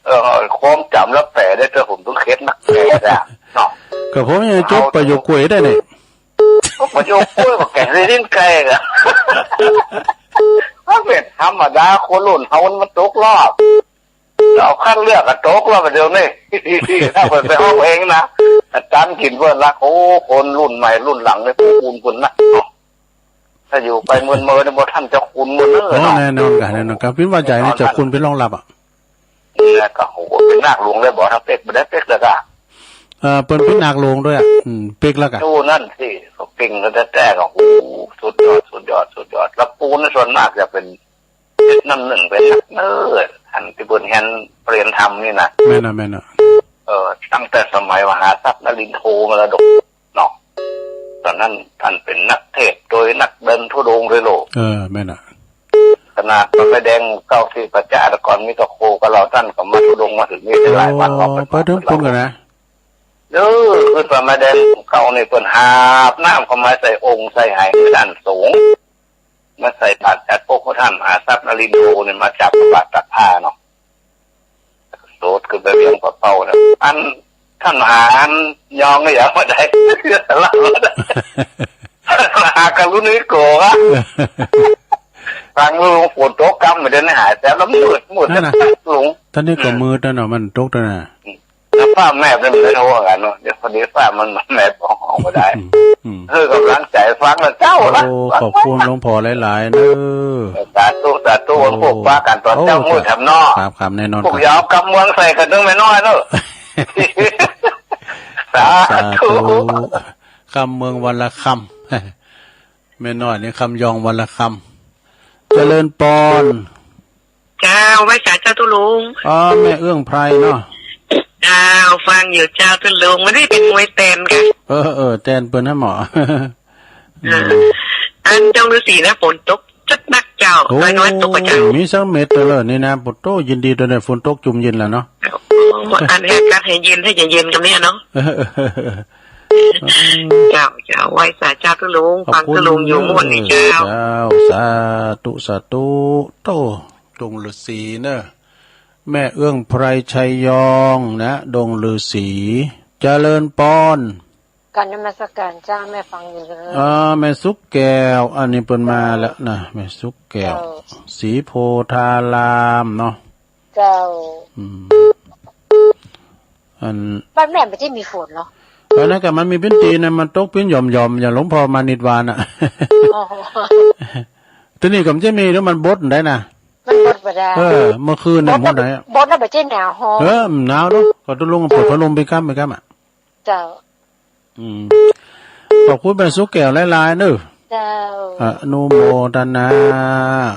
เออ ความจ๋ำแล้วแป๋ได้ แต่ผมต้องเข็ดนักแป๋อะเนาะ ก็ผมยังจบประโยคกล้วยได้เนี่ย ก็ประโยคกล้วยก็แก่งใส่ตีนไก่อะ มันเป๋นธรรมดา คนรุ่นเฮามันตกรอบ เอาคัดเลือกก็ตกรอบเดี๋ยวนี้ ถ้าเปิ้นไปฮ้องเพลงนะ อาจ๋ารย์กิ๋นเปิ้นละ โอ้ คนรุ่นใหม่รุ่นหลังเนี่ย ผู้บุญคุณนะ ถ้าอยู่ไปเมินๆ เนี่ย บ่ทันเจ้าคุณเมินเน้อ โอ้ เนาะ แน่นอนกะ แน่นอนกะ พิมพ์ว่าใหญ่นี่เจ้าคุณเป๋นรองรับอะ นี่แหละกะ โห เป๋นนาคหลวงเลยบ่ ถ้าเป๊กบ่ได้เป๊กเลยกะ เอ่อ เปิ้นเป๋นนาคหลวงตวยอะ อืม เป๊กแล้วกะ โอ้ นั่นสิ เขาเก่งกันแต๊ๆ กะ โห สุดยอด สุดยอด สุดยอด แล้วปู๊นส่วนมากจะเป๋น เป๋นน้ำนึ่ง เป๋นนักเทศน์ อันตี้เปิ้นเฮียนเรียนธรรมนี่นะ แม่นน่ะ แม่นน่ะ เออ ตั้งแต่สมัยมหาทรัพย์นลินโทมรดก เนาะ ต๋อนนั้นต้านเป๋นนักเทศน์ตวย นักเดินธุดงค์ตวยโลก เออ แม่นน่ะ ขนาดพระแม่แดงเก้าสิบประจา แต่ก่อนมีตะโคกับเรา ต้านก็มาธุดงค์มาเถิงนี่หลายวัน โอ้ เราไป ไปเถิงปู๊นก่อนนะ เออ ขึ้นพระแม่แดงเก้านี่เปิ้นหาบน้ำเข้ามาใส่โอ่งใส่ไหต้านสูง มาใส่บาตรจัดโป๊กของท่านมหาทรัพย์นรินทร์โทเนี่ย มาจากพระบาทตากผ้าเนาะ โดดขึ้นไปเวียงป่าเป้าเนี่ย อันท่านมหาอันยองก็อย่ามาได้ เสียสละมาได้ มหากรุณิโกะอะ ฟังลุงฝนตกกำเหมือนเดินหายแต่ละมืดมืด นั่นน่ะ ลุง ตอนนี้ก็มืดแล้วเนาะ มันตกแล้วน่ะ แล้วฟ้าแมบเลย มันเลยว่ากันเนาะ เดี๋ยวพอดีฟ้ามันแมบออกมาได้ อืม อืม เออ กำลังใจฟังแล้วเจ้าละ โอ้ ขอบคุณหลวงพ่อหลายๆ เนอะ สาธุ สาธุ โอ้ พวกว่ากันตอนเจ้า โอ้ มืดทำเนาะ ครับ ครับ แน่นอน พวก ครับ อย่าเอากำเมืองใส่กันเด้อแม่น้อยเนอะ สาธุ สาธุ กำเมืองวันละคำ แม่น้อยนี่กำยองวันละคำ เจริญปอน เจ้า ไหว้สาเจ้าตุ๊ลุง อ๋อ แม่เอื้องไพรเนาะ เจ้า ฟังอยู่เจ้าตุ๊ลุง วันนี้เป๋นมวยแตนกะ เออ เออ แตนเปิ้นนะหมอ เออ อันดงฤๅษีนะ ฝนตกจัดหนักเจ้า โอ้ น้อยๆ ตกกะเจ้า มีสักเม็ดเดียวเลยนี่นะ ปะโต้ ยินดีตวยนะ ฝนตกจุ่มเย็นแล้วเนาะ อันนี้อากาศให้เย็น ให้เย็นๆ กันเนี่ยเนาะ เจ้า เจ้า ไหว้สาเจ้าตุ๊ลุง ขอบคุณ ฟังตุ๊ลุงอยู่ม่วนนี่เจ้า เจ้า สาธุ สาธุ โต้ ดงฤๅษีเนอะ แม่เอื้องไพร ชัยยองนะ ดงฤๅษี เจริญปอน กราบนมัสการเจ้า แม่ฟังอยู่เลย อ่า แม่สุขแก้ว อันนี้เปิ้นมาแล้วนะ แม่สุขแก้ว เจ้า ศรีโพธารามเนาะ เจ้า อืม อัน บ้านแม่บ่ได้มีฝนเหรอ เออ นั่นกะมันมีปิ้นตี๋นะ มันตกปิ้นหย่อมๆ อย่างหลวงพ่อมานิดวานน่ะ อ๋อ ตี้นี่ก็บ่ได้มี แล้วมันบดได้นะ มันบดบ่ได้ เออ เมื่อคืนน่ะ บดแล้ว บดได้อะ บดแล้วบ่ได้หนาวฮ้อน เออ หนาวเนาะ ก็ตุ๊ลุงเปิดพัดลมไปก้ำไปก้ำอะ เจ้า อืม ขอบคุณแม่สุขแก้วหลายๆ เนอะ เจ้า อนุโมทนา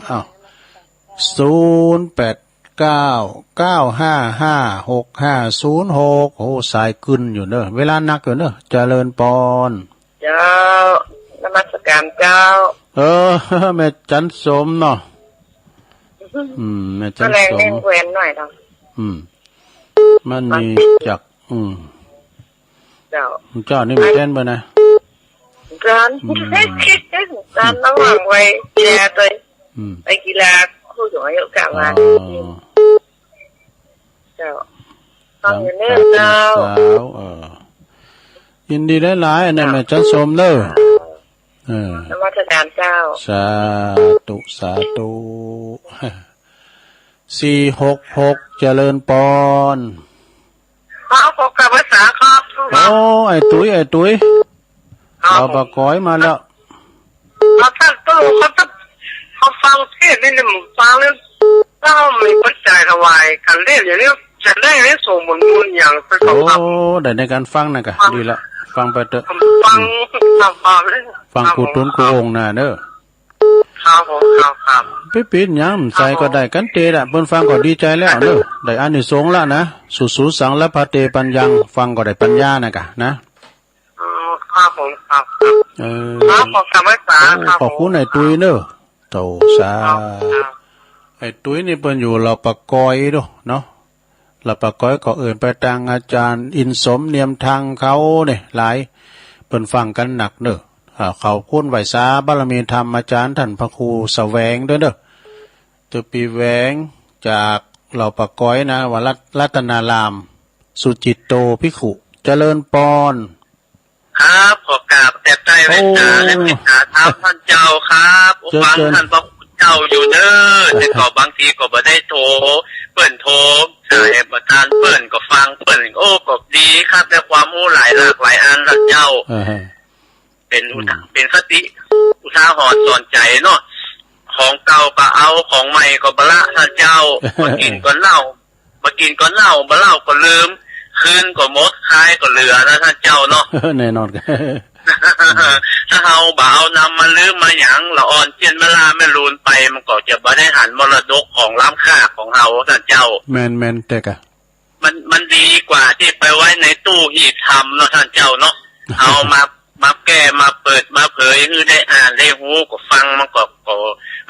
อ้าว ศูนย์แปดเก้า เก้าห้าห้า หกห้าศูนย์หก โอ้ สายกึ๊นอยู่เนอะ เวลานักอยู่เนอะ เจริญปอน เจ้า นมัสการเจ้า เออ แม่จันสมเนาะ อืม แม่จันสม แม่แหวนหน่อยเนาะ อืม มันมีจัก อืม เจ้า เจ้านี่มีแตนบ่นะ จาน อืม จานระหว่างไว้แกตัว อืม ไปกีฬาคู่สูงอายุกะมา อ๋อ เจ้า ฟังอยู่เนอะเจ้า เออ ยินดีหลายๆ อันนั้นแม่จันสมเนอะ เออ นมัสการเจ้า สาธุ สาธุ สี่หกหก เจริญปอน ครับ ผมกลับมาสาครับ โอ้ ไอ้ตุ้ย ไอ้ตุ้ย ครับ บ่าวปากก๋อยมาแล้ว ครับ ท่านตุ๊ลุง เขาฟังเทศน์นี่ ฟังแล้ว ถ้ามีปัจจัยถวายกันเล่นอย่างนี้ จะได้ในส่งผลบุญอย่างไป โอ้ สองสาม ได้ในการฟังนะกะ ครับ ดีละ ฟังไปเต๊อะ ผมฟัง อืม ครับ ครับ ฟัง ครับ ครูตุ๊น ครูองค์น่ะเนอะ ครับผม ครับ ครับ ไปปิดหยัง ใส่ก็ได้ ครับผม กันเตะละ เปิ้นฟังก็ดีใจ๋แล้วเนอะ ได้อานิสงส์ละนะ สุสุสัง ลภะเต ปัญญัง ฟังก็ได้ปัญญานะกะนะ อ๋อ ครับผม ครับ ครับ เออ ครับผม กราบไหว้สา โอ้ ครับผม ขอบคุณไอ้ตุ้ยเนอะ โต สา ครับ ครับ ไอ้ตุ้ยนี่เปิ้นอยู่ลาวปากก๋อยเนาะ ลาวปากก๋อยก็เอิ้นไปตางอาจ๋ารย์อินสมเนียมทังเขาเนี่ยหลาย เปิ้นฟังกันนักเนอะ อ่า ขอบคุณไหว้สาบารมีธรรมอาจ๋ารย์ต้านพระครูแสวงด้วยเนอะ เจ้าปี้แหวงจากลาวปากก๋อยนะ วัดรัตนาราม สุจิตโตภิกขุ เจริญปอน ครับ ขอกราบแตบใต้ไหว้สา โอ้ และเมตตาธรรมต้านเจ้าครับ เจ้า ฟัง เจ้า ต้านพระคุณเจ้าอยู่เนอะ แต่ก็บางทีก็บ่ได้โทร เปิ้นโทร สายบ่ตัน เปิ้นก็ฟัง เปิ้น โอ้ ก็ดีครับ ได้ความฮู้หลายหลากหลายอันต้านเจ้า เออ เป๋นอุทา อืม เป๋นคติอุทาหรณ์สอนใจ๋เนาะ ของเก่าก็เอา ของใหม่ก็บ่ละต้านเจ้า บ่ากิ๋นก็เน่า บ่ากิ๋นก็เน่า บ่เล่าก็ลืม คืนก็หมด คายก็เหลือนะต้านเจ้าเนาะ แน่นอน ถ้าเฮาบ่เอานำมาลืมมาหยัง ละอ่อนเจียนแม่ล่าแม่ลูนไป มันก็จะบ่ได้หันมรดกของล้ำค่าของเฮาต้านเจ้า แม่นๆ แต่กะ มัน มันดีกว่าตี้ไปไว้ในตู้หีบธรรมเนาะต้านเจ้าเนาะ เอามา มาแก้ มาเปิด มาเผย หื้อได้อ่านได้ฮู้ ก็ฟัง มันก็ ก็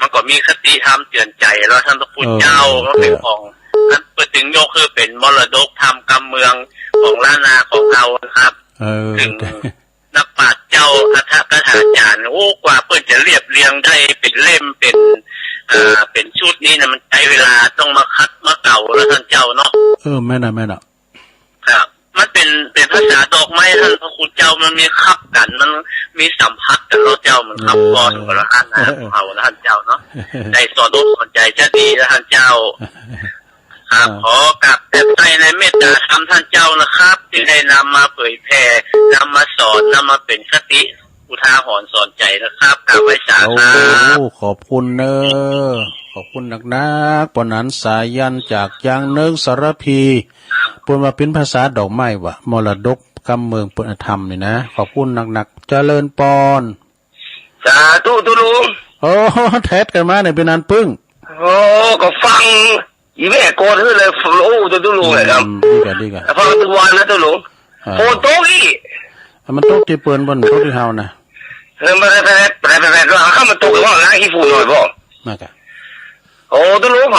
มันก็มีคติธรรมเตือนใจ๋ แล้วต้านพระคุณเจ้า เออ มันเป๋นของ มันเปิ้นจึงยกหื้อเป๋นมรดกธรรมกำเมืองของล้านนาของเฮานะครับ เออ ถึง นักปราชญ์เจ้า อัฏฐกถาจ๋ารย์ โอ้ กว่าเปิ้นจะเรียบเรียงได้เป๋นเล่ม เป๋น อ่า เป๋นชุดนี้นะ มันใจ๊เวลา ต้องมาขัดมาเกลานะต้านเจ้าเนาะ เออ แม่นน่ะ แม่นน่ะ ครับ มันเป๋น เป๋นภาษาดอกไม้ ต้านพระคุณเจ้า มันมีขับกั๋น มันมีสัมผัสกั๋นเนาะเจ้า มันขับ เออ ก้อนกั๋นละอันนะ เออ เฮานะต้านเจ้าเนาะ ได้สอนอกสอนใจ๋จะดีนะต้านเจ้า ครับ อ่า ขอกราบแทบใส่ในเมตตาธรรมต้านเจ้านะครับ ตี้ได้นำมาเผยแผ่ นำมาสอน นำมาเป๋นคติ อุทาหรณ์สอนใจ๋นะครับ กราบไหว้สาครับ โอ้ ขอบคุณเน้อ ขอบคุณนักๆ ป้อหนานสายัณ จากยางเนิ้งสารภี เปิ้นว่าเป๋นภาษาดอกไม้วะ มรดกกำเมืองเปิ้นธรรมนี่นะ ขอบคุณนักๆ เจริญปอน สาธุตุ๊ลุง โอ้ แทดกั๋นมาเนี่ย เป๋นอันปึ้ง โอ้ ก็ฟัง อี่แม่โกนหื้อเลย โอ้ ตุ๊ลุงเลยครับ อืม ดีก่ะ ดีก่ะ ฟังตุ๊กวันนะตุ๊ลุง อ่า โผนตกอี้ อ่ะ มันตกตี้เปิ้นบ่ ตกตี้เฮานะ เออ มันแผดๆ แผดๆ ว่าข้ามันตกว่าล้างขี้ฝุ่นหน่อยบ่ นั่นก่ะ โอ้ ตุ๊ลุงไผ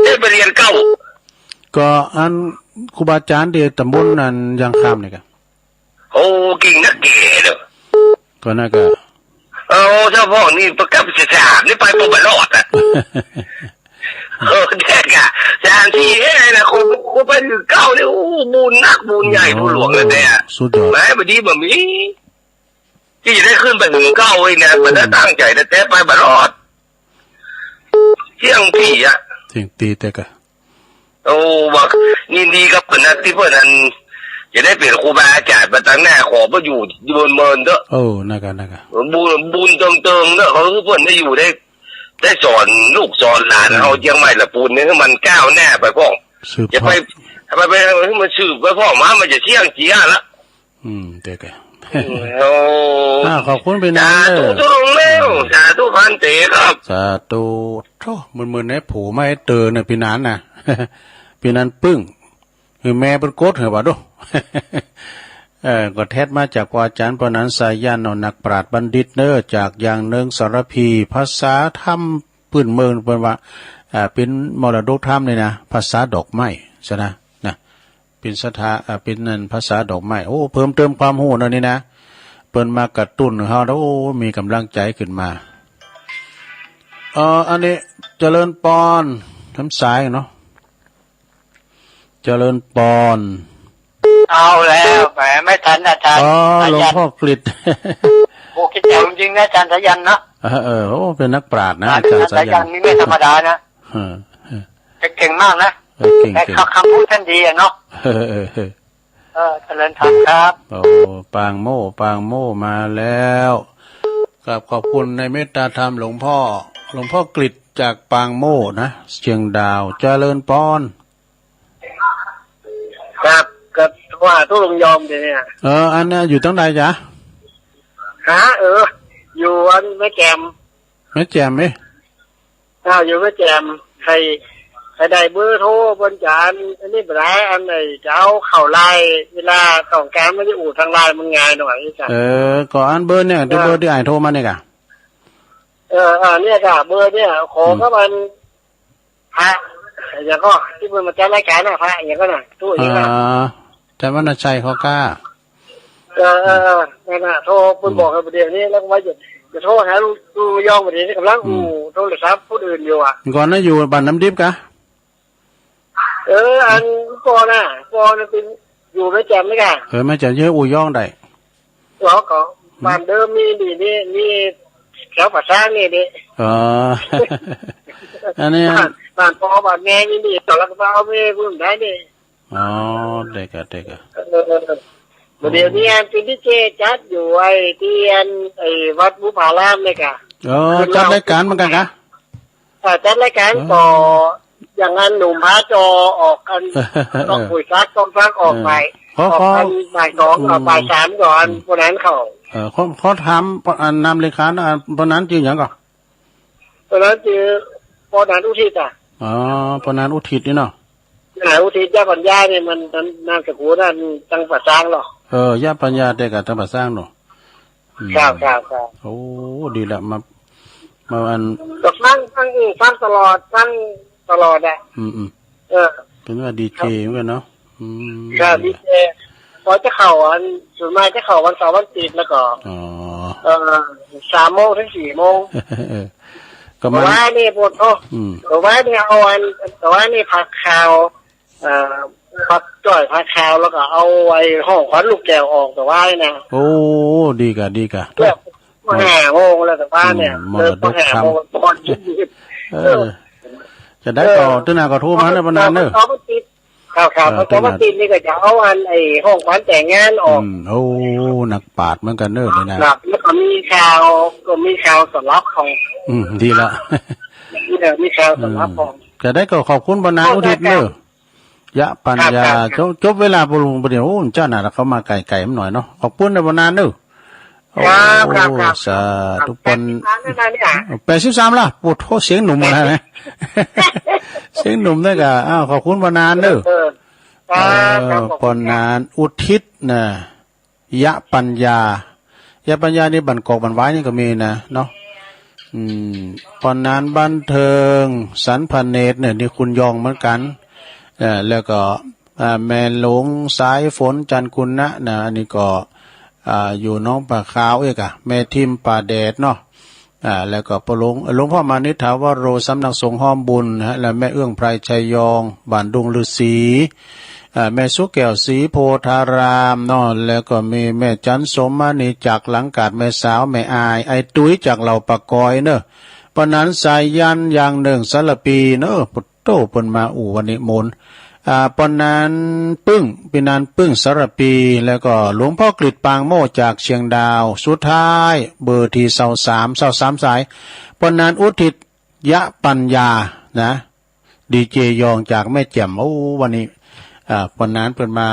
ได้ไปเฮียนเก๊า ก็อันครูบาอาจ๋ารย์ตี้ต๋ำบลอันยางคำนี่ก่ะ โอ้ เก่งนักแก่เนาะ ก็นั่นก่ะ เออ เจ้าพ่อนี่ประกับศึกษานี่ไปบ่รอดอ่ะ เออ แท้ก่ะ สามสี่เอ้ยนะ คน คนไปเฮียนเก๊านี่ โอ้ บุญนักบุญใหญ่ โอ้ บุญหลวงเลยแต่ สุดยอด แหม บ่ดีบ่มี ตี้จะได้ขึ้นไปเฮียนเก๊าเอ้ยนะ มันได้ตั้งใจ๋แต่ แต่ไปบ่รอด เสี้ยงตี้อะ เสี้ยงตี้แต่ก่ะ โอ้ ว่ายินดีกับเปิ้นนะ ตี้เปิ้นนั้น จะได้เป๋นครูบาอาจ๋ารย์มาตั้งหน้า ขอเปิ้นอยู่เมินๆ เต๊อะ โอ้ นั่นก่ะ นั่นก่ะ บุญ บุญเติงๆ เต๊อะ ขอหื้อเปิ้นได้อยู่ได้ ได้สอนลูกสอนหลาน อืม เฮาเจียงใหม่ละปูนนี่ หื้อมันก้าวหน้าไปพ่อง สืบ จะไป ทอด ไป ไป หื้อมันสืบไปพ่องมา มันจะเสี้ยงเสียละ อืม เต๊อะก่ะ โอ้ อ่า ขอบคุณปี้หนาน สาธุ เน้อ ตุ๊ลุงเน้อ อืม สาธุพันเต๋ครับ สาธุ โธ่ เมินๆ ในผูไม่เตอเนี่ย ปี้หนานนะ ปี้หนานปึ้ง หื้อแม่เปิ้นกดหื้อวะดู เออ ก็แทดมาจากครูอาจ๋ารย์ป้อหนานสายัณเนาะ นักปราชญ์บัณฑิตเน้อ จากยางเนิ้งสารภี ภาษาธรรรมปื้นเมืองเปิ้นว่า อ่า เป๋นมรดกธรรมนี่นะ ภาษาดอกไม้ ใจ้นะ นะ เป๋นศรัทธา อ่า เป๋นนั่นภาษาดอกไม้ โอ้ เพิ่มเติมความฮู้เนาะนี่นะ เปิ้นมากระตุ้นหื้อเฮา โอ้ มีก๋ำลังใจ๋ขึ้นมา เอ่อ อันนี้เจริญปอน ทางสายเนาะ เจริญปอน เอาแล้ว แหม ไม่ทันอาจ๋ารย์ อ๋อ สายัณ หลวงพ่อกฤษ โอ้ คิดถึงจริงนะอาจ๋ารย์สายัณเนาะ เออ เออ โอ้ เป๋นนักปราชญ์นะ อาจ๋ารย์สายัณ อาจ๋ารย์สายัณนี่ไม่ธรรมดานะ เออ เออ เก่งมากนะ เออ เก่ง แต่ เก่ง คำพูดท่านดีอะเนาะ เออ เออ เออ เออ เจริญธรรมครับ โอ้ ปางโม้ ปางโม้มาแล้ว กราบขอบคุณในเมตตาธรรมหลวงพ่อ หลวงพ่อกฤษจากปางโม้นะ เชียงดาว เจริญปอน ครับ ก็ว่าตุ๊ลุงยอมเดี๋ยวนี้ เออ อันนี้อยู่ตางใดจ๊ะ ฮะ เออ อยู่อันแม่แจ่ม แม่แจ่มเอ๊ะ อ้าว อยู่แม่แจ่ม ใค่ ใค่ได้เบอร์โทรเปิ้นจ๋า อันนี้บ่ได้ อันไหนจะเอาเข้าไลน์ เวลาต้องก๋านมันจะอู้ทางไลน์มันง่ายหน่อยจ้ะ เออ ก็อันเบอร์เนี่ย เออ เบอร์ตี้อ้ายโทรมาเนี่ยก่ะ เออ อ่า เนี่ยก่ะ เบอร์เนี่ย ขอ อืม กับอัน พระ อย่างก็ ตี้เปิ้นมาจัดรายก๋านน่ะ พระอย่างก็น่ะ ตู้อย่างก็ อ่า แต่ว่าน่าใจ้เขาก้า เออ เออ เออ นั่นน่ะ โทร เปิ้นบอกให้บ่าเดี่ยวนี้ แล้วก็ว่าจะ จะโทรหาลุง ลุงยองบ่าเดี่ยวนี้ ก่ำลัง อืม อู้โทรศัพท์คนอื่นอยู่อะ ก่อนน่ะอยู่บ้านน้ำดิบกะ เออ อันก่อนน่ะ ก่อนน่ะเป๋นอยู่แม่แจ่มนี่กะ เออ แม่แจ่ม อยู่อู้ยองได้ ก็ ก็ อืม บ้านเดิมมีนี่ นี่ นี่ แถวป่าช้างนี่ นี่ อ๋อ อันนี้ บ้าน บ้านป้อบ้านแม่นี่ นี่ ต๋อนหลังก็มาเอาแม่เปิ้นได้นี่ อ๋อ ได้กะ ได้กะ เออ บ่าเดี่ยวนี้อันเป๋นดีเจจัดอยู่ไอ้ตี้อัน ไอ้วัดบุพารามนี่กะ อ๋อ จัดรายก๋านเหมือนกั๋นกะ อ่า จัดรายก๋าน อ๋อ ก็อย่างอันหนุ่มพาจอออกอัน เออ ต้องคุยซัก ต้องซักออก เออ บ่าย ขอ ออกอัน ขอ บ่ายสอง อืม อ่า บ่ายสามก่อน อืม วันนั้นเขา เออ ขอ ขอถาม อันนามเลขานะ อันป้อหนานจื้อหยังก่อ ป้อหนานจื้อ ป้อหนานอุทิศอะ อ๋อ ป้อหนานอุทิศนี่เนาะ อ่า อุทิศยะปัญญานี่มัน มันนามสกุลนั่นตังป่าช้างเนาะ เออ ยะปัญญาแต่กะตังป่าช้างเนาะ อืม ครับ ครับ ครับ โอ้ ดีละ มา มาอัน ก็ฟัง ฟัง ฟังตลอด ฟังตลอดอะ อืม อืม เออ เป๋นว่าดีเจเหมือนกั๋นเนาะ อืม ครับ ดีเจ ปอจะเข้าอัน ส่วนมากจะเข้าวันเสาร์วันอาทิตย์ แล้วก็ อ๋อ เอ่อ สามโมงถึงสี่โมง ก็มา เมื่อวานนี่ปวดท้อง อืม เมื่อวานนี่เอาอัน เมื่อวานนี่พาข่าว เอ่อ พาจ้อยพาข่าว แล้วก็เอาไอ้ฮ้องขวัญลูกแก้วออกเมื่อวานนะ โอ้ ดีก่ะ ดีก่ะ เลิก โอ้ ห้าโมงแล้วเมื่อวานเนี่ย อืม เลิกเมื่อห้าโมง มรดกธรรม ตอนเย็นๆ เออ เออ จะได้ก็ เออ เตื้อหน้าก็โทรมาเน่อ ปอหนานเน่อ เสาร์อาทิตย์ ครับ ครับ เออ เมื่อเสาร์อาทิตย์นี่ก็จะเอาอันไอ้ฮ้องขวัญแต่งงานออก อืม โอ้ นักปราชญ์เหมือนกั๋นเน่อนี่นะ ครับ แล้วก็มีข่าว ก็มีข่าวสำหรับของ อืม ดีละ เนี่ย มีข่าวสำหรับของ อืม จะได้ก็ขอบคุณปอหนานอุทิศเน่อ ยะปัญญา ครับ ครับ จบ จบเวลาปะลุง ปะเดี๋ยว โอ้ เจ้าหน้า แล้วเขามาไกลๆ มันหน่อยเนาะ ขอบคุณนะปอหนานเน่อ ครับ ครับ ครับ โอ้ สาธุ ปอน แปดสิบสามแล้วนะเนี่ย แปดสิบสามละ โอ้โธ่ เสียงหนุ่มมาแล้วนะ เสียงหนุ่มด้วยก่ะ อ้าว ขอบคุณปอหนานเน่อ เออ ครับ ครับ ขอบคุณ ปอหนานอุทิศนะ ยะปัญญา ยะปัญญานี่บั้นกอกบั้นหวายนี่ก็มีนะเนาะ อืม ปอหนานบันเทิง สันพะเนตรเนี่ย นี่คุณยองเหมือนกั๋น เอ่อ แล้วก็ อ่า แม่หลวงสายฝน จันทร์กุณะนะ อันนี้ก็ อ่า อยู่หนองปลาขาวเอกอะ แม่ทิมป่าแดดเนาะ อ่า แล้วก็ปอหลวง หลวงพ่อมานิษฐาวโร สำนักสงฆ์ฮ้อมบุญนะฮะ และแม่เอื้องไพรชัยยอง บ้านดงฤๅษี อ่า แม่สุแก้วศรีโพธารามเนาะ แล้วก็มีแม่จันทร์สมมณีจากหลังกาด แม่สาว แม่อาย ไอ้ตุ้ยจากเหล่าปากกอยเนอะ ปอหนานสายัณ อย่างนึ่ง สารภีเนอะ โต้เปิ้นมาอู้วันนี้มนต์ อ่า ปอหนานปึ้ง ปอหนานปึ้ง สารภี แล้วก็หลวงพ่อกฤษปางโม่จากเชียงดาว สุดท้ายเบอร์ตี้ซาวสาม ซาวสามสาย ปอหนานอุทิศ ยะปัญญา นะ ดีเจยองจากแม่แจ่ม โอ้ วันนี้ อ่า ปอหนานเปิ้นมา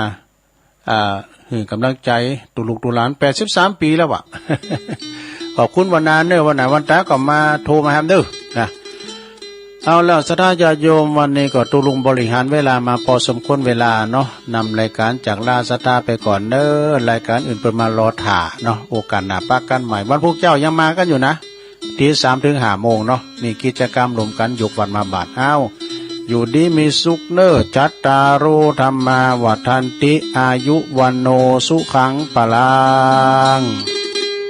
อ่า หื้อก๋ำลังใจ๋ ตุ๊ลูกตุ๊หลาน แปดสิบสามปี๋แล้ววะ ขอบคุณปอหนานเน่อ วันไหนวันต๋าก็มาโทรมาแหมเน่อ นะ เอาแล้ว ศรัทธาญาติโยม วันนี้ก็ตุ๊ลุงบริหารเวลามาปอสมควรเวลาเนาะ นำรายก๋านจากลาศรัทธาไปก่อนเน่อ รายก๋านอื่นเปิ้นมารอถ่าเนาะ โอกาสหน้าปะกั๋นใหม่ วันพุธเจ๊ายังมากั๋นอยู่นะ ตี้สามเถิงห้าโมงเนาะ มีกิจกรรมรวมกั๋น ยกวัตรมาบาตร อ้าว อยู่ดีมีสุขเน่อ จัตตาโร ธัมมา วัฑฒันติ อายุ วัณโณ สุขัง พลัง